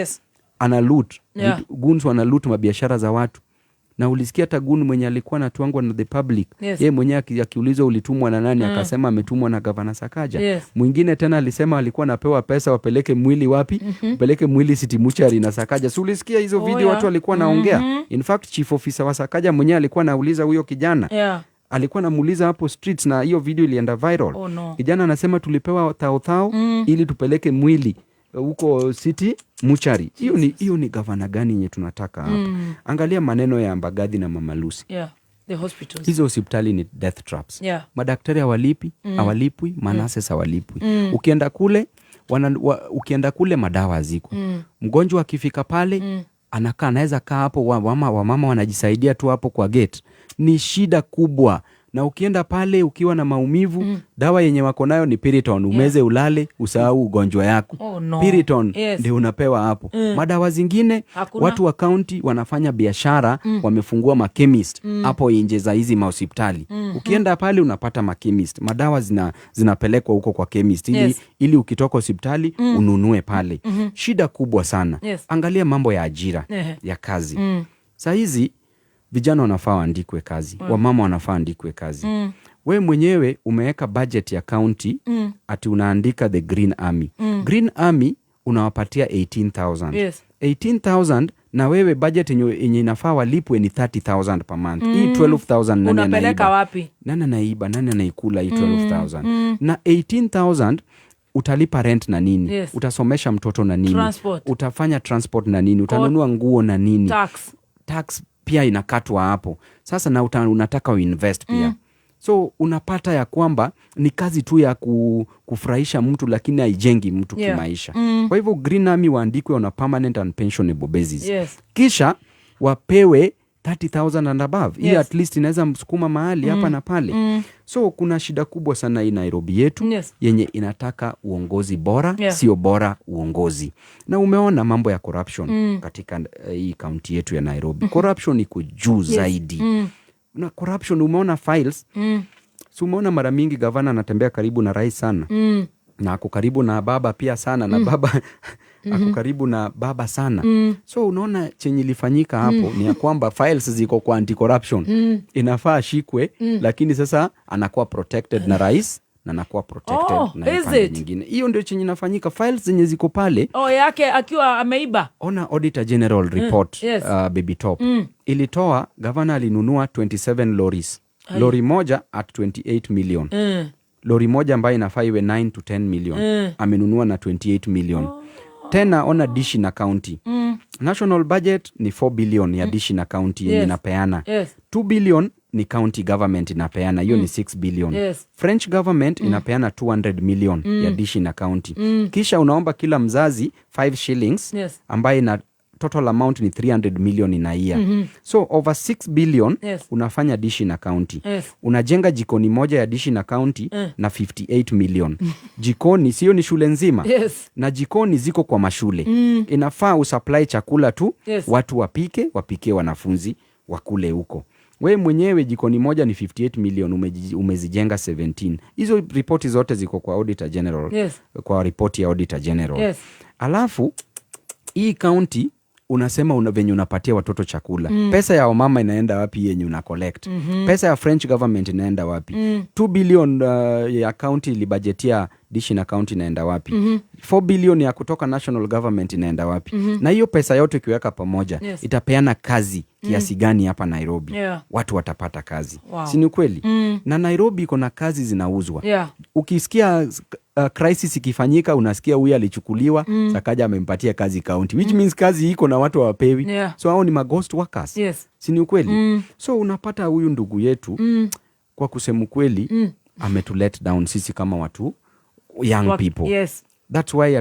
ana loot goons wana loot mabiashara za watu. Na ulisikia hata goon mwenye alikuwa anatwangwa na the public, ye mwenyewe akiulizwa ulitumwa na nani, akasema ametumwa na Gavana Sakaja. Mwingine tena alisema alikuwa anapewa pesa wapeleke mwili wapi? Wapeleke mwili City Mortuary na Sakaja. Si ulisikia hizo video watu walikuwa naongea? In fact, chief officer wa Sakaja mwenyewe alikuwa anauliza huyo kijana, alikuwa anamuuliza hapo streets, na hiyo video ilienda viral. Oh, no. Kijana anasema tulipewa thao thao ili tupeleke mwili huko City Mortuary. Hiyo ni gavana gani yenye tunataka hapa? Angalia maneno ya Mbagathi na Mama Lucy. Yeah. The hospitals. Hizo hospitali ni death traps. Madaktari hawalipi, hawalipwi, manurses hawalipwi. Ukienda kule madawa haziko. Mgonjwa akifika pale, anakaa, anaweza kaa hapo, wamama wanajisaidia tu hapo kwa gate. Ni shida kubwa. Na ukienda pale ukiwa na maumivu, dawa yenye wako nayo ni Piriton, umeze, ulale, usahau ugonjwa yako. Oh, no. Piriton ndio unapewa hapo. Madawa zingine, Hakuna. watu wa county wanafanya biashara, wamefungua machemist hapo nje za hizi mahospitali. Ukienda pale unapata machemist, madawa zinapelekwa huko kwa chemist ili, ili ukitoka hospitali ununue pale. Shida kubwa sana. Angalia mambo ya ajira ya kazi. Saa hizi vijana wanafaa waandikwe kazi, wamama wanafaa waandikwe kazi. We mwenyewe umeweka budget ya county ati unaandika the Green Army. Green Army unawapatia 18,000. 18,000, na wewe budget yenye inafaa walipwe ni 30,000 per month. Hii 12,000 nani Unapeleka anaiba? wapi? Nani anaiba? Nani anaikula hii 12,000? Na 18,000 utalipa rent na nini? Utasomesha mtoto na nini? Transport. Utafanya transport na nini? Utanunua nguo na nini? Tax. Tax pia inakatwa hapo sasa, na unataka uinvest pia. So unapata ya kwamba ni kazi tu ya kufurahisha mtu, lakini haijengi mtu kimaisha. Kwa hivyo Green Army waandikwe on a permanent and pensionable basis, kisha wapewe 30,000 and above. Hii at least inaweza msukuma mahali hapa na pale. So kuna shida kubwa sana hii Nairobi yetu yenye inataka uongozi bora, sio bora uongozi. Na umeona mambo ya corruption katika hii kaunti yetu ya Nairobi. Corruption iko juu zaidi. Na corruption, umeona files, si umeona mara mingi gavana anatembea karibu na rais sana, na ako karibu na baba pia sana, na baba ako karibu na baba sana. So unaona chenye ilifanyika hapo ni ya kwamba files ziko kwa anti-corruption, inafaa ashikwe, lakini sasa anakuwa protected na rais na anakuwa protected Oh, na is pande it? nyingine. Hiyo ndio chenye inafanyika, files zenye ziko pale. Oh, yake akiwa ameiba. Ona Auditor General report, Baby Top, ilitoa gavana alinunua 27 lorries, Ai. lori moja at 28 million. Lori moja ambayo inafaa iwe 9 to 10 million, amenunua na 28 million. Tena ona dishi na county. National budget ni 4 billion ya dishi na county yenye inapeana. 2 billion ni county government inapeana, hiyo ni 6 billion. French government inapeana 200 million ya dishi na county. Kisha unaomba kila mzazi 5 shillings, ambaye ina total amount ni 300 million in a year. So over 6 billion unafanya dishi na county. Unajenga jikoni moja ya dishi na county na 58 million. Jikoni sio ni shule nzima? Na jikoni ziko kwa mashule. Inafaa usupply chakula tu, watu wapike, wapikie wanafunzi wakule huko. We mwenyewe jikoni moja ni 58 million, umezijenga 17. Hizo ripoti zote ziko kwa Auditor General, kwa ripoti ya Auditor General. Alafu hii county unasema venye unapatia watoto chakula, pesa ya wamama inaenda wapi yenye una collect? Pesa ya French government inaenda wapi? 2 billion ya county ilibajetia dishi na county inaenda wapi? 4 billion ya kutoka national government inaenda wapi? Na hiyo pesa yote ukiweka pamoja, itapeana kazi kiasi gani hapa Nairobi? Watu watapata kazi? Si ni kweli? Na Nairobi iko na kazi zinauzwa. Ukisikia crisis ikifanyika, unasikia huyu alichukuliwa, Sakaja amempatia kazi county, which means kazi iko na watu hawapewi. So hao ni maghost workers. Si ni ukweli? So unapata huyu ndugu yetu, kwa kusema kweli, ametulet down sisi kama watu young people. That's why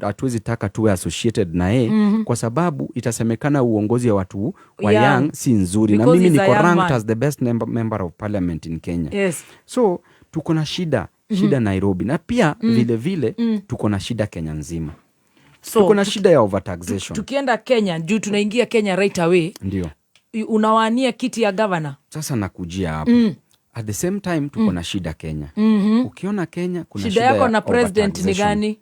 hatuwezi taka tuwe associated na yeye, kwa sababu itasemekana uongozi wa watu wa Young. young si nzuri, na Because mimi he's a niko young ranked man. as the best member of parliament in Kenya. So tuko na shida, shida Nairobi, na pia vile vile tuko na shida Kenya nzima. So, tuko na shida ya overtaxation. Tukienda Kenya, juu tunaingia Kenya right away. Ndio. Unawania kiti ya governor. Sasa nakujia hapo. At the same time tuko na shida Kenya. Ukiona Kenya kuna Shida shida yako ya na president ni overtaxation. gani?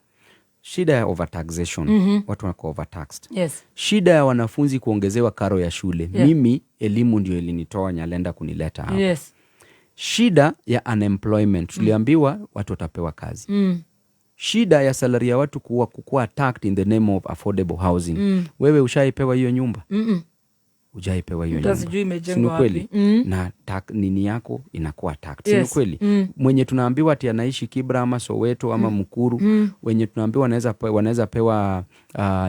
Shida ya overtaxation. Watu wako overtaxed. Shida ya wanafunzi kuongezewa karo ya shule. Mimi elimu ndio ilinitoa Nyalenda kunileta hapa. Shida ya unemployment. Tuliambiwa watu watapewa kazi. Shida ya salary ya watu kuwa attacked in the name of affordable housing. Wewe ushaipewa hiyo nyumba? Hujaipewa hiyo Hata nyumba. sijui imejengwa Si ni kweli? wapi. Na nini yako inakuwa attacked. Si ni kweli? Mwenye tunaambiwa ati anaishi Kibra ama Soweto ama Mukuru, wenye tunaambiwa wanaweza pewa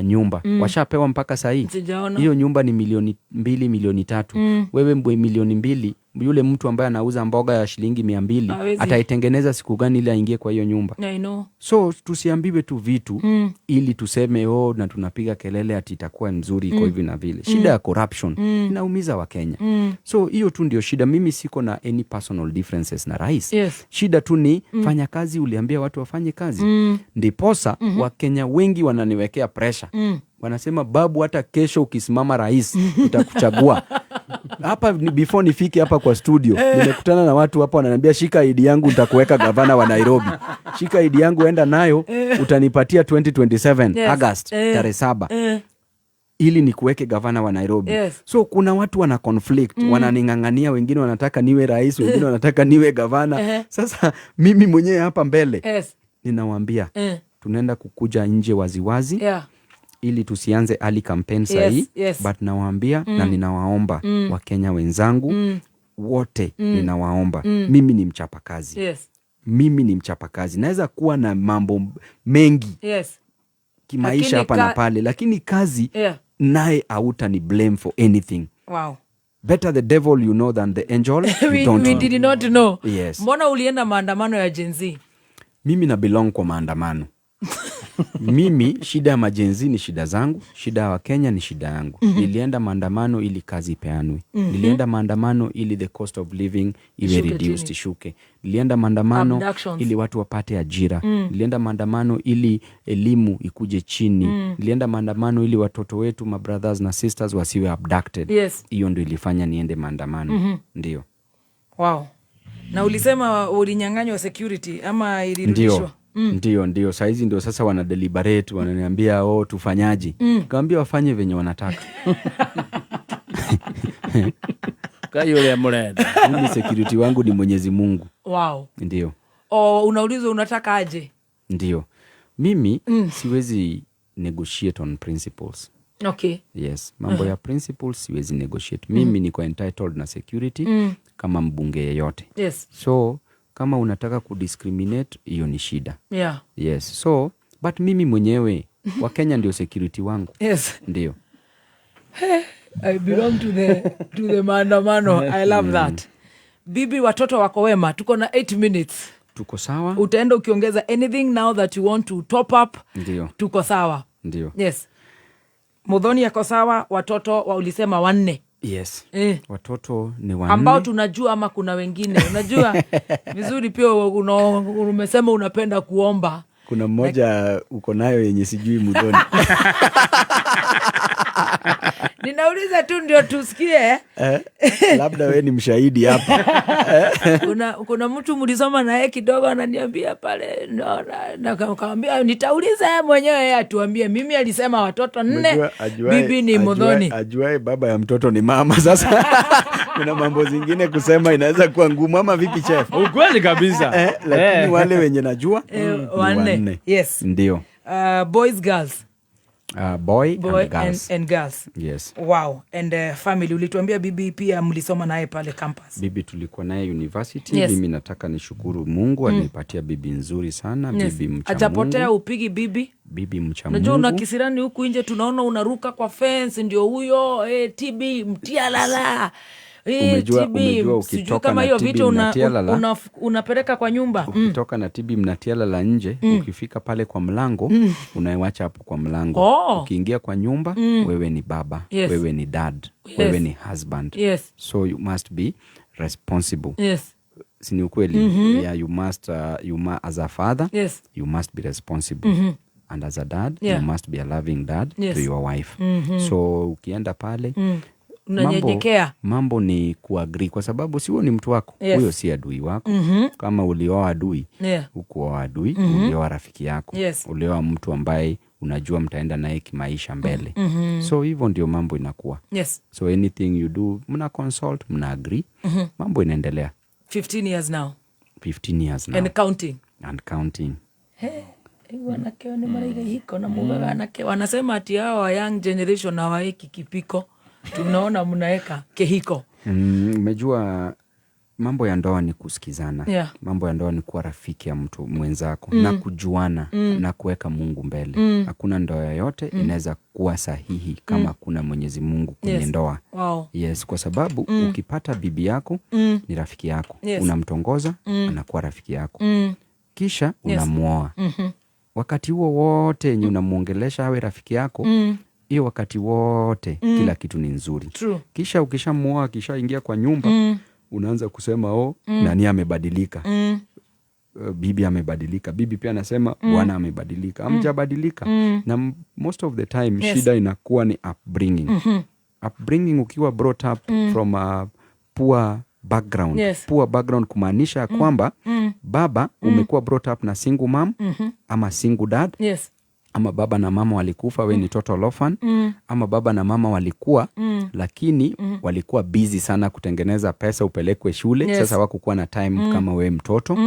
nyumba. Washapewa mpaka saa hii. Sijaona. Hiyo nyumba ni milioni 2, milioni 3. Wewe milioni 2, yule mtu ambaye anauza mboga ya shilingi 200, Hawezi. ataitengeneza siku gani ili aingie kwa hiyo nyumba? I know. So tusiambiwe tu vitu ili tuseme oh, na tunapiga kelele ati itakuwa mzuri iko hivi na vile. Shida ya corruption inaumiza Wakenya. So hiyo tu ndio shida. Mimi siko na any personal differences na rais. Shida tu ni fanya kazi, uliambia watu wafanye kazi. Ndiposa Wakenya wengi wananiwekea pressure. Wanasema babu, hata kesho ukisimama rais tutakuchagua. Hapa before nifike hapa kwa studio, nimekutana na watu hapa wananiambia shika ID yangu nitakuweka gavana wa Nairobi. Shika ID yangu enda nayo, utanipatia 2027 August tarehe 7. Ili nikuweke gavana wa Nairobi. So kuna watu wana conflict, wananing'ang'ania, wengine wanataka niwe rais, wengine wanataka niwe gavana. Sasa mimi mwenyewe hapa mbele ninawaambia tunaenda kukuja nje waziwazi. Ili tusianze early campaign sahi, but nawaambia na ninawaomba Wakenya wenzangu wote, ninawaomba. Mimi ni mchapakazi. Mimi ni mchapakazi. Naweza kuwa na mambo mengi kimaisha Lakini hapa na pale, lakini kazi naye hautani blame for anything. Wow. Better the devil you know than the angel you don't We know. did not know. Yes. Mbona ulienda maandamano ya Gen Z? Mimi na belong kwa maandamano. Mimi shida ya majenzi ni shida zangu, shida ya Wakenya ni shida yangu. Nilienda maandamano ili kazi ipeanwe. Nilienda maandamano ili the cost of living iwe Ishuke reduced, chini. ishuke. Nilienda maandamano Abductions. ili watu wapate ajira. Nilienda maandamano ili elimu ikuje chini. Nilienda maandamano ili watoto wetu, my brothers na sisters wasiwe abducted. Hiyo ndio ilifanya niende maandamano. Ndio. Wow. Na ulisema ulinyang'anywa security ama ilirudishwa? Ndio. Ndio. Saizi ndio sasa wana deliberate, wananiambia oh, tufanyaje? Nikamwambia wafanye venye wanataka. Kai yule mrenda. Mimi security wangu ni Mwenyezi Mungu. Wow. Ndio. Oh, unaulizwa unataka aje? Ndio. Mimi siwezi negotiate on principles. Yes, mambo ya principles siwezi negotiate. Mimi niko entitled na security kama mbunge yeyote. So kama unataka kudiscriminate, hiyo ni shida. Yes. So, but mimi mwenyewe Wakenya ndio security wangu. Ndio. Hey, I belong to the maandamano. I love that. Bibi, watoto wako wema. Tuko na 8 minutes. Tuko sawa. Utaenda ukiongeza anything now that you want to top up. Ndio. Tuko sawa. Ndio. Yes. Muthoni yako sawa, watoto wa ulisema 4. Yes. Watoto ni 4. Ambao tunajua ama kuna wengine. Unajua vizuri pia umesema unapenda kuomba. Kuna mmoja uko nayo yenye sijui Muthoni. Ninauliza tu ndio tusikie. Labda we ni mshahidi hapa. Kuna mtu mlisoma naye kidogo ananiambia pale, no, na nikamwambia nitauliza yeye mwenyewe, yeye atuambie. Mimi alisema watoto 4, Unajua, bibi ni Muthoni. Ajuae baba ya mtoto ni mama. Sasa kuna mambo zingine kusema inaweza kuwa ngumu ama vipi chef? Ukweli kabisa. Lakini wale wenye najua, ni 4. 4. Yes. Ndio. Boys, girls. Boy, Boy and girls. And girls. Yes. Wow. And family, ulituambia bibi pia mlisoma naye pale campus. Bibi tulikuwa naye university. Yes. Mimi nataka nishukuru Mungu, alinipatia bibi nzuri sana, bibi mcha Ajapotea Mungu. upigi bibi? Bibi mcha Unajua una Mungu. kisirani huku nje tunaona unaruka kwa fence ndio huyo, TB mtia lala. TB, Umejua sijui ukitoka kama na hiyo TB vitu mnatia lala. unapeleka kwa nyumba. Ukitoka na TB mnatia lala nje, ukifika pale kwa mlango, unaiwacha hapo kwa mlango. Ukiingia kwa nyumba, wewe ni baba, wewe ni dad, wewe ni husband. So you must be responsible. Si ni ukweli? Yeah, you must, you as a father, you must be responsible. And as a dad, you must be a loving dad to your wife. So ukienda pale, Unanyenyekea. Mambo ni kuagree kwa sababu si huo ni mtu wako. Yes. Huyo si adui wako. Kama ulioa adui, hukuoa adui, ulioa rafiki yako. Yes. Ulioa mtu ambaye unajua mtaenda naye kimaisha mbele. So hivyo ndio mambo inakuwa. Yes. So anything you do, mna consult, mna agree. Mambo inaendelea. 15 years now. 15 years now. And counting. And counting. Hey, wanake nĩ maraiga ihiko na mugaga anake wanasema ati hawa young generation hawaeki kipiko, tunaona mnaeka kihiko. Umejua mambo ya ndoa ni kusikizana. Yeah. Mambo ya ndoa ni kuwa rafiki ya mtu mwenzako na kujuana na kuweka Mungu mbele. Hakuna ndoa yoyote inaweza kuwa sahihi kama kuna Mwenyezi Mungu kwenye ndoa. Wow. Yes, kwa sababu ukipata bibi yako ni rafiki yako. Yes. Unamtongoza, anakuwa rafiki yako. Kisha unamuoa. Wakati huo wote yenye unamuongelesha awe rafiki yako, hiyo wakati wote kila kitu ni nzuri. True. Kisha ukishamuoa, kishaingia kwa nyumba, unaanza kusema nani amebadilika. Bibi amebadilika. Bibi pia anasema bwana amebadilika. Hamjabadilika. Na most of the time shida inakuwa ni upbringing. Upbringing ukiwa brought up from a poor background. Yes. Poor background kumaanisha kwamba baba umekuwa brought up na single mom ama single dad. Yes. Ama baba na mama walikufa, we ni total orphan. Ama baba na mama walikuwa lakini walikuwa busy sana kutengeneza pesa upelekwe shule. Yes. Sasa hawakukuwa na time kama we mtoto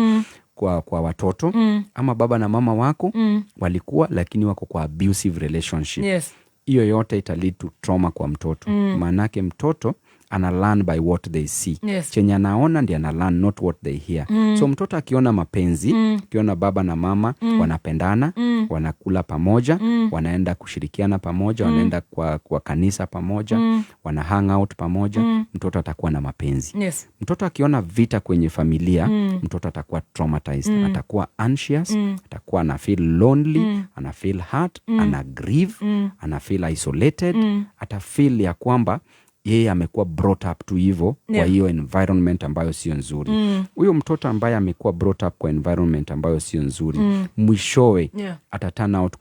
kwa watoto. Ama baba na mama wako walikuwa lakini wako kwa abusive relationship. Yes. Hiyo yote ita lead to trauma kwa mtoto. Maanake mtoto ana learn by what they see. Yes. Chenye anaona ndiye ana learn, not what they hear. So mtoto akiona mapenzi, akiona baba na mama wanapendana, wanakula pamoja, wanaenda kushirikiana pamoja, wanaenda kwa kanisa pamoja, wana hang out pamoja, mtoto atakuwa na mapenzi. Yes. Mtoto akiona vita kwenye familia, mtoto atakuwa traumatized, atakuwa anxious, atakuwa ana feel lonely, ana feel hurt, ana grieve, ana feel isolated, ata feel ya kwamba yeye amekuwa brought up tu hivo kwa hiyo environment ambayo sio nzuri. Huyo mtoto ambaye amekuwa brought up kwa environment ambayo sio nzuri, mwishowe ata turn out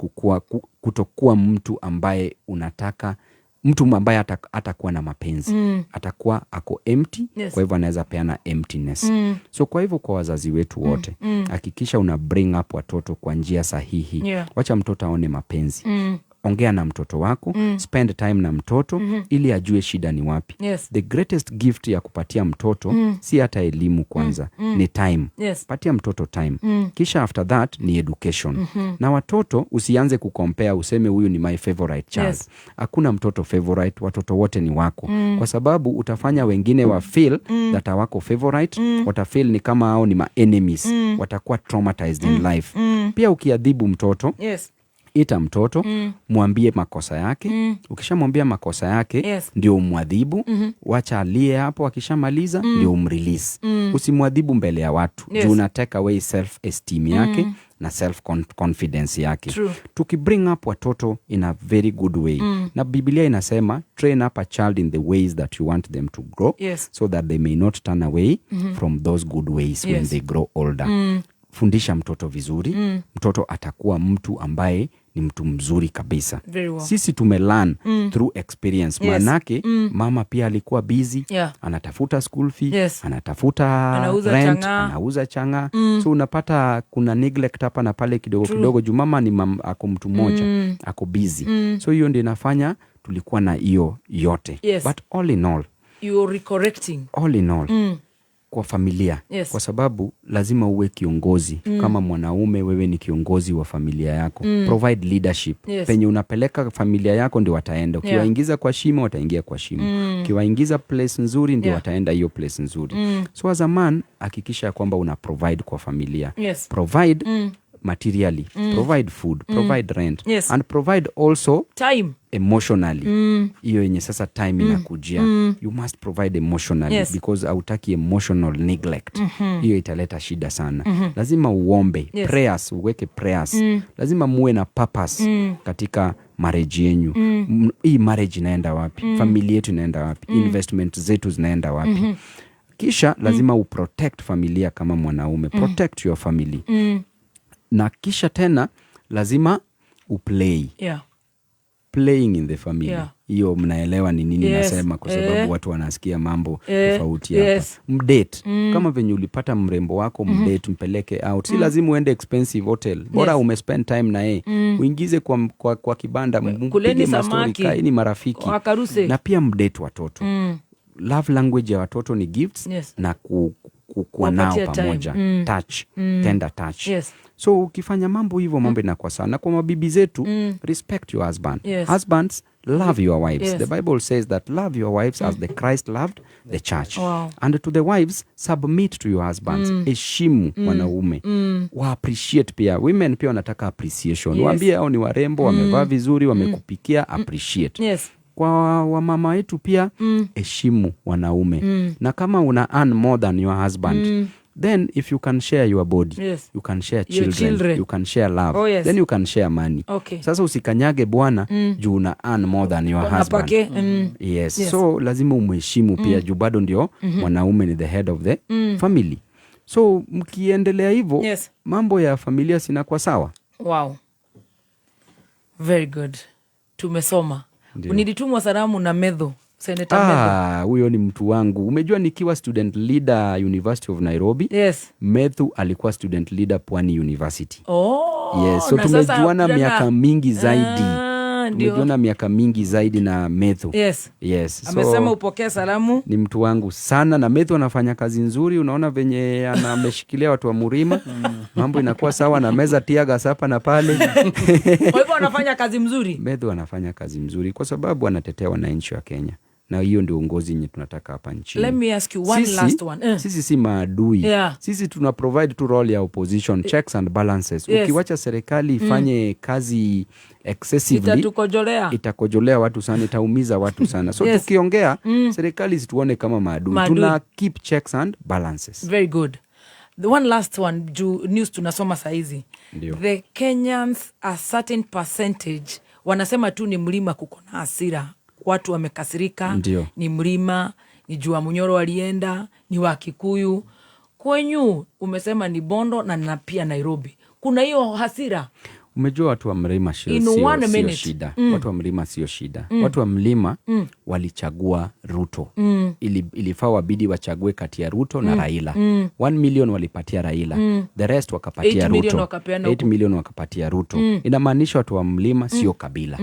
kutokuwa mtu ambaye unataka, mtu ambaye atakuwa na mapenzi. Atakuwa ako empty. Yes. Kwa hivyo anaweza peana emptiness. So kwa hivyo kwa wazazi wetu wote, hakikisha una bring up watoto kwa njia sahihi. Wacha mtoto aone mapenzi. Ongea na mtoto wako, spend time na mtoto ili ajue shida ni wapi. Yes. The greatest gift ya kupatia mtoto si hata elimu kwanza, ni time. Yes. Patia mtoto time. Kisha after that ni education. Na watoto usianze kucompare useme huyu ni my favorite child. Yes. Hakuna mtoto favorite, watoto wote ni wako. Kwa sababu utafanya wengine wa feel that hawako favorite, watafeel ni kama hao ni ma enemies, watakuwa traumatized in life. Pia ukiadhibu mtoto, Yes. ita mtoto, mwambie makosa yake. Ukishamwambia makosa yake, Yes. ndio umwadhibu. Wacha alie hapo, akishamaliza ndio umrelease. Usimwadhibu mbele ya watu. Yes. Juu una take away self esteem yake na self confidence yake. True. Tukibring up watoto in a very good way. Na Biblia inasema train up a child in the ways that you want them to grow, Yes. so that they may not turn away from those good ways when Yes. they grow older. Fundisha mtoto vizuri, mtoto atakuwa mtu ambaye ni mtu mzuri kabisa. Very well. Sisi tumelearn through experience. Yes. Maanake mama pia alikuwa busy, anatafuta school fee, Yes. anatafuta Anauza rent, chang'aa. anauza chang'aa. So unapata kuna neglect hapa na pale kidogo True. kidogo juu mama ni ako mtu mmoja, ako busy. So hiyo ndio inafanya tulikuwa na hiyo yote. Yes. But all in all, You're recorrecting. all in all, kwa familia. Yes. Kwa sababu lazima uwe kiongozi. Kama mwanaume wewe ni kiongozi wa familia yako. Provide leadership. Yes. Penye unapeleka familia yako ndio wataenda. Ukiwaingiza kwa shimo wataingia kwa shimo. Ukiwaingiza place nzuri ndio wataenda hiyo place nzuri. So as a man hakikisha kwamba una provide kwa familia. Yes. Provide materially, provide food, provide rent. Yes. And provide also time emotionally. Hiyo yenye sasa time inakujia. You must provide emotionally. Yes. Because hautaki emotional neglect. Hiyo italeta shida sana. Lazima uombe. Yes. Prayers, uweke prayers. Lazima muwe na purpose katika marriage yenyu. Hii marriage inaenda wapi? Familia yetu inaenda wapi? Investment zetu zinaenda wapi? Kisha lazima uprotect familia kama mwanaume. Protect your family. Na kisha tena lazima uplay. Yeah. Playing in the family. Yeah. Hiyo mnaelewa ni nini nasema, kwa sababu watu wanasikia mambo tofauti hapa. Mdate. Kama venye ulipata mrembo wako, mdate, mpeleke out. Si lazima uende expensive hotel, bora umespend time na yeye. Uingize kwa kibanda, Kuleni mpige mastori, samaki. kaeni marafiki. Wakaruse. Na pia mdate watoto. Love language ya watoto ni gifts na kuwa nao Wapatie time. pamoja. Touch, tender touch. So ukifanya mambo hivyo, mambo inakuwa sawa. Na kwa mabibi zetu, respect your husband. Husbands, love your wives. The Bible says that love your wives as the Christ loved the church. And to the wives, submit to your husbands. Heshimu wanaume. Wa appreciate pia. Women pia wanataka appreciation. Waambie hao ni warembo, wamevaa vizuri, wamekupikia, appreciate. Kwa wamama wetu pia, heshimu wanaume. Na kama una earn more than your husband, then if you can share your body, you can share Your children, children. you can share love, Oh, yes. then you can share money. Sasa usikanyage bwana juu una earn more than your Bwana husband. pake. Yes. So lazima umheshimu pia juu bado ndio mwanaume ni the head of the family. So mkiendelea hivyo, mambo ya familia sinakuwa sawa. Wow. Very good. Tumesoma. Ndio. Nilitumwa salamu na Medho, Senator Medho. Ah, huyo ni mtu wangu. Umejua nikiwa student leader University of Nairobi. Methu alikuwa student leader Pwani University. Oh, Yes, so na sasa tumejuana tena miaka mingi zaidi. Ah, ndio. Tumejuana miaka mingi zaidi na Methu. Yes. So, Amesema upokee salamu. Ni mtu wangu sana na Methu anafanya kazi nzuri, unaona venye ameshikilia watu wa Murima. Mambo inakuwa sawa na meza tear gas hapa na pale. Kwa hivyo anafanya kazi mzuri. Methu anafanya kazi mzuri kwa sababu anatetea wananchi wa Kenya. Na hiyo ndio uongozi yenye tunataka hapa nchini. Let me ask you one last one. Sisi si maadui. Sisi tuna provide tu role ya opposition, checks and balances. Ukiwacha serikali ifanye kazi excessively, Itatukojolea. itakojolea watu sana, itaumiza watu sana. So tukiongea, serikali situone kama maadui. Maadui. Tuna keep checks and balances. Very good. The one last one, juu news tunasoma saizi. Ndio. The Kenyans, a certain percentage, wanasema tu ni mlima kuko na hasira. Watu wamekasirika. Ni mlima, ni juu Munyoro alienda, ni wa Kikuyu. Kwenyu umesema ni Bondo na pia Nairobi. Kuna hiyo hasira. Umejua watu wa mlima In one sio minute. shida. Watu wa mlima sio shida. Watu wa mlima walichagua Ruto. Ilifaa wabidi wachague kati ya Ruto na Raila. 1 million walipatia Raila. The rest wakapatia 8 million Ruto. wakapeana 8 huko. million wakapatia Ruto. Inamaanisha watu wa mlima sio kabila.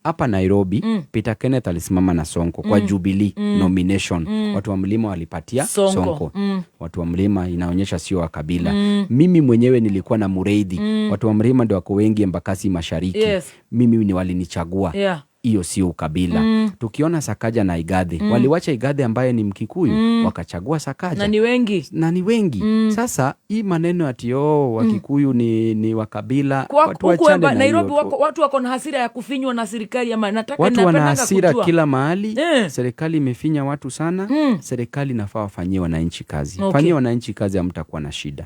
Hapa Nairobi, Peter Kenneth alisimama na Sonko kwa Jubilee nomination. Watu wa mlima walipatia Sonko. Sonko. Watu wa mlima inaonyesha sio wa kabila. Mimi mwenyewe nilikuwa na Mureithi. Watu wa mlima ndio wako wengi Embakasi Mashariki. Mimi ni walinichagua. Hiyo sio ukabila. Tukiona Sakaja na Igathe, waliwacha Igathe ambaye ni Mkikuyu, wakachagua Sakaja. Na ni wengi. Na ni wengi. Sasa hii maneno ati oh, Wakikuyu ni wa kabila, watu Huku wachane na Nairobi hiyo. watu wako na hasira ya kufinywa na serikali ama nataka Watu wana napendanga hasira kujua. kila mahali. Serikali imefinya watu sana. Serikali inafaa wafanyie wananchi kazi. Fanyie wananchi kazi, hamtakuwa na shida.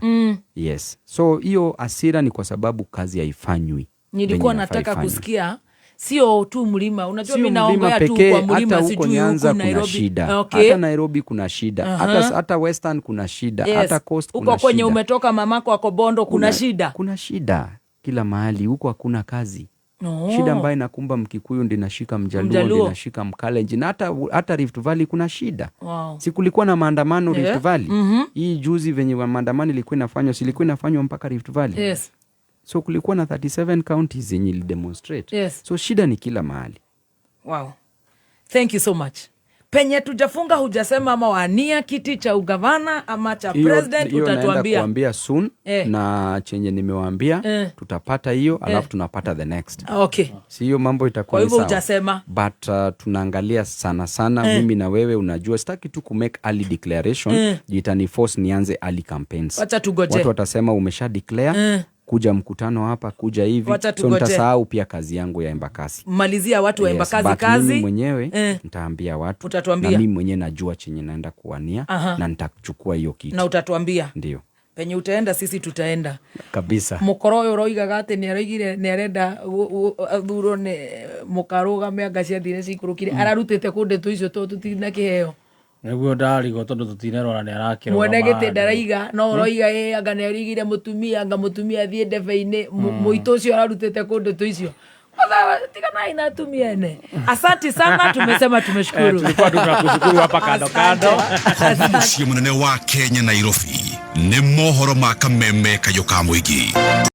Yes. So hiyo hasira ni kwa sababu kazi haifanywi. Nilikuwa Venye inafaa nataka ifanywe. kusikia sio tu mlima. Unajua Sio mimi mlima naongea tu pekee, kwa mlima, hata huko sijui huku Nyanza kuna Nairobi. shida. Hata Nairobi kuna shida. Hata Western kuna shida. Hata Coast Huko kuna kwenye shida. umetoka mamako ako Bondo kuna shida. Kuna shida kila mahali, huko hakuna kazi. Shida ambayo inakumba Mkikuyu ndio inashika Mjaluo, Mjaluo. ndio inashika Mkalenjin, na hata Rift Valley kuna shida. Si kulikuwa na maandamano Rift Valley? Hii juzi venye maandamano ilikuwa inafanywa, si ilikuwa inafanywa mpaka Rift Valley? So kulikuwa na 37 counties zenye ilidemonstrate. So shida ni kila mahali. Wow. Thank you so much. Penye tujafunga hujasema ama wania kiti cha ugavana ama cha president, Hiyo naenda utatuambia. kuambia soon. Na chenye nimewaambia, tutapata hiyo, alafu tunapata the next. Si hiyo mambo itakuwa Kwa ni hivyo sawa. hujasema. But tunaangalia sana sana, mimi na wewe, unajua sitaki tu ku make early declaration, juu itani force nianze early campaigns. Wacha tugoje. Watu watasema umesha declare, kuja mkutano hapa, kuja hivi. Wacha So tugoje. nitasahau pia kazi yangu ya Embakasi. Malizia watu wa Yes, Embakasi but kazi. Mimi mwenyewe nitaambia watu. Utatuambia. Na mimi mwenyewe najua chenye naenda kuwania na nitachukua hiyo kitu. Na utatuambia. Ndio. Penye utaenda sisi tutaenda. Kabisa. Mukoro uyu uroigaga ati ni aroigire ni arenda athurwo ni mukarugame anga ciathire cikurukire. Ararutite ku ndeto icio to tutina kiheo. Niguo ndarigwo tondu tutinerora ni arakirũgama Mwene gĩtĩ handũ. ndaraiga, no ũroiga ĩ anga nĩ arigire mũtumia, anga mũtumia athiĩ ndebe-inĩ, mũitũ ũcio ararutĩte kũ ndeto icio. Tiganai na atumia ene. Asante sana, tumesema tumeshukuru. Tulikuwa tunakushukuru hapa kando kando. Mũciĩ mũnene wa Kenya, Nairobi, nĩ mohoro ma Kameme Kayũ ka Mũingĩ.